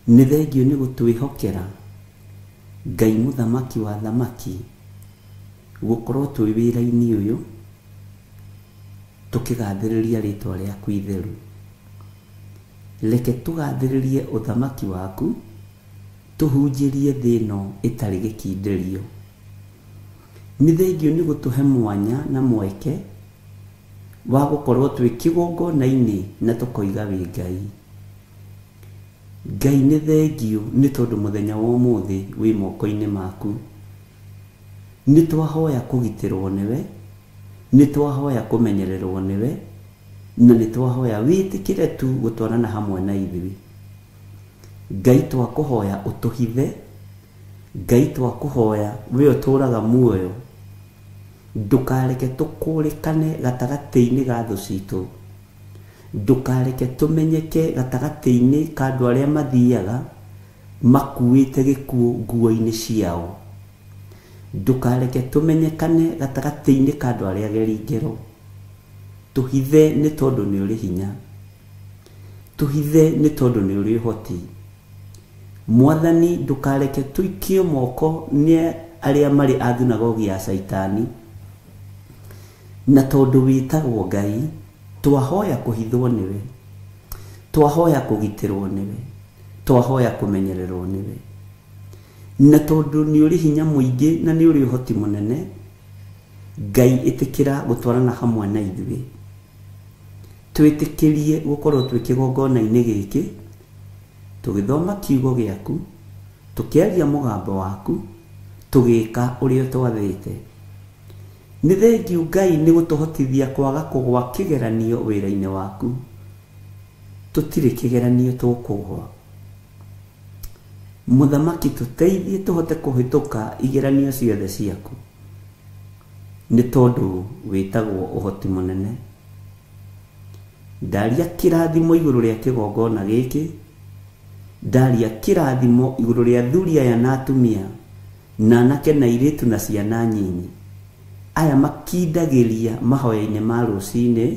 Nĩ thengiũ nĩ gũtwĩhokera Ngai mũthamaki wa thamaki gũkorwo twĩ wĩra-inĩ ũyũ tũkĩgathĩrĩria rĩtwa rĩaku itheru. Reke tũgathĩrĩrie ũthamaki waku tũhunjĩrie thĩ ĩno ĩtarĩ gĩkindĩrio. Nĩ thengiũ nĩ gũtũhe mwanya na mweke wa gũkorwo twĩ kĩgongona-inĩ na tũkoiga wĩ Ngai. Ngai nĩ thengiũ nĩ tondũ mũthenya wa ũmũthĩ wĩ moko-inĩ maku. Nĩ twahoya kũgitĩrwo nĩwe, nĩ twahoya kũmenyererwo nĩwe, na nĩ twahoya wĩtĩkĩre tu gũtwarana hamwe na ithuĩ. Ngai twakũhoya ũtũhithe, Ngai twakũhoya we ũtũũraga muoyo ndũkareke tũkũrĩkane gatagatĩ-inĩ ga thũ citũ, ndũkareke tũmenyeke gatagatĩ-inĩ ka andũ arĩa mathiaga makuĩte gĩkuũ nguo-inĩ ciao, ndũkareke tũmenyekane gatagatĩ-inĩ ka andũ arĩa ageri ngero. Tũhithe nĩ tondũ nĩ ũrĩ hinya, tũhithe nĩ tondũ nĩ ũrĩ ũhoti. Mwathani ndũkareke tũikio moko nĩ arĩa marĩ a thunagogi ya Caitani, na tondũ wĩtagwo Ngai twahoya kũhithwo nĩwe, twahoya kũgitĩrwo nĩwe, twahoya kũmenyererwo nĩwe. Na tondũ nĩ ũrĩ hinya mũingĩ na nĩ ũrĩ ũhoti mũnene, Ngai ĩtĩkĩra gũtwarana hamwe na ithuĩ. Twĩtĩkĩrie gũkorwo twĩ kĩgongona-inĩ gĩkĩ tũgĩthoma kiugo gĩaku, tũkĩaria mũgambo waku, tũgĩka ũrĩa twathĩte. Nĩ thengiũ Ngai nĩ gũtũhotithia kwaga kũgwa kĩgeranio wĩra-inĩ waku. Tũtirĩ kĩgeranio tũkũgwa. Mũthamaki tũteithie tũhote kũhĩtũka igeranio ciothe ciaku, nĩ tondũ wĩtagwo ũhoti mũnene. Ndaria kĩrathimo igũrũ rĩa kĩgongona gĩkĩ, ndaria kĩrathimo igũrũ rĩa athuri aya na atumia na anake na airĩtu na ciana nyinyi, aya makindagĩria mahoya-inĩ ma rũcinĩ,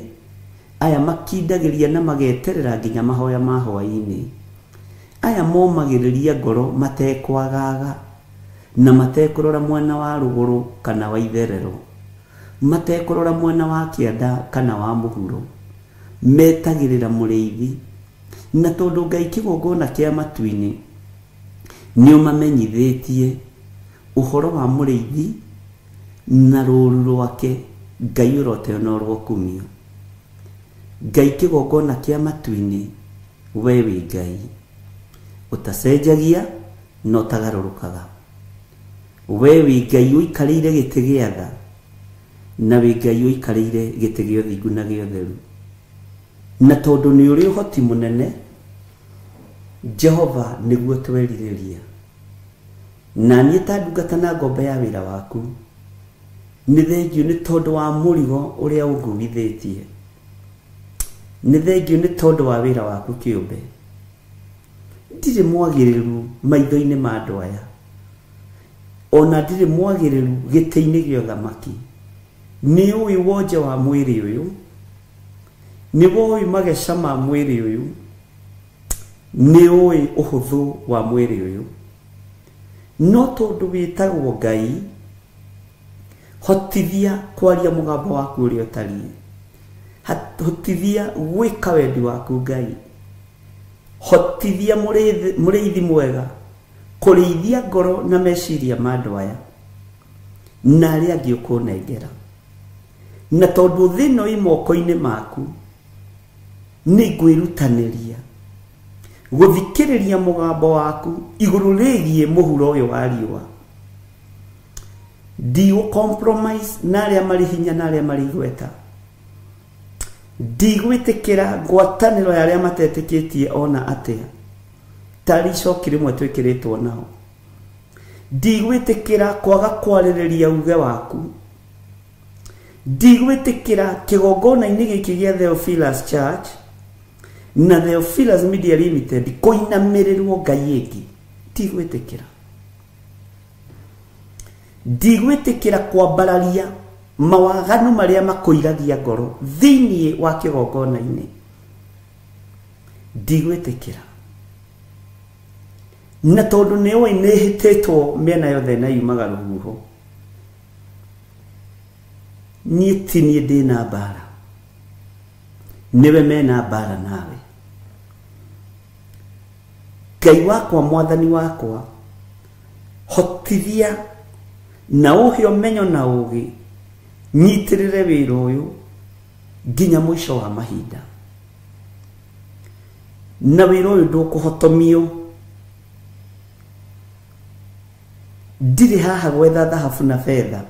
aya makindagĩria na mageterera nginya mahoya ma hwaĩ-inĩ, aya momagĩrĩria ngoro matekwagaga na matekũrora mwena wa rũgũrũ kana wa itherero, matekũrora mwena wa kĩanda kana wa mũhuro, metagĩrĩra mũrĩithi. Na tondũ Ngai kĩgongona kĩa matu-inĩ nĩ ũmamenyithĩtie ũhoro wa mũrĩithi na rũũru rwake, Ngai ũroteo na ũrokumio. Ngai kĩgongona kĩa matu-inĩ, we wĩ Ngai ũtacenjagia na ũtagarũrũkaga. We wĩ Ngai ũikarĩire gĩtĩ gĩa tha, na wĩ Ngai ũikarĩire gĩtĩ gĩa ũthingu na gĩa ũtheru. Na tondũ nĩ ũrĩ ũhoti mũnene, Jehova nĩguo twerirĩria. Na niĩ ta ndungata na ngombo ya wĩra waku, nĩ thengiũ nĩ tondũ wa mũrigo ũrĩa ũnguithĩtie. Nĩ thengiũ nĩ tondũ wa wĩra waku kĩũmbe. Ndirĩ mwagĩrĩru maitho-inĩ ma andũ aya, ona ndirĩ mwagĩrĩru gĩtĩ-inĩ gĩa ũthamaki. Nĩ ũĩ wonje wa mwĩrĩ ũyũ, nĩ woĩ mageca ma mwĩrĩ ũyũ, nĩ ũĩ ũhũthũ wa mwĩrĩ ũyũ. No tondũ wĩtagwo Ngai, hotithia kwaria mũgambo waku ũrĩa ũtariĩ, hotithia gwĩka wendi waku Ngai, hotithia mũrĩithi mwega kũrĩithia ngoro na meciria ma andũ aya na arĩa angĩ ũkũnengera. Na tondũ thĩ ĩno ĩ moko-inĩ maku, nĩ ngwĩrutanĩria gũthikĩrĩria mũgambo waku igũrũ rĩgiĩ mũhuro ũyũ wa riũa. Ndigũ compromise na arĩa marĩ hinya na arĩa marĩ igweta. Ndigwĩtĩkĩra ngwatanĩro ya arĩa matetĩkĩtie ona atĩa, tarĩ icoki rĩmwe twĩkĩrĩtwo nao. Ndigwĩtĩkĩra kwaga kwarĩrĩria uge waku. Ndigwĩtĩkĩra kĩgongona-inĩ gĩkĩ gĩa Theophilus Church na Theophilus Media Limited kũinamĩrĩrwo Ngai ĩngĩ. Ndigwĩtĩkĩra. Ndigwĩtĩkĩra kwambararia mawaganu marĩa makũiragia ngoro thĩinĩ wa kĩgongona-inĩ. Ndigwĩtĩkĩra. Na tondũ nĩ ũĩ nĩ hĩtĩtwo mĩena yothe na yumaga rũhuho, niĩ ti niĩ ndĩna mbara, nĩwe mena mbara nawe. Ngai wakwa, mwathani wakwa, hotithia na ũhe ũmenyo na ũgĩ, nyitĩrĩre wĩra ũyũ nginya mũico wa mahinda. Na wĩra ũyũ ndũkũhotomio. Ndirĩ haha gwetha thahabu na betha.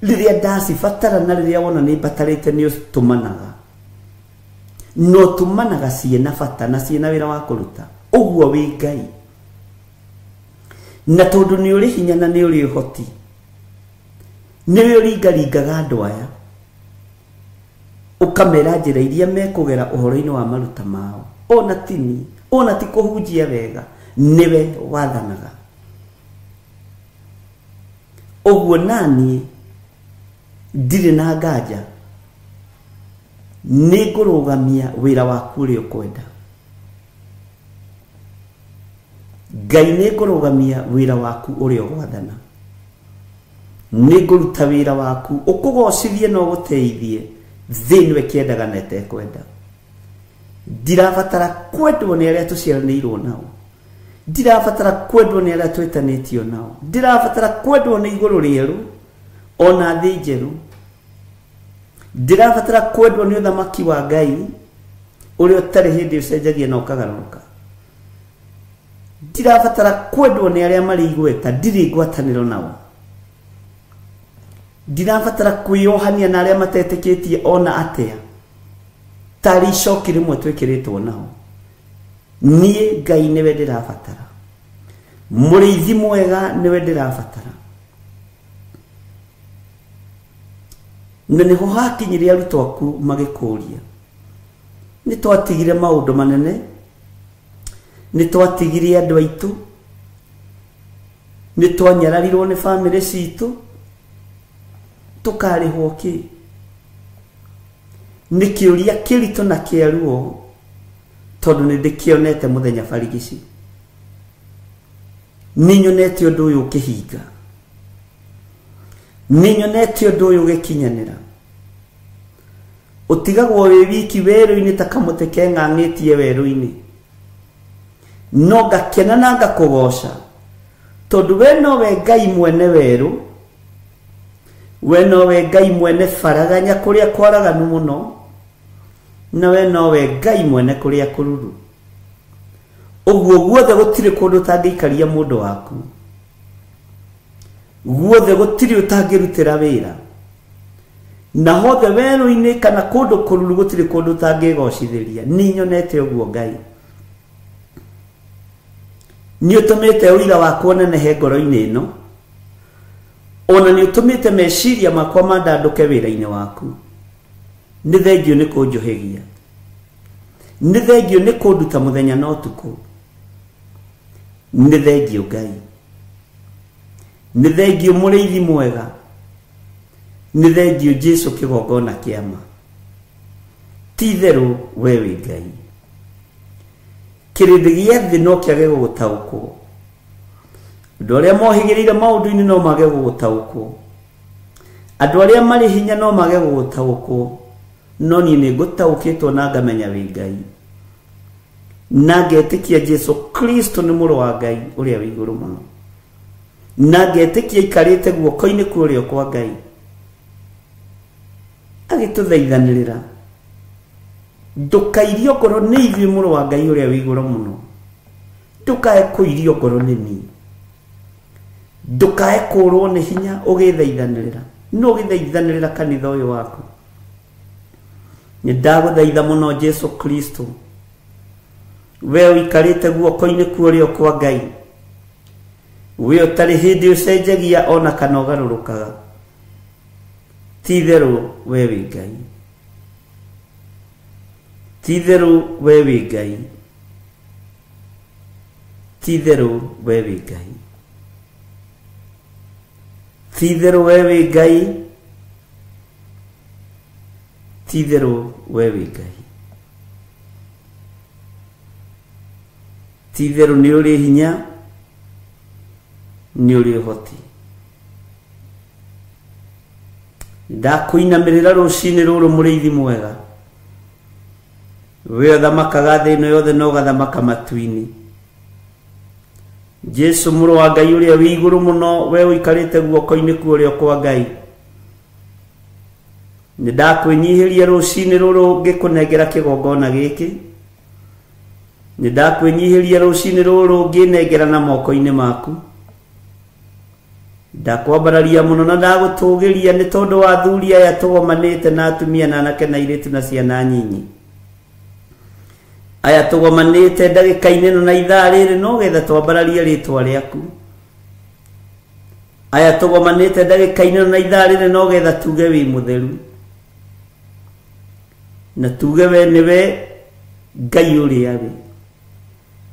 Rĩrĩa ndacibatara na rĩrĩa wona nĩ mbatarĩte nĩ ũtũmanaga, no tũmanaga ciĩna bata na ciĩna wĩra wa kũruta. Ũguo wĩ Ngai. Na tondũ nĩ ũrĩ hinya na nĩ ũrĩ ũhoti, nĩwe ũringaringaga andũ aya, ũkamera njĩra iria mekũgera ũhoro-inĩ wa maruta mao. Ona tini, ona ti kũhunjia wega, nĩwe wathanaga. Ũguo naniĩ ndirĩ na nganja, nĩ ngũrũgamia wĩra waku ũrĩa ũkwenda. Ngai, nĩ ngũrũgamia wĩra waku ũrĩa ũgwathana. Nĩ ngũruta wĩra waku ũkũgocithie na ũgũteithie thĩ ĩno ĩkĩendaga na ĩtekwenda. Ndirabatara kwendwo nĩ arĩa tũciaranĩirwo nao, ndirabatara kwendwo nĩ arĩa twĩtanĩtio nao, ndirabatara kwendwo nĩ igũrũ rĩerũ ona thĩ njerũ. Ndirabatara kwendwo nĩ ũthamaki wa Ngai ũrĩa ũtarĩ hĩndĩ ũcenjagia na ũkagarũrũka. Ndirabatara kwendwo nĩ arĩa marĩ igweta, ndirĩ ngwatanĩro nao. Ndirabatara kwĩyohania na arĩa matetĩkĩtie ona atĩa, tarĩ icoki rĩmwe twĩkĩrĩtwo nao. Niĩ Ngai nĩwe ndĩrabatara, mũrĩithi mwega nĩwe ndĩrabatara. Na nĩho hakinyire arutwo aku magĩkũria, nĩ twatigire maũndũ manene, nĩ twatigire andũ aitũ, nĩ twanyararirwo nĩ bamĩrĩ citũ, tũkarĩhwo kĩ? Nĩ kĩũria kĩritũ na kĩa ruo, tondũ nĩ ndĩkĩonete mũthenya barigici. Nĩ nyonete ũndũ ũyũ ũkĩhinga, nĩ nyonete ũndũ ũyũ ũgĩkinyanĩra. Ũtigagwo wĩ wiki werũ-inĩ ta kamũtĩ keng'ang'ĩtie werũ-inĩ, no ngakena na ngakũgoca, tondũ we nowe Ngai mwene werũ, we nowe Ngai mwene baraganya kũrĩa kwaraganu mũno, na we nowe Ngai mwene kũrĩa kũruru. Ũguo guothe gũtirĩ kũndũ ũtangĩikaria mũndũ waku. Guothe gũtirĩ ũtangĩrutĩra wĩra. Na hothe werũ-inĩ kana kũndũ kũruru gũtirĩ kũndũ ũtangĩgocithĩria. Nĩ nyonete ũguo Ngai. Nĩ ũtũmĩte ũira wakwa ũnenehe ngoro-inĩ ĩno. Ona nĩ ũtũmĩte meciria makwa mandandũke wĩra-inĩ waku. Nĩ thengio nĩ kũnjũhĩgia. Nĩ thengio nĩ kũnduta mũthenya na ũtukũ. Nĩ thengio Ngai. Nĩ thengio mũrĩithi mwega. Nĩ thengio Jesu kĩgongona kĩama. Ti itherũ we wĩ Ngai. Kĩrĩndĩ gĩa thĩ no kĩage gũgũtaũkwo. Andũ arĩa mohĩgĩrĩire maũndũ-inĩ no mage gũgũtaũkwo. Andũ arĩa marĩ hinya no mage gũgũtaũkwo. No niĩ nĩ ngũtaũkĩtwo na ngamenya wĩ Ngai. Na ngetĩkia Jesu Kristo nĩ mũrũ wa Ngai ũrĩa wĩ igũrũ mũno. Na ngetĩkia aikarĩte guoko-inĩ kwa ũrĩo kwa Ngai. Agĩtũthaithanĩrĩra. Ndũkairio ngoro nĩ ithuĩ mũrũ wa Ngai ũrĩa wĩ igũrũ mũno. Ndũkae kũirio ngoro nĩ niĩ. Ndũkae kũrwo nĩ hinya ũgĩthaithanĩrĩra. No ũgĩthaithanĩrĩra kanitha ũyũ waku. Nĩ ndagũthaitha mũno Jesu Kristo. We ũikarĩte guoko-inĩ kwa ũrĩo kwa Ngai. We ũtarĩ hĩndĩ ũcenjagia ona kana ũgarũrũkaga. Ti itherũ we wĩ Ngai. Ti itherũ we wĩ Ngai. Ti itherũ we wĩ Ngai. Ti itherũ we wĩ Ngai. Ti itherũ we wĩ Ngai. Ti itherũ nĩ ũrĩ hinya, nĩ ũrĩ ũhoti. Ndakũinamĩrĩra rũcinĩ rũrũ mũrĩithi mwega. We ũthamakaga thĩ ĩno yothe na ũgathamaka matu-inĩ. Jesu mũrũ wa Ngai ũrĩa wĩ igũrũ mũno, we ũikarĩte guoko-inĩ kwa ũrĩo kwa Ngai. Nĩ ndakwĩnyihĩria rũcinĩ rũrũ ngĩkũnengera kĩgongona gĩkĩ. Nĩ ndakwĩnyihĩria rũcinĩ rũrũ ngĩnengera na moko-inĩ maku. Ndakwambararia mũno na ndagũtũgĩria nĩ tondũ wa athuri aya tũgomanĩte na atumia na anake na airĩtu na ciana nyinyi. Aya tũgomanĩte ndagĩka-inĩ ĩno na ithaa rĩrĩ no getha twambararie rĩtwa rĩaku. Aya tũgomanĩte ndagĩka-inĩ ĩno na ithaa rĩrĩ no getha tuge wĩ mũtheru. Na tuge we nĩwe Ngai ũrĩa wĩ.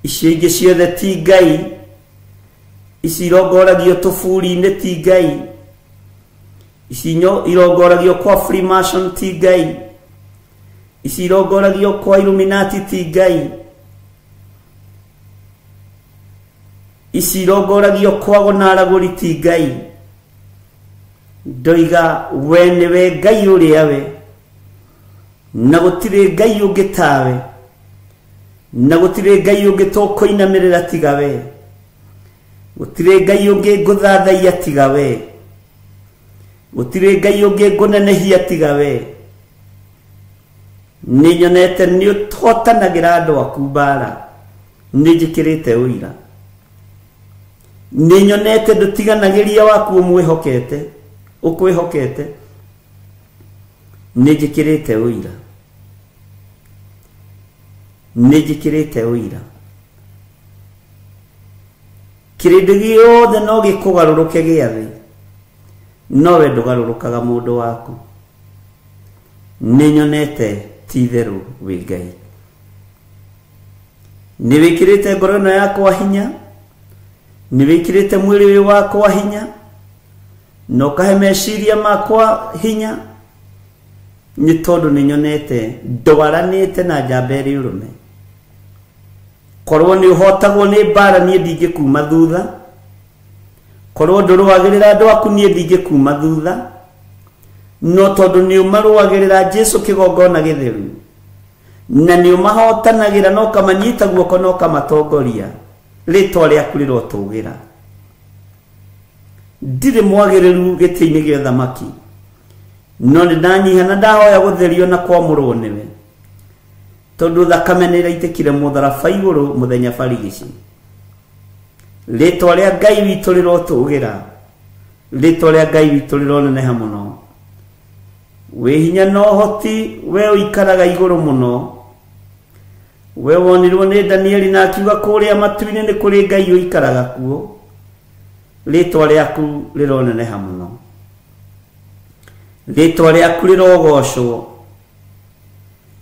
Icio ingĩ ciothe ti Ngai. Ici irongoragio tũburi-inĩ ti Ngai. Ici irongoragio kwa Freemason ti Ngai. Ici irongoragio kwa Illuminati ti Ngai. Ici irongoragio kwa gonaragũri ti Ngai. Ndoiga we nĩwe Ngai ũrĩa we. Na gũtirĩ Ngai ũngĩ tawe. Na gũtirĩ Ngai ũngĩ tũkũinamĩrĩra tiga we. Gũtirĩ Ngai ũngĩ ngũthathaiya tiga we. Gũtirĩ Ngai ũngĩ ngũnenehia tiga we. Nĩ nyonete nĩ ũhotanagĩra andũ aku mbara. Nĩ njĩkĩrĩte ũira. Nĩ nyonete ndũtiganagĩria waku ũmwĩhokete, ũkwĩhokete. Nĩ njĩkĩrĩte ũira. Nĩ njĩkĩrĩte ũira. Kĩrĩndĩ gĩothe no gĩkũgarũrũke gĩa thĩ. No we ndũgarũrũkaga mũndũ waku. Nĩ nyonete ti itherũ wĩ Ngai. Nĩ wĩkĩrĩte ngoro ĩno yakwa hinya. Nĩ wĩkĩrĩte mwĩrĩ ũyũ wakwa hinya. Na ũkahe meciria makwa hinya. Nĩ tondũ nĩ nyonete ndwaranĩte na njamba ĩrĩ ũrũme. Korwo nĩ ũhotagwo nĩ mbara niĩ ndingĩkuma thutha. Korwo ndũrũagĩrĩra andũ aku niĩ ndingĩkuma thutha. No tondũ nĩ ũmarũagĩrĩra Jesu kĩgongona gĩtheru. Na nĩ ũmahotanagĩra na ũkamanyita guoko na ũkamatongoria. Rĩtwa rĩaku rĩrotũgĩra. Ndirĩ mwagĩrĩru gĩtĩ-inĩ gĩa ũthamaki. No nĩ ndanyiha na ndahoya gũtherio na kwamũrwo nĩwe. Tondu thakame nĩ ĩraitĩkire mũtharaba igũrũ mũthenya barigici. Rĩtwa rĩa Ngai witũ rĩrotũgĩra. Rĩtwa rĩa Ngai witũ rĩroneneha mũno. Wĩ hinya na ũhoti, we ũikaraga igũrũ mũno. We wonirwo nĩ Danieli na akiuga kũrĩa matu-inĩ nĩ kũrĩ Ngai ũikaraga kuo. Rĩtwa rĩaku rĩroneneha mũno. Rĩtwa rĩaku rĩrogocwo.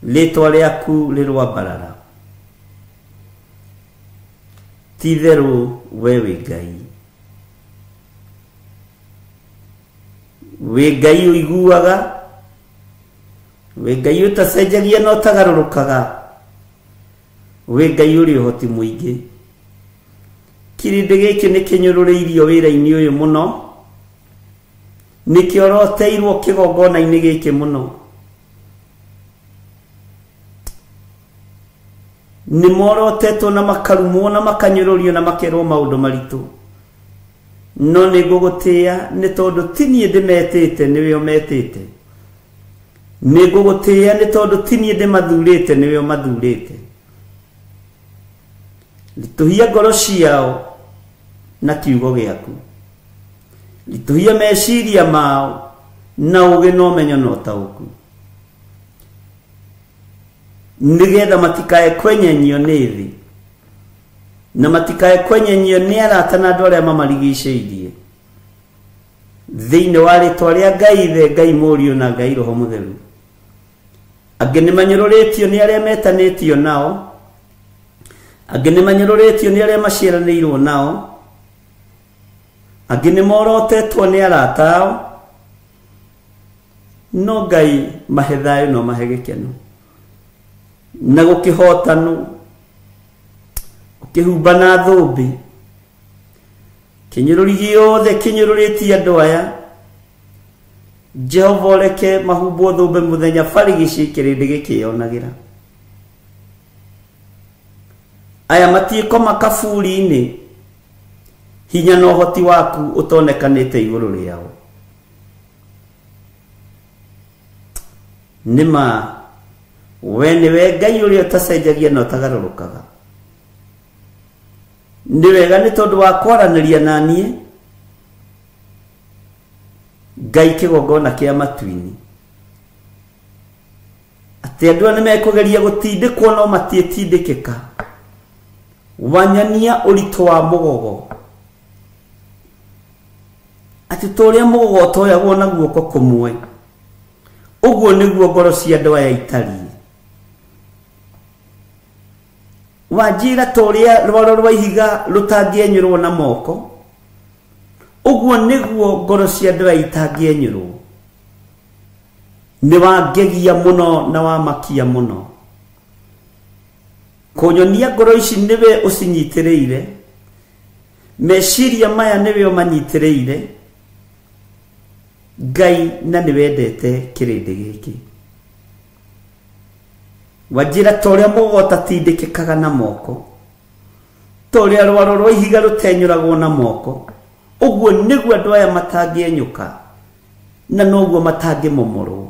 Rĩtwa rĩaku rĩroambarara. Ti itherũ we wĩ Ngai. Wĩ Ngai ũiguaga, wĩ Ngai ũtacenjagia na ũtagarũrũkaga, wĩ Ngai ũrĩ ũhoti mũingĩ. Kĩrĩndĩ gĩkĩ nĩ kĩnyũrũrĩirio wĩra-inĩ ũyũ mũno, nĩ kĩoroteirwo kĩgongona-inĩ gĩkĩ mũno. Nĩ morotetwo na makarumwo na makanyũrũrio na makerwo maũndũ maritũ. No nĩ ngũgũtĩĩa nĩ tondũ ti niĩ ndĩmetĩte, nĩwe ũmetĩte. Nĩ ngũgũtĩĩa nĩ tondũ ti niĩ ndĩmathurĩte, nĩwe ũmathurĩte. Ritũhia ngoro ciao na kiugo gĩaku. Ritũhia meciria mao na ũũgĩ na ũmenyo na ũtaũku. Nĩgetha matikae kwenyenyio nĩ thĩ, na matikae kwenyenyio nĩ arata na andũ arĩa mamarigicĩirie. Thĩinĩ wa rĩtwa rĩa Ngai Ithe, Ngai Mũriũ na Ngai Roho Mũtheru. Angĩ nĩ manyũrũrĩtio nĩ arĩa metanĩtio nao, angĩ nĩ manyũrũrĩtio nĩ arĩa maciaranĩirwo nao, angĩ nĩ morotetwo nĩ arata ao. No Ngai mahe thayũ no mahe gĩkeno na gũkĩhotanwo, ũkĩhumba na thũmbĩ. Kĩnyũrũri gĩothe kĩnyũrũrĩtie andũ aya, Jehova ũreke mahumbwo thũmbĩ mũthenya barigici kĩrĩndĩ gĩkĩyonagĩra. Aya matiĩkoma kaburi-inĩ, hinya na ũhoti waku ũtonekanĩte igũrũ rĩao. Nĩma we nĩwe Ngai ũrĩa ũtacenjagia na ũtagarũrũkaga. Nĩ wega nĩ tondũ wa kwaranĩria na niĩ, Ngai kĩgongona kĩa matu-inĩ. Atĩ andũ aya nĩmekũgeria gũtindĩkwo no matiĩtindĩkĩka. Wanyania ũritũ wa mũgogo. Atĩ ta ũrĩa mũgogo ũtoyagwo na guoko kũmwe, ũguo nĩguo ngoro cia andũ aya itariĩ. Wanjĩra ta ũrĩa rwaro rwa ihiga rũtangĩenyũrwo na moko, ũguo nĩguo ngoro cia andũ aya itangĩenyũrwo. Nĩ wangegia mũno na wamakia mũno. Kũnyonia ngoro ici nĩwe ũcinyitĩrĩire, meciria maya nĩwe ũmanyitĩrĩire, Ngai na nĩwendete kĩrĩndĩ gĩkĩ. Wanjĩra ta ũrĩa mũgogo ũtatindĩkĩkaga na moko, ta ũrĩa rwaro rwa ihiga rũtenyũragwo na moko, ũguo nĩguo andũ aya matangĩenyũka na noguo matangĩmomorwo.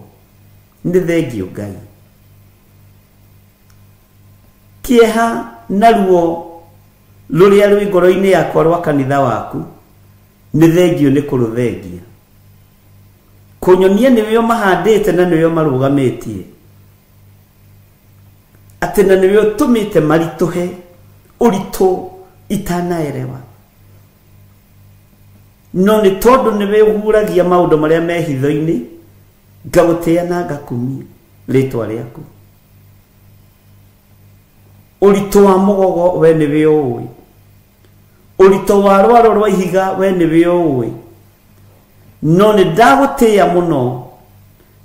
Nĩ thengio Ngai. Kĩeha na ruo rũrĩa rwĩ ngoro-inĩ yakwa rwa kanitha waku, nĩ thengio nĩ kũrũthengia. Kũnyonia nĩwe ũmahandĩte na nĩwe ũmarũgamĩtie, atĩ na nĩwe ũtũmĩte maritũhe ũritũ itanaerewa. No nĩ tondũ nĩwe ũhuragia maũndũ marĩa me hitho-inĩ, ngagũtĩĩa na ngakumia rĩtwa rĩaku. Ũritũ wa mũgogo we nĩwe ũũĩ, ũritũ wa rwaro rwa ihiga we nĩwe ũũĩ. No nĩ ndagũtĩĩa mũno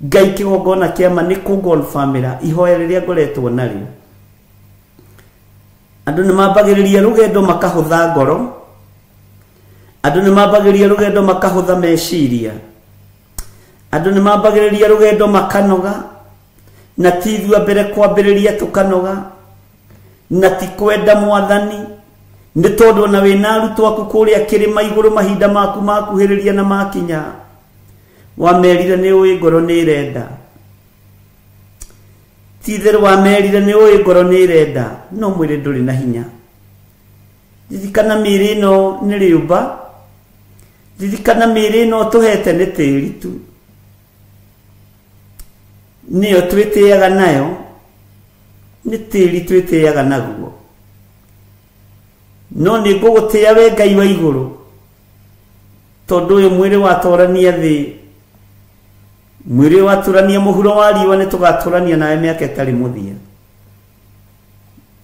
Ngai kĩgongona kĩa ma nĩ kũngonbamĩra ihoya rĩrĩa ngoretwo narĩo. Andũ nĩ mambagĩrĩria rũgendo makahũtha ngoro, andũ nĩ mambagĩrĩria rũgendo makahũtha meciria, andũ nĩ mambagĩrĩria rũgendo makanoga, na ti ithuĩ a mbere kwambĩrĩria tũkanoga, na ti kwenda mwathani, nĩ tondũ ona wĩna arutwo aku kũrĩa kĩrĩma igũrũ mahinda maku makuhĩrĩria na makinya, wamerire nĩ ũĩ ngoro nĩ ĩrenda. Ti itherũ wamerire nĩ ũĩ ngoro nĩ ĩrenda no mwĩrĩ ndũrĩ na hinya. Ririkana mĩĩrĩ ĩno nĩ rĩũmba, ririkana mĩĩrĩ ĩno tũhete nĩ tĩri tu, nĩyo twĩtĩaga nayo, nĩ tĩri twĩtĩaga naguo. No nĩ ngũgũtĩĩa we Ngai wa igũrũ, tondũ ũyũ mwĩrĩ watũrania thĩ, mwĩrĩ watũrania mũhuro wa riũa, nĩ tũgatũrania nawe mĩaka ĩtarĩ mũthia.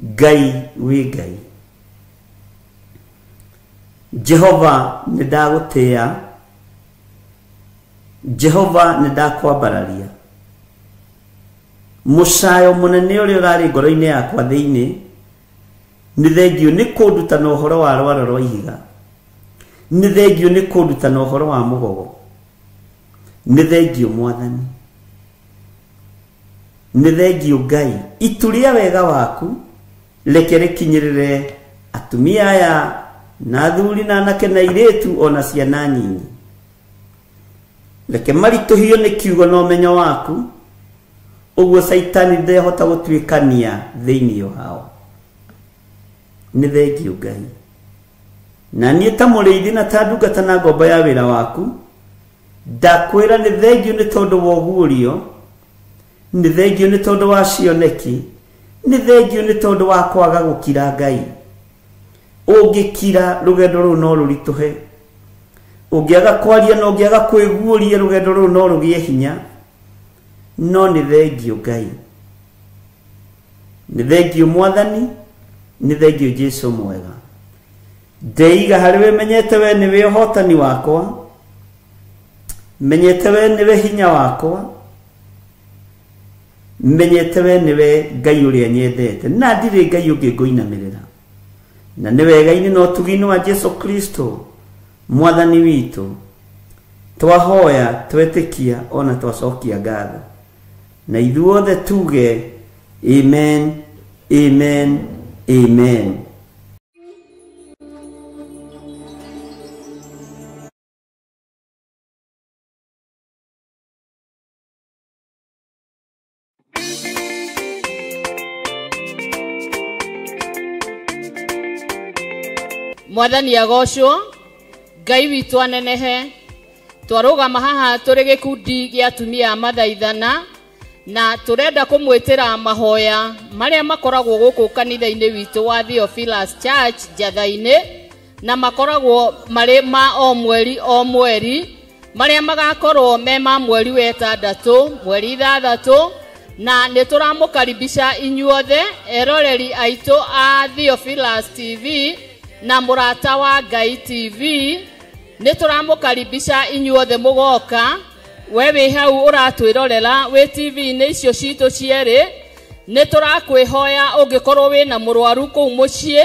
Ngai wĩ Ngai. Jehova nĩ ndagũtĩĩa, Jehova nĩ ndakwambararia. Mũcayo mũnene ũrĩa ũrarĩ ngoro-inĩ yakwa thĩinĩ nĩ thengio nĩ kũndutana ũhoro wa rwaro rwa ihiga, nĩ thengio nĩ kũndutana ũhoro wa mũgogo, nĩ thengio Mwathani, nĩ thengio Ngai. Itu rĩa wega waku reke rĩkinyĩrĩre atumia aya na athuri na anake na airĩtu ona ciana nyinyi. Reke maritũhio nĩ kiugo na ũmenyo waku, ũguo Caitani ndehota gũtuĩkania thĩinĩ wao. Nĩ thengio Ngai. Na niĩ ta mũrĩithi na ta ndungata na ngombo ya wĩra waku, ndakwĩra nĩ thengio nĩ tondũ wa ũguũrio, nĩ thengio nĩ tondũ wa cioneki, nĩ thengio nĩ tondũ wa kwaga gũkira Ngai. Ũngĩkira rũgendo rũu no rũritũhe, ũngĩaga kwaria na ũngĩaga kwĩguũria rũgendo rũu no rũgĩe hinya. No nĩ thengio Ngai, nĩ thengio Mwathani, nĩ thengio Jesu mwega. Ndeiga harĩ we, menyete we nĩwe ũhotani wakwa, menyete we nĩwe hinya wakwa, menyete we nĩwe Ngai ũrĩa nyendete, na ndirĩ Ngai ũngĩ ngũinamĩrĩra. Na nĩ wega-inĩ na ũtugi-inĩ wa Jesu Kristo Mwathani witũ twahoya, twetĩkia ona twacokia ngatho, na ithuothe tuge amen, amen, amen. Mwathani agocwo, Ngai witũ anenehe. Twarũgama haha tũrĩ gĩkundi gĩa atumia a mathaithana, na tũrenda kũmwĩtĩra mahoya marĩa makoragwo gũkũ kanitha-inĩ witũ wa Theophilus Church Njatha-inĩ, na makoragwo marĩ ma o mweri o mweri, marĩa magakorwo me ma mweri wa 6, mweri 6, na nĩ tũramũkaribisha inyuothe eroreri aitũ a Theophilus TV na Mũrata wa Ngai TV. Nĩ tũramũkaribisha inyuothe mũgoka. We wĩ hau ũratwĩrorera wĩ TV-inĩ icio citũ cierĩ, nĩ tũrakwĩhoya ũngĩkorwo wĩna mũrwaru kũu mũciĩ,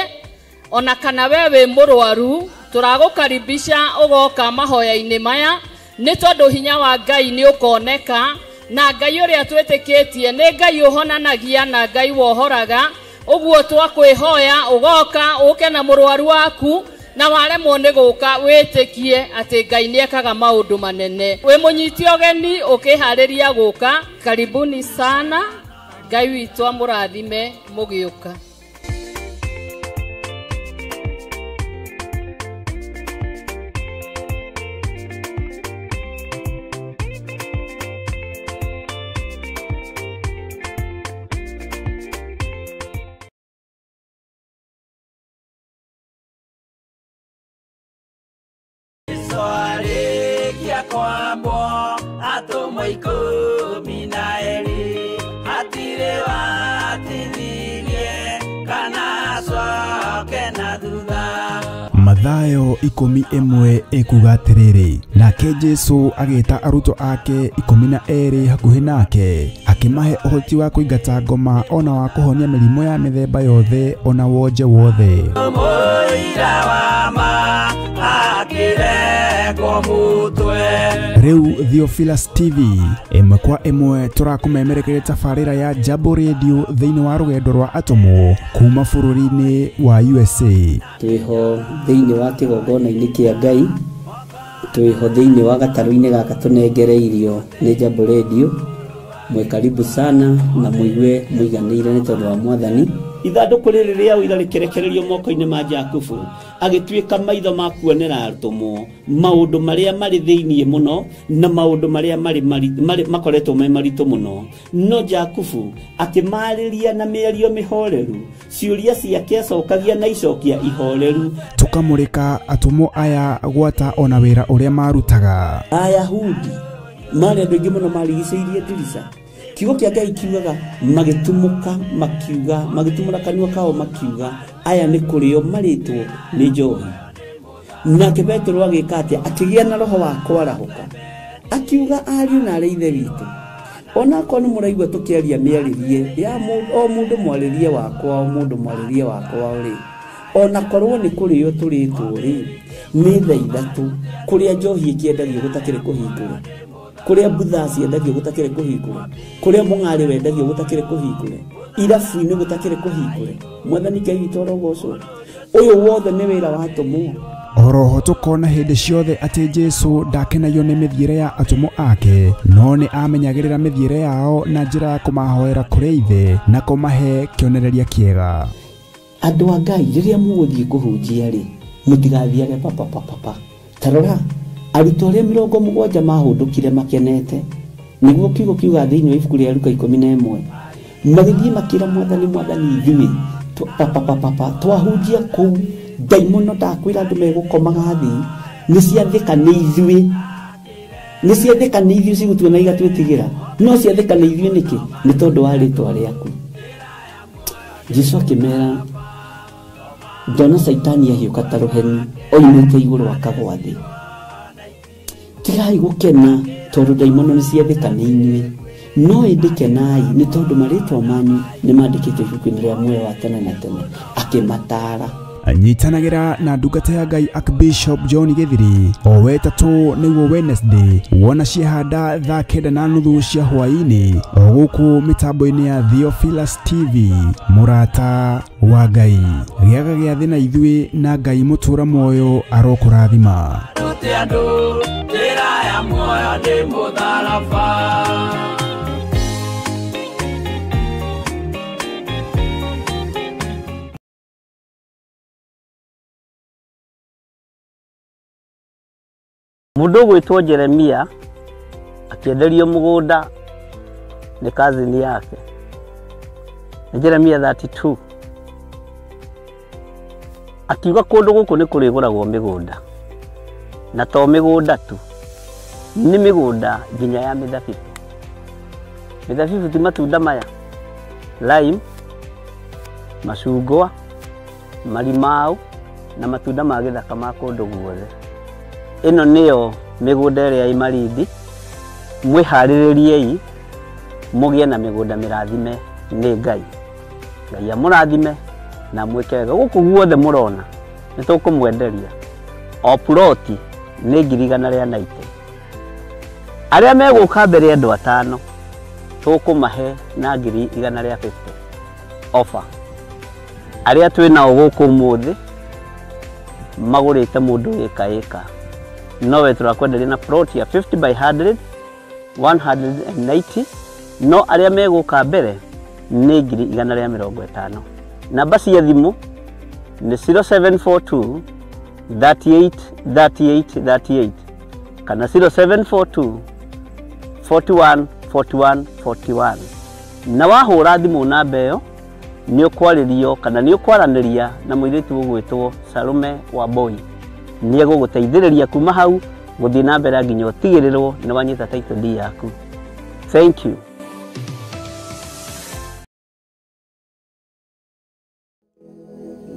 ona kana we wĩ mũrwaru, tũragũkaribisha ũgoka mahoya-inĩ maya, nĩ tondũ hinya wa Ngai nĩ ũkoneka, na Ngai ũrĩa twĩtĩkĩtie nĩ Ngai ũhonanagia na Ngai wohoraga. Ũguo twakwĩhoya ũgoka ũke na mũrwaru waku, na waremwo nĩ gũka wĩtĩkie atĩ Ngai nĩ ekaga maũndũ manene. Wĩ mũnyiti ũgeni ũkĩharĩria gũka, karibuni sana. Ngai witũ amũrathime mũgĩũka. Kwambwo atũmwo 12 hatirĩ watithirie kana acoke na thutha. Mathayo 11 ĩkuga atĩrĩrĩ, nake Jesu agĩta arutwo ake 12 hakuhĩ nake, akĩmahe ũhoti wa kũingata ngoma ona wa kũhonia mĩrimũ ya mĩthemba yothe ona wonje wothe. Mũira wa ma akĩrengwo mũtwe. Rĩu Theophilus TV ĩmwe kwa ĩmwe tũrakũmemerekeria tabarĩra ya Jambo Radio thĩinĩ wa rũgendo rwa atũmwo kuma bũrũri-inĩ wa USA. Twĩho thĩinĩ wa kĩgongona-inĩ kĩa Ngai, twĩho thĩinĩ wa gatarũ-inĩ gaka tũnengereirio nĩ Jambo Radio, Mwĩ karibu sana na muigue muiganĩire nĩ tondũ wa Mwathani. Ithandũkũ rĩrĩ rĩa ũira rĩkĩrekererio moko-inĩ ma Jakubu, agĩtuĩka maitho ma kuonera atũmwo maũndũ marĩa marĩ thĩiniĩ mũno na maũndũ marĩa marĩ makoretwo me maritũ mũno. No Jakubu akĩmarĩria na mĩario mĩhoreru, ciũria ciake acokagia na icokia ihoreru. Tũkamũrĩka atũmwo aya gwata ona wĩra ũrĩa marutaga. Ayahudi marĩ andũ aingĩ mũno marigicĩirie ndirica. Kiugo kĩa Ngai kiugaga magĩtumũka makiuga, magĩtumũra kanua kao makiuga, aya nĩ kũrĩo marĩtwo nĩ njohi. Nake Petero agĩka atĩa? Akĩgĩa na roho wa kwarahũka, akiuga ariũ na arĩ ithe witũ, onakorwo nĩ mũraigua tũkĩaria mĩarĩrie ya o mũndũ mwarĩrie wakwa, o mũndũ mwarĩrie wakwa rĩ, onakorwo nĩ kũrĩo tũrĩtwo rĩ, nĩ thaa ithatũ kũrĩa njohi ĩkĩendagio gũtakĩrĩ kũhingũre, kũrĩa mbutha ciendagio gũtakĩrĩ kũhingũre, kũrĩa mũng'arĩ wendagio gũtakĩrĩ kũhingũre, irabu-inĩ gũtakĩrĩ kũhingũre. Mwathani Ngai witũ arogocwo. Ũyũ wothe nĩ wĩra wa atũmwo. Oroho tũkona hĩndĩ ciothe atĩ Jesũ ndakenagio nĩ mĩthiĩre ya atũmwo ake, no nĩ amenyagĩrĩra mĩthiĩre yao na njĩra ya kũmahoera kũrĩ Ithe na kũmahe kĩonereria kĩega. Andũ a Ngai, rĩrĩa mũgũthiĩ kũhunjia rĩ, mũtigathiage papapapapa. Ta rora, arutwo arĩa 70 mahũndũkire makenete, nĩguo kiugo kiuga thĩinĩ wa ibuku rĩa Luka 11, magĩthiĩ makĩra Mwathani, Mwathani ithuĩ papapapapa twahunjia kũu ndaimono ndakwĩra andũ megũkomaga thĩ, nĩ ciathĩka nĩ ithuĩ, nĩ ciathĩka nĩ ithuĩ cigũtuona igatwĩtigĩra, no ciathĩka nĩ ithuĩ nĩkĩ? Nĩ tondũ wa rĩtwa rĩaku. Jesũ akĩmera, ndona Caitani ahiũka ta rũheni oimĩte igũrũ akagwa thĩ. Tigai gũkena tondũ ndaimono nĩ ciathĩka nĩ inyuĩ, no ĩndĩ kenai nĩ tondũ marĩtwa manyu nĩ mandĩkĩtwo ibuku-inĩ rĩa muoyo wa tene na tene. Akĩmataara. Nyitanagĩra na ndungata ya Ngai Archbishop John Gĩthiri o wetatũ nĩguo Wednesday, wona ciehanda thaa 9:30 cia hwaĩ-inĩ, o gũkũ mĩtambo-inĩ ya Theophilus TV. Mũrata wa Ngai, gĩaga gĩathĩ na ithuĩ, na Ngai mũtũra muoyo arokũrathima. Njĩra ya muoyo nĩ mũtharaba. Mũndũ ũgwĩtwo Jeremia akĩenderio mũgũnda nĩ kazini yake. Nĩ Jeremia 32. Akiuga kũndũ gũkũ nĩ kũrĩgũragwo mĩgũnda, na to mĩgũnda tu, nĩ mĩgũnda nginya ya mĩthabibũ. Mĩthabibũ ti matunda maya, lime, macungwa, marimau na matunda ma gĩthaka ma kũndũ guothe. Ĩno nĩyo mĩgũnda ĩrĩa ĩ Malindi. Mwĩharĩrĩriei mũgĩe na mĩgũnda mĩrathime nĩ Ngai. Ngai amũrathime na mwĩke wega. Gũkũ guothe mũrona nĩ tũkũmwenderia o ploti nĩ 190,000. Arĩa megũka mbere andũ 5 tũkũmahe na 150,000 offer. Arĩa twĩ nao gũkũ ũmũthĩ magũrĩte mũndũ ĩka ĩka, nowe tũrakwenderia na plot ya 50 by 100 190, no arĩa megũka mbere nĩ 150,000. Namba cia thimũ nĩ 0742 38 38 38 kana 0742 41 41 41. Na wahũra thimũ namba ĩyo nĩ ũkwarĩrio kana nĩ ũkwaranĩria na mũirĩtu ũgwĩtwo Salome Wambui. Nĩ egũgũteithĩrĩria kuma hau gũthiĩ na mbere nginya ũtigĩrĩrwo nĩ wanyita title deed yaku. Thank you.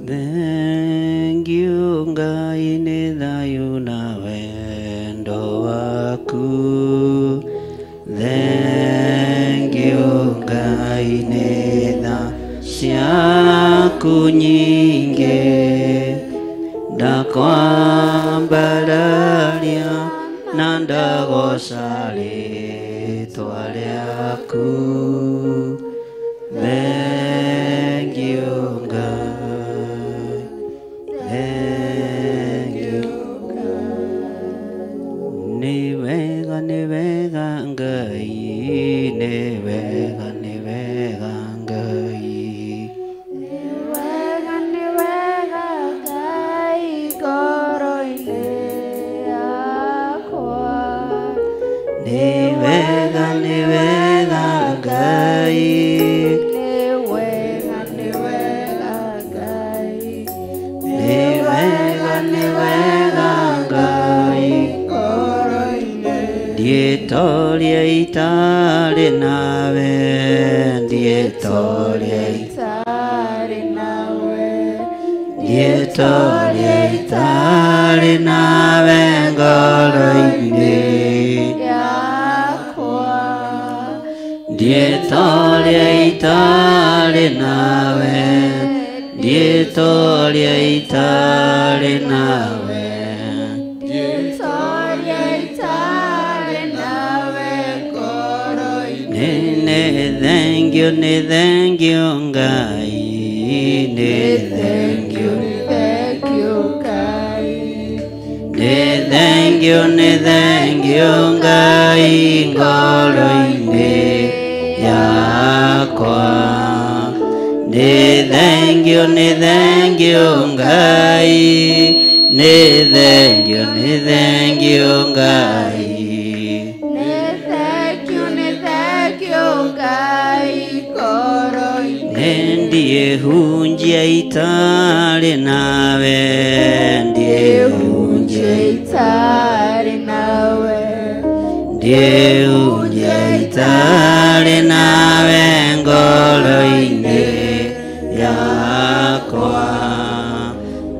Thank you Ngai nĩ thayũ na wendo waku. Thank you Ngai nĩ tha ciaku nyingĩ, ndakwambararia na ndagoca rĩtwa rĩaku. Thank you Ngai, thank you Nĩ wega, nĩ wega Ngai, nĩ Ngai, nĩ wega, nĩ wega Ngai, nĩ wega, nĩ wega Ngai ngoro-inĩ. Ndietoria itarĩ nawe, ndietoria itarĩ nawe, ndietoria itarĩ nawe ngoro-inĩ yakwa. Ndietoria itarĩ nawe, ndietoria itarĩ nawe, ndietoria itarĩ nawe ngoro-inĩ. Nĩ thengio, nĩ thengio Ngai, nĩ thengio, Thengio Ngai, nĩ thengio, nĩ thengio Ngai ngoro-inĩ yakwa. Nĩ thengio, nĩ thengio Ngai, nĩ thengio, nĩ thengio Ngai, nĩ thengio, nĩ thengio Ngai ngoro-inĩ. Ndiehunjia itarĩ nawe, Ndiehunjia itarĩ nawe, ndiehunjia itarĩ nawe ngoro-inĩ yakwa.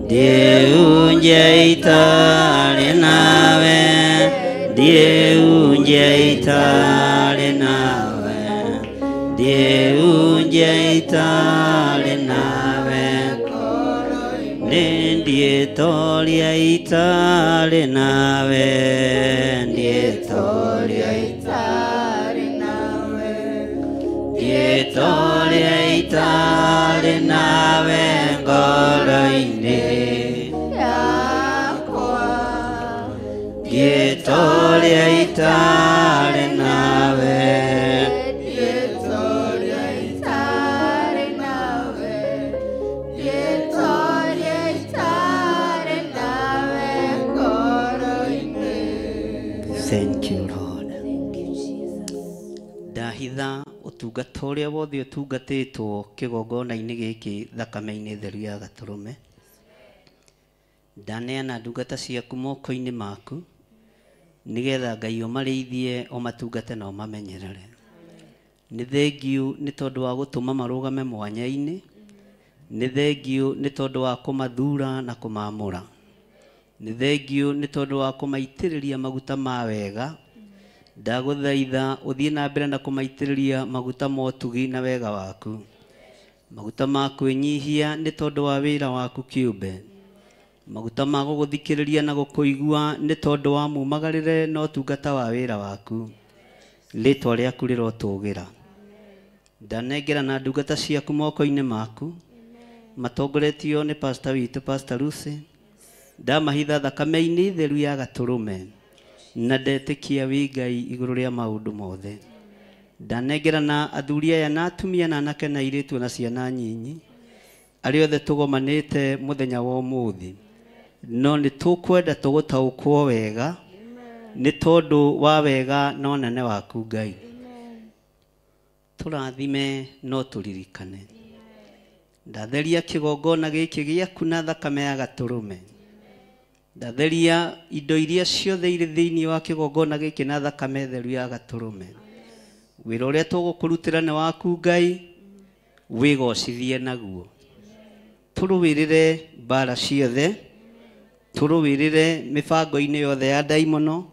Ndiehunjia itarĩ nawe, ndiehunjia itarĩ nawe, ndiehunjia itarĩ nawe. Ndietoria itarĩ nawe, ndietoria itarĩ nawe, ndietoria itarĩ nawe ngoro-inĩ yakwa. Ndietoria itarĩ nawe, ndietoria itarĩ nawe, ndietoria itarĩ nawe ngoro-inĩ. Thank you Lord. Ndahitha ũtungata ũrĩa wothe ũtungatĩtwo kĩgongona-inĩ gĩkĩ thakame-inĩ theru ya gatũrũme. Ndaneana ndungata ciaku moko-inĩ maku nĩgetha Ngai ũmarĩithie, ũmatungate na ũmamenyerere. Nĩ thengiũ nĩ tondũ wa gũtũma marũgame mwanya-inĩ, nĩ thengiũ nĩ tondũ wa kũmathura na kũmamũra, nĩ thengiũ nĩ tondũ wa kũmaitĩrĩria maguta ma wega. Ndagũthaitha ũthiĩ na mbere na kũmaitĩrĩria maguta ma ũtugi na wega waku, maguta ma kwĩnyihia nĩ tondũ wa wĩra waku kĩũmbe, maguta ma gũgũthikĩrĩria na gũkũigua nĩ tondũ wa mumagarĩre na ũtungata wa wĩra waku. Rĩtwa rĩaku rĩrotũgĩra. Ndanengera na ndungata ciaku moko-inĩ maku matongoretio nĩ pastor witũ Pastor Lucy. Ndamahitha thakame-inĩ theru ya gatũrũme na ndetĩkia wĩ Ngai igũrũ rĩa maũndũ mothe. Ndanengera na athuri aya na atumia na anake na airĩtu na ciana nyinyi arĩa othe tũgomanĩte mũthenya wa ũmũthĩ, no nĩ tũkwenda tũgũtaũkwo wega nĩ tondũ wa wega na ũnene waku Ngai. Tũrathime no tũririkane. Ndatheria kĩgongona gĩkĩ gĩaku na thakame ya gatũrũme. Ndatheria indo iria ciothe irĩ thĩinĩ wa kĩgongona gĩkĩ na thakame theru ya gatũrũme. Wĩra ũrĩa tũgũkũrutĩra nĩ waku Ngai, wĩgocithie naguo. Tũrũĩrĩre mbara ciothe, tũrũĩrĩre mĩbango-inĩ yothe ya ndaimono,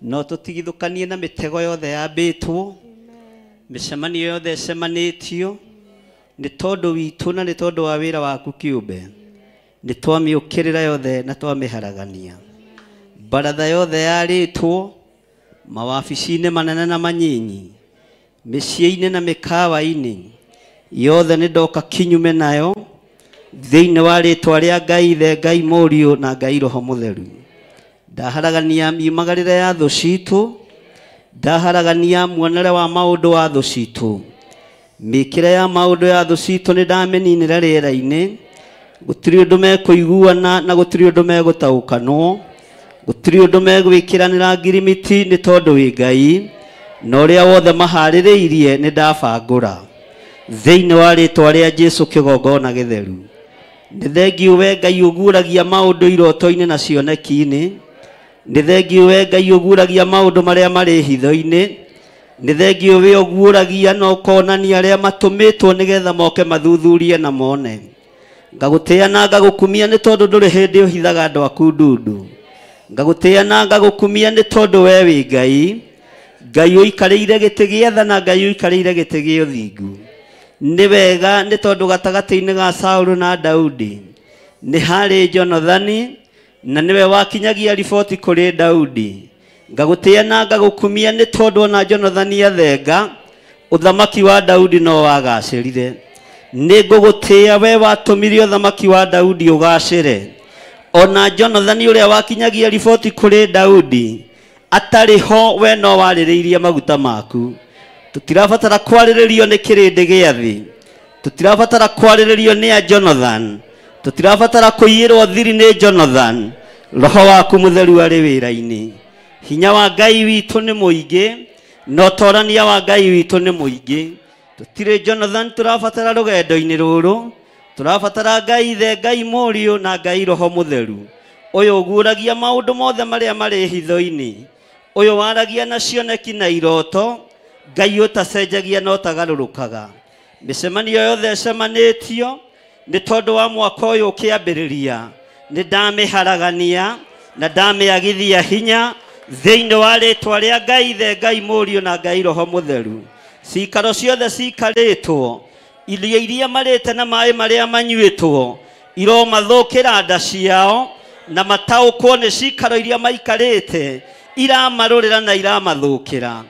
no tũtigithũkanie na mĩtego yothe yambĩtwo, mĩcemanio yothe ĩcemanĩtio nĩ tondũ witũ na nĩ tondũ wa wĩra waku kĩũmbe. Nĩ twamĩũkĩrĩra yothe na twamĩharagania. Baratha yothe yarĩtwo mawabici-inĩ manene na manyinyi, mĩciĩ-inĩ na mĩkawa-inĩ yothe nĩ ndoka kinyume nayo thĩinĩ wa rĩtwa rĩa Ngai Ithe, Ngai Mũriũ na Ngai Roho Mũtheru. Ndaharagania miumagarĩre ya thũ citũ, ndaharagania muonere wa maũndũ wa thũ citũ, mĩkĩre ya maũndũ ya thũ citũ nĩ ndamĩninĩra rĩera-inĩ. Gũtirĩ ũndũ mekũiguana na gũtirĩ ũndũ megũtaũkanwo, gũtirĩ ũndũ megwĩkĩranĩra ngirimiti nĩ tondũ wĩ Ngai. Na ũrĩa wothe maharĩrĩirie nĩ ndabangũra thĩinĩ wa rĩtwa rĩa Jesu kĩgongona gĩtheru. Nĩ thengiũ we Ngai ũguũragia maũndũ iroto-inĩ na cioneki-inĩ. Nĩ thengiũ we Ngai ũguũragia maũndũ marĩa marĩ hitho-inĩ. Nĩ thengiũ we ũguũragia na ũkonania arĩa matũmĩtwo nĩgetha moke mathuthurie na mone. Ngagũtĩĩa na ngagũkumia nĩ tondũ ndũrĩ hĩndĩ ũhithaga andũ aku ndundu. Ngagũtĩĩa na ngagũkumia nĩ tondũ we wĩ Ngai, Ngai ũikarĩire gĩtĩ gĩa tha na Ngai ũikarĩire gĩtĩ gĩa ũthingu. Nĩ wega nĩ tondũ gatagatĩ-inĩ ga Saũlũ na Daudi nĩ harĩ Jonathani na nĩwe wakinyagia riboti kũrĩ Daudi. Ngagũtĩĩa na ngagũkumia nĩ tondũ ona Jonathani athenga ũthamaki wa Daudi no wagacĩrire. Nĩ ngũgũtĩĩa we watũmire ũthamaki wa Daudi ũgacĩre. Ona Jonathani ũrĩa wakinyagia riboti kũrĩ Daudi atarĩ ho, we no warĩrĩirie maguta maku. Tũtirabatara kwarĩrĩrio nĩ kĩrĩndĩ gĩa thĩ, tũtirabatara kwarĩrĩrio nĩ a Jonathan, tũtirabatara kũiyĩrwo thiri nĩ Jonathan. Roho waku mũtheru arĩ wĩra-inĩ. Hinya wa Ngai witũ nĩ mũingĩ na ũtorania wa Ngai witũ nĩ mũingĩ. Tũtirĩ Jonathan tũrabatara rũgendo-inĩ rũrũ, tũrabatara Ngai Ithe, Ngai Mũriũ na Ngai Roho Mũtheru. Ũyũ ũguũragia maũndũ mothe marĩa marĩ hitho-inĩ, ũyũ waragia na cioneki na iroto, Ngai ũtacenjagia na ũtagarũrũkaga. Mĩcemanio yothe ĩcemanĩtio nĩ tondũ wa mwaka ũyũ ũkĩambĩrĩria, nĩ ndamĩharagania na ndamĩagithia hinya thĩinĩ wa rĩtwa rĩa Ngai Ithe, Ngai Mũriũ na Ngai Roho Mũtheru. Cikaro ciothe cikarĩtwo, irio iria marĩte na maĩ marĩa manyuĩtwo iromathũkĩra nda ciao na mataũkwo nĩ cikaro iria maikarĩte iramarũrĩra na iramathũkĩra.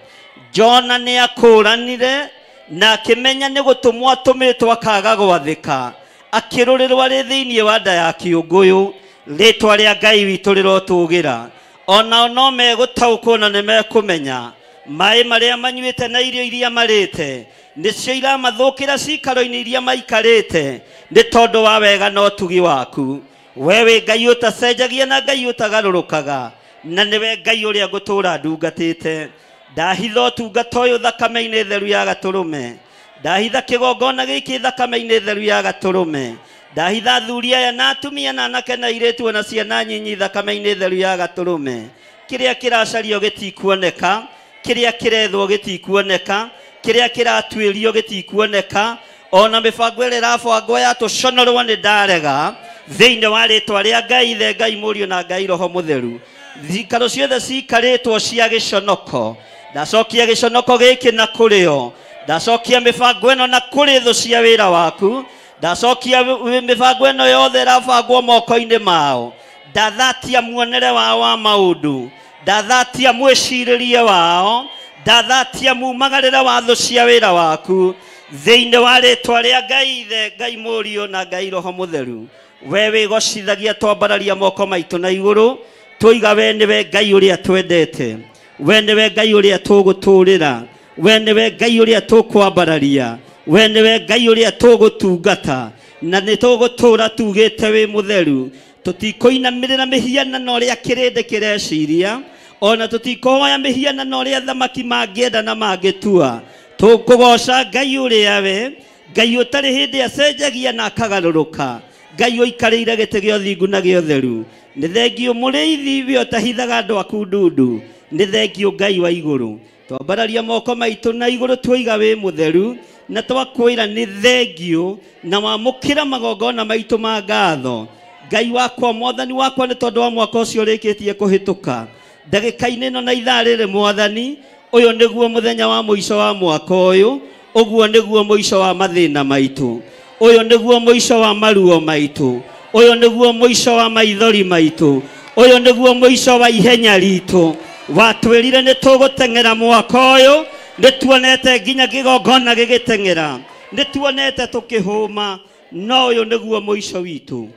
Jona nĩ akũranire na akĩmenya nĩ gũtũmwo atũmĩtwo akaga gwathĩka, akĩrũrĩrwo arĩ thĩinĩ wa nda ya kĩũngũyũ. Rĩtwa rĩa Ngai witũ rĩrotũgĩra. Onao no megũtaũkwo na nĩ mekũmenya maĩ marĩa manyuĩte na irio iria marĩte nĩcio iramathũkĩra cikaro-inĩ iria maikarĩte nĩ tondũ wa wega na ũtugi waku. We wĩ Ngai ũtacenjagia na Ngai ũtagarũrũkaga, na nĩwe Ngai ũrĩa ngũtũũra ndungatĩte. Ndahitha ũtungata ũyũ thakame-inĩ theru ya gatũrũme, ndahitha kĩgongona gĩkĩ thakame-inĩ theru ya gatũrũme, ndahitha athuri aya na atumia na anake na airĩtu na ciana nyinyi thakame-inĩ theru ya gatũrũme. Kĩrĩa kĩracario gĩtikuoneka, kĩrĩa kĩrethwo gĩtikuoneka, kĩrĩa kĩratuĩrio gĩtikuoneka, ona mĩbango ĩrĩa ĩrabangwo ya tũconorwo nĩ ndarega thĩinĩ wa rĩtwa rĩa Ngai Ithe, Ngai Mũriũ na Ngai Roho Mũtheru. Cikaro ciothe cikarĩtwo cia gĩconoko, ndacokia gĩconoko gĩkĩ na kũrĩo, ndacokia mĩbango ĩno na kũrĩ thũ cia wĩra waku, ndacokia mĩbango ĩno yothe ĩrabangwo moko-inĩ mao. Ndathatia muonere wao wa maũndũ, ndathatia mwĩcirĩrie wao, ndathatia mumagarĩre wa thũ cia wĩra waku thĩinĩ wa rĩtwa rĩa Ngai Ithe, Ngai Mũriũ na Ngai Roho Mũtheru. We wĩgocithagia twambararia moko maitũ na igũrũ, tũiga we nĩwe Ngai ũrĩa twendete, we nĩwe Ngai ũrĩa tũgũtũũrĩra, we nĩwe Ngai ũrĩa tũkwambararia, we nĩwe Ngai ũrĩa tũgũtungata, na nĩ tũgũtũũra tugĩte wĩ mũtheru. Tũtikũinamĩrĩra mĩhianano ũrĩa kĩrĩndĩ kĩreciria, ona tũtikũhoya mĩhianano ũrĩa thamaki mangĩenda na mangĩtua. Tũkũgoca Ngai ũrĩa we Ngai ũtarĩ hĩndĩ acenjagia na akagarũrũka, Ngai ũikarĩire gĩtĩ gĩa ũthingu na gĩa ũtheru. Nĩ thengiũ mũrĩithi we ũtahithaga andũ aku ndundu, nĩ thengiũ Ngai wa igũrũ. Twambararia moko maitũ na igũrũ twoiga wĩ mũtheru, na twakwĩra nĩ thengiũ na wamũkĩra magongona maitũ ma ngatho. Ngai wakwa, mwathani wakwa, nĩ tondũ wa mwaka ũcio ũrĩkĩtie kũhĩtũka, ndagĩka-inĩ ĩno na ithaa rĩrĩ mwathani, ũyũ nĩguo mũthenya wa mũico wa mwaka ũyũ, ũguo nĩguo mũico wa mathĩna maitũ, ũyũ nĩguo mũico wa maruo maitũ, ũyũ nĩguo mũico wa maithori maitũ, ũyũ nĩguo mũico wa ihenya ritũ. Watwĩrire nĩ tũgũteng'era mwaka ũyũ, nĩ tuonete nginya kĩgongona gĩgĩteng'era, nĩ tuonete tũkĩhũma, no ũyũ nĩguo mũico witũ.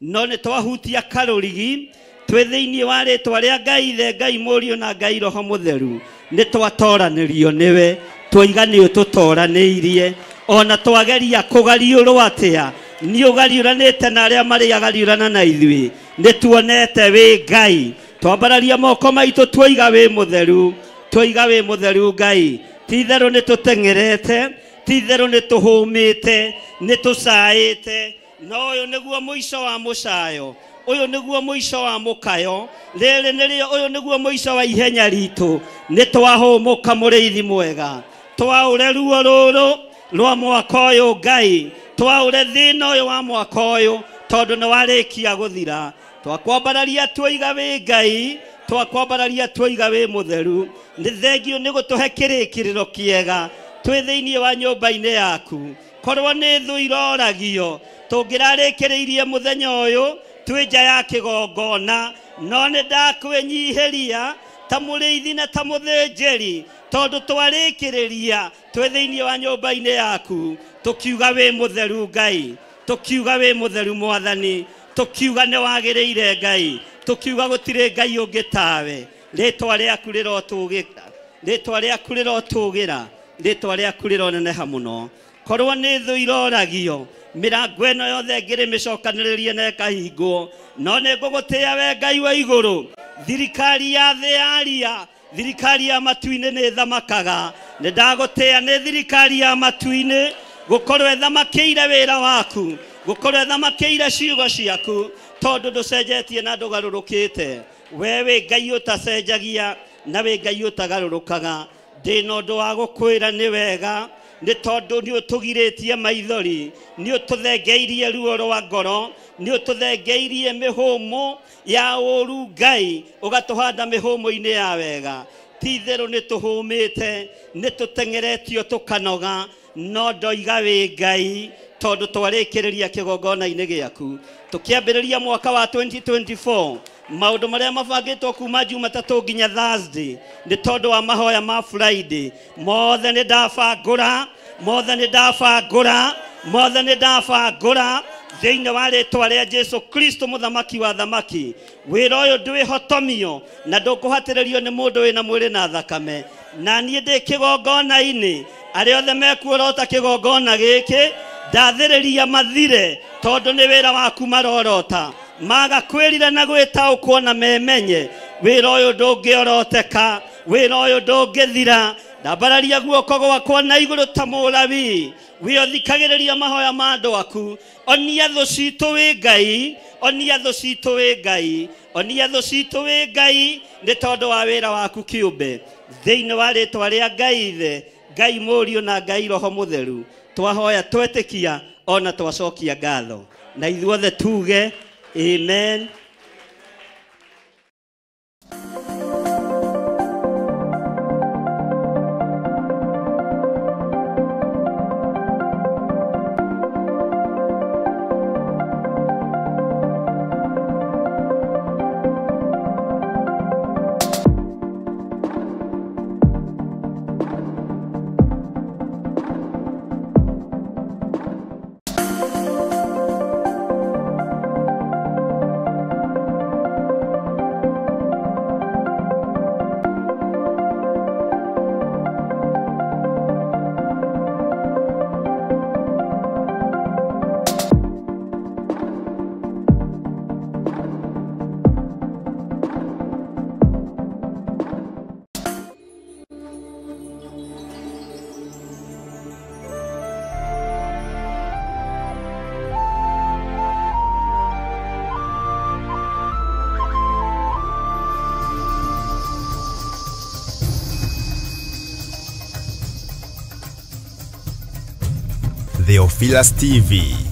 No nĩ twahutia karũrigi twĩ thĩinĩ wa rĩtwa rĩa Ngai Ithe, Ngai Mũriũ na Ngai Roho Mũtheru. Nĩ twatoranĩrio nĩwe, twoiga nĩ ũtũtoranĩirie, ona twageria kũgariũrwo atĩa, nĩ ũgariũranĩte na arĩa marĩagariũrana na ithuĩ. Nĩ tuonete wĩ Ngai. Twambararia moko maitũ twoiga wĩ mũtheru, Twoiga wĩ mũtheru Ngai. Ti itherũ nĩ tũteng'erete, ti itherũ nĩ tũhũmĩte, nĩ tũcaĩte, no ũyũ nĩguo mũico wa mũcayo, ũyũ nĩguo mũico wa mũkayo, rĩrĩ nĩrĩo ũyũ nĩguo mũico wa ihenya ritũ. Nĩ twahũmũka mũrĩithi mwega, twaũre ruo rũrũ rwa mwaka ũyũ Ngai, twaũre thĩna ũyũ wa mwaka ũyũ tondũ nĩ warĩkia gũthira. Twakwambararia twoiga wĩ Ngai, twakwambararia twoiga wĩ mũtheru. Nĩ thengio nĩ gũtũhe kĩrĩkĩrĩro kĩega twĩ thĩinĩ wa nyũmba-inĩ yaku. Korwo nĩ thũ iroragio tũngĩrarĩkĩrĩirie mũthenya ũyũ twĩ nja ya kĩgongona, no nĩ ndakwĩnyihĩria ta mũrĩithi na ta mũthĩnjĩri, tondũ twarĩkĩrĩria twĩ thĩinĩ wa nyũmba-inĩ yaku, tũkiuga wĩ mũtheru Ngai, tũkiuga wĩ mũtheru Mwathani, tũkiuga nĩ wagĩrĩire Ngai, tũkiuga gũtirĩ Ngai ũngĩ tawe. Rĩtwa rĩaku rĩrotũgĩra, rĩtwa rĩaku rĩrotũgĩra, rĩtwa rĩaku rĩroneneha mũno. Korwo nĩ thũ iroragio mĩrango ĩno yothe ngĩrĩ mĩcokanĩrĩrie na ĩkahingwo, no nĩ ngũgũtĩĩa we Ngai wa igũrũ. Thirikari ya thĩ yaria, thirikari ya matu-inĩ nĩ ĩthamakaga. Nĩ ndagũtĩĩa nĩ thirikari ya matu-inĩ gũkorwo ĩthamakĩire wĩra waku, gũkorwo ĩthamakĩire ciugo ciaku, tondũ ndũcenjetie na ndũgarũrũkĩte. We wĩ Ngai ũtacenjagia na wĩ Ngai ũtagarũrũkaga. Ndĩna ũndũ wa gũkwĩra nĩ wega, nĩ tondũ nĩ ũtũgirĩtie maithori, nĩ ũtũthengeirie ruo rwa ngoro, nĩ ũtũthengeirie mĩhũmũ ya ũũru Ngai, ũgatũhanda mĩhũmũ-inĩ ya wega. Ti itherũ nĩ tũhũmĩte, nĩ tũteng'eretio tũkanoga, no ndoiga wĩ Ngai tondũ twarĩkĩrĩria kĩgongona-inĩ gĩaku. Tũkĩambĩrĩria mwaka wa 2024, maũndũ marĩa mabangĩtwo kuma Jumatatũ nginya Thursday nĩ tondũ wa mahoya ma Friday, mothe nĩ ndabangũra, mothe nĩ ndabangũra, mothe nĩ ndabangũra thĩinĩ wa rĩtwa rĩa Jesu Kristo mũthamaki wa thamaki. Wĩra ũyũ ndwĩhotomio na ndũkũhatĩrĩrio nĩ mũndũ wĩna mwĩrĩ na thakame. Na niĩ ndĩ kĩgongona-inĩ, arĩa othe mekuorota kĩgongona gĩkĩ ndathĩrĩria mathire, tondũ nĩ wĩra waku marorota. Maga kwĩrira na gwĩtaũkwo na memenye wĩra ũyũ ndũngĩoroteka, wĩra ũyũ ndũngĩthira. Ndambararia guoko gwakwa na igũrũ ta mũlawi, wĩothikagĩrĩria mahoya ma andũ aku. Onia thũ citũ wĩ Ngai, onia thũ citũ wĩ Ngai, onia thũ citũ wĩ Ngai, nĩ tondũ wa wĩra waku kĩũmbe. Thĩinĩ wa rĩtwa rĩa Ngai Ithe, Ngai Mũriũ na Ngai Roho Mũtheru, twahoya twetĩkia ona twacokia ngatho, na ithuothe tuge amen. Theophilus TV.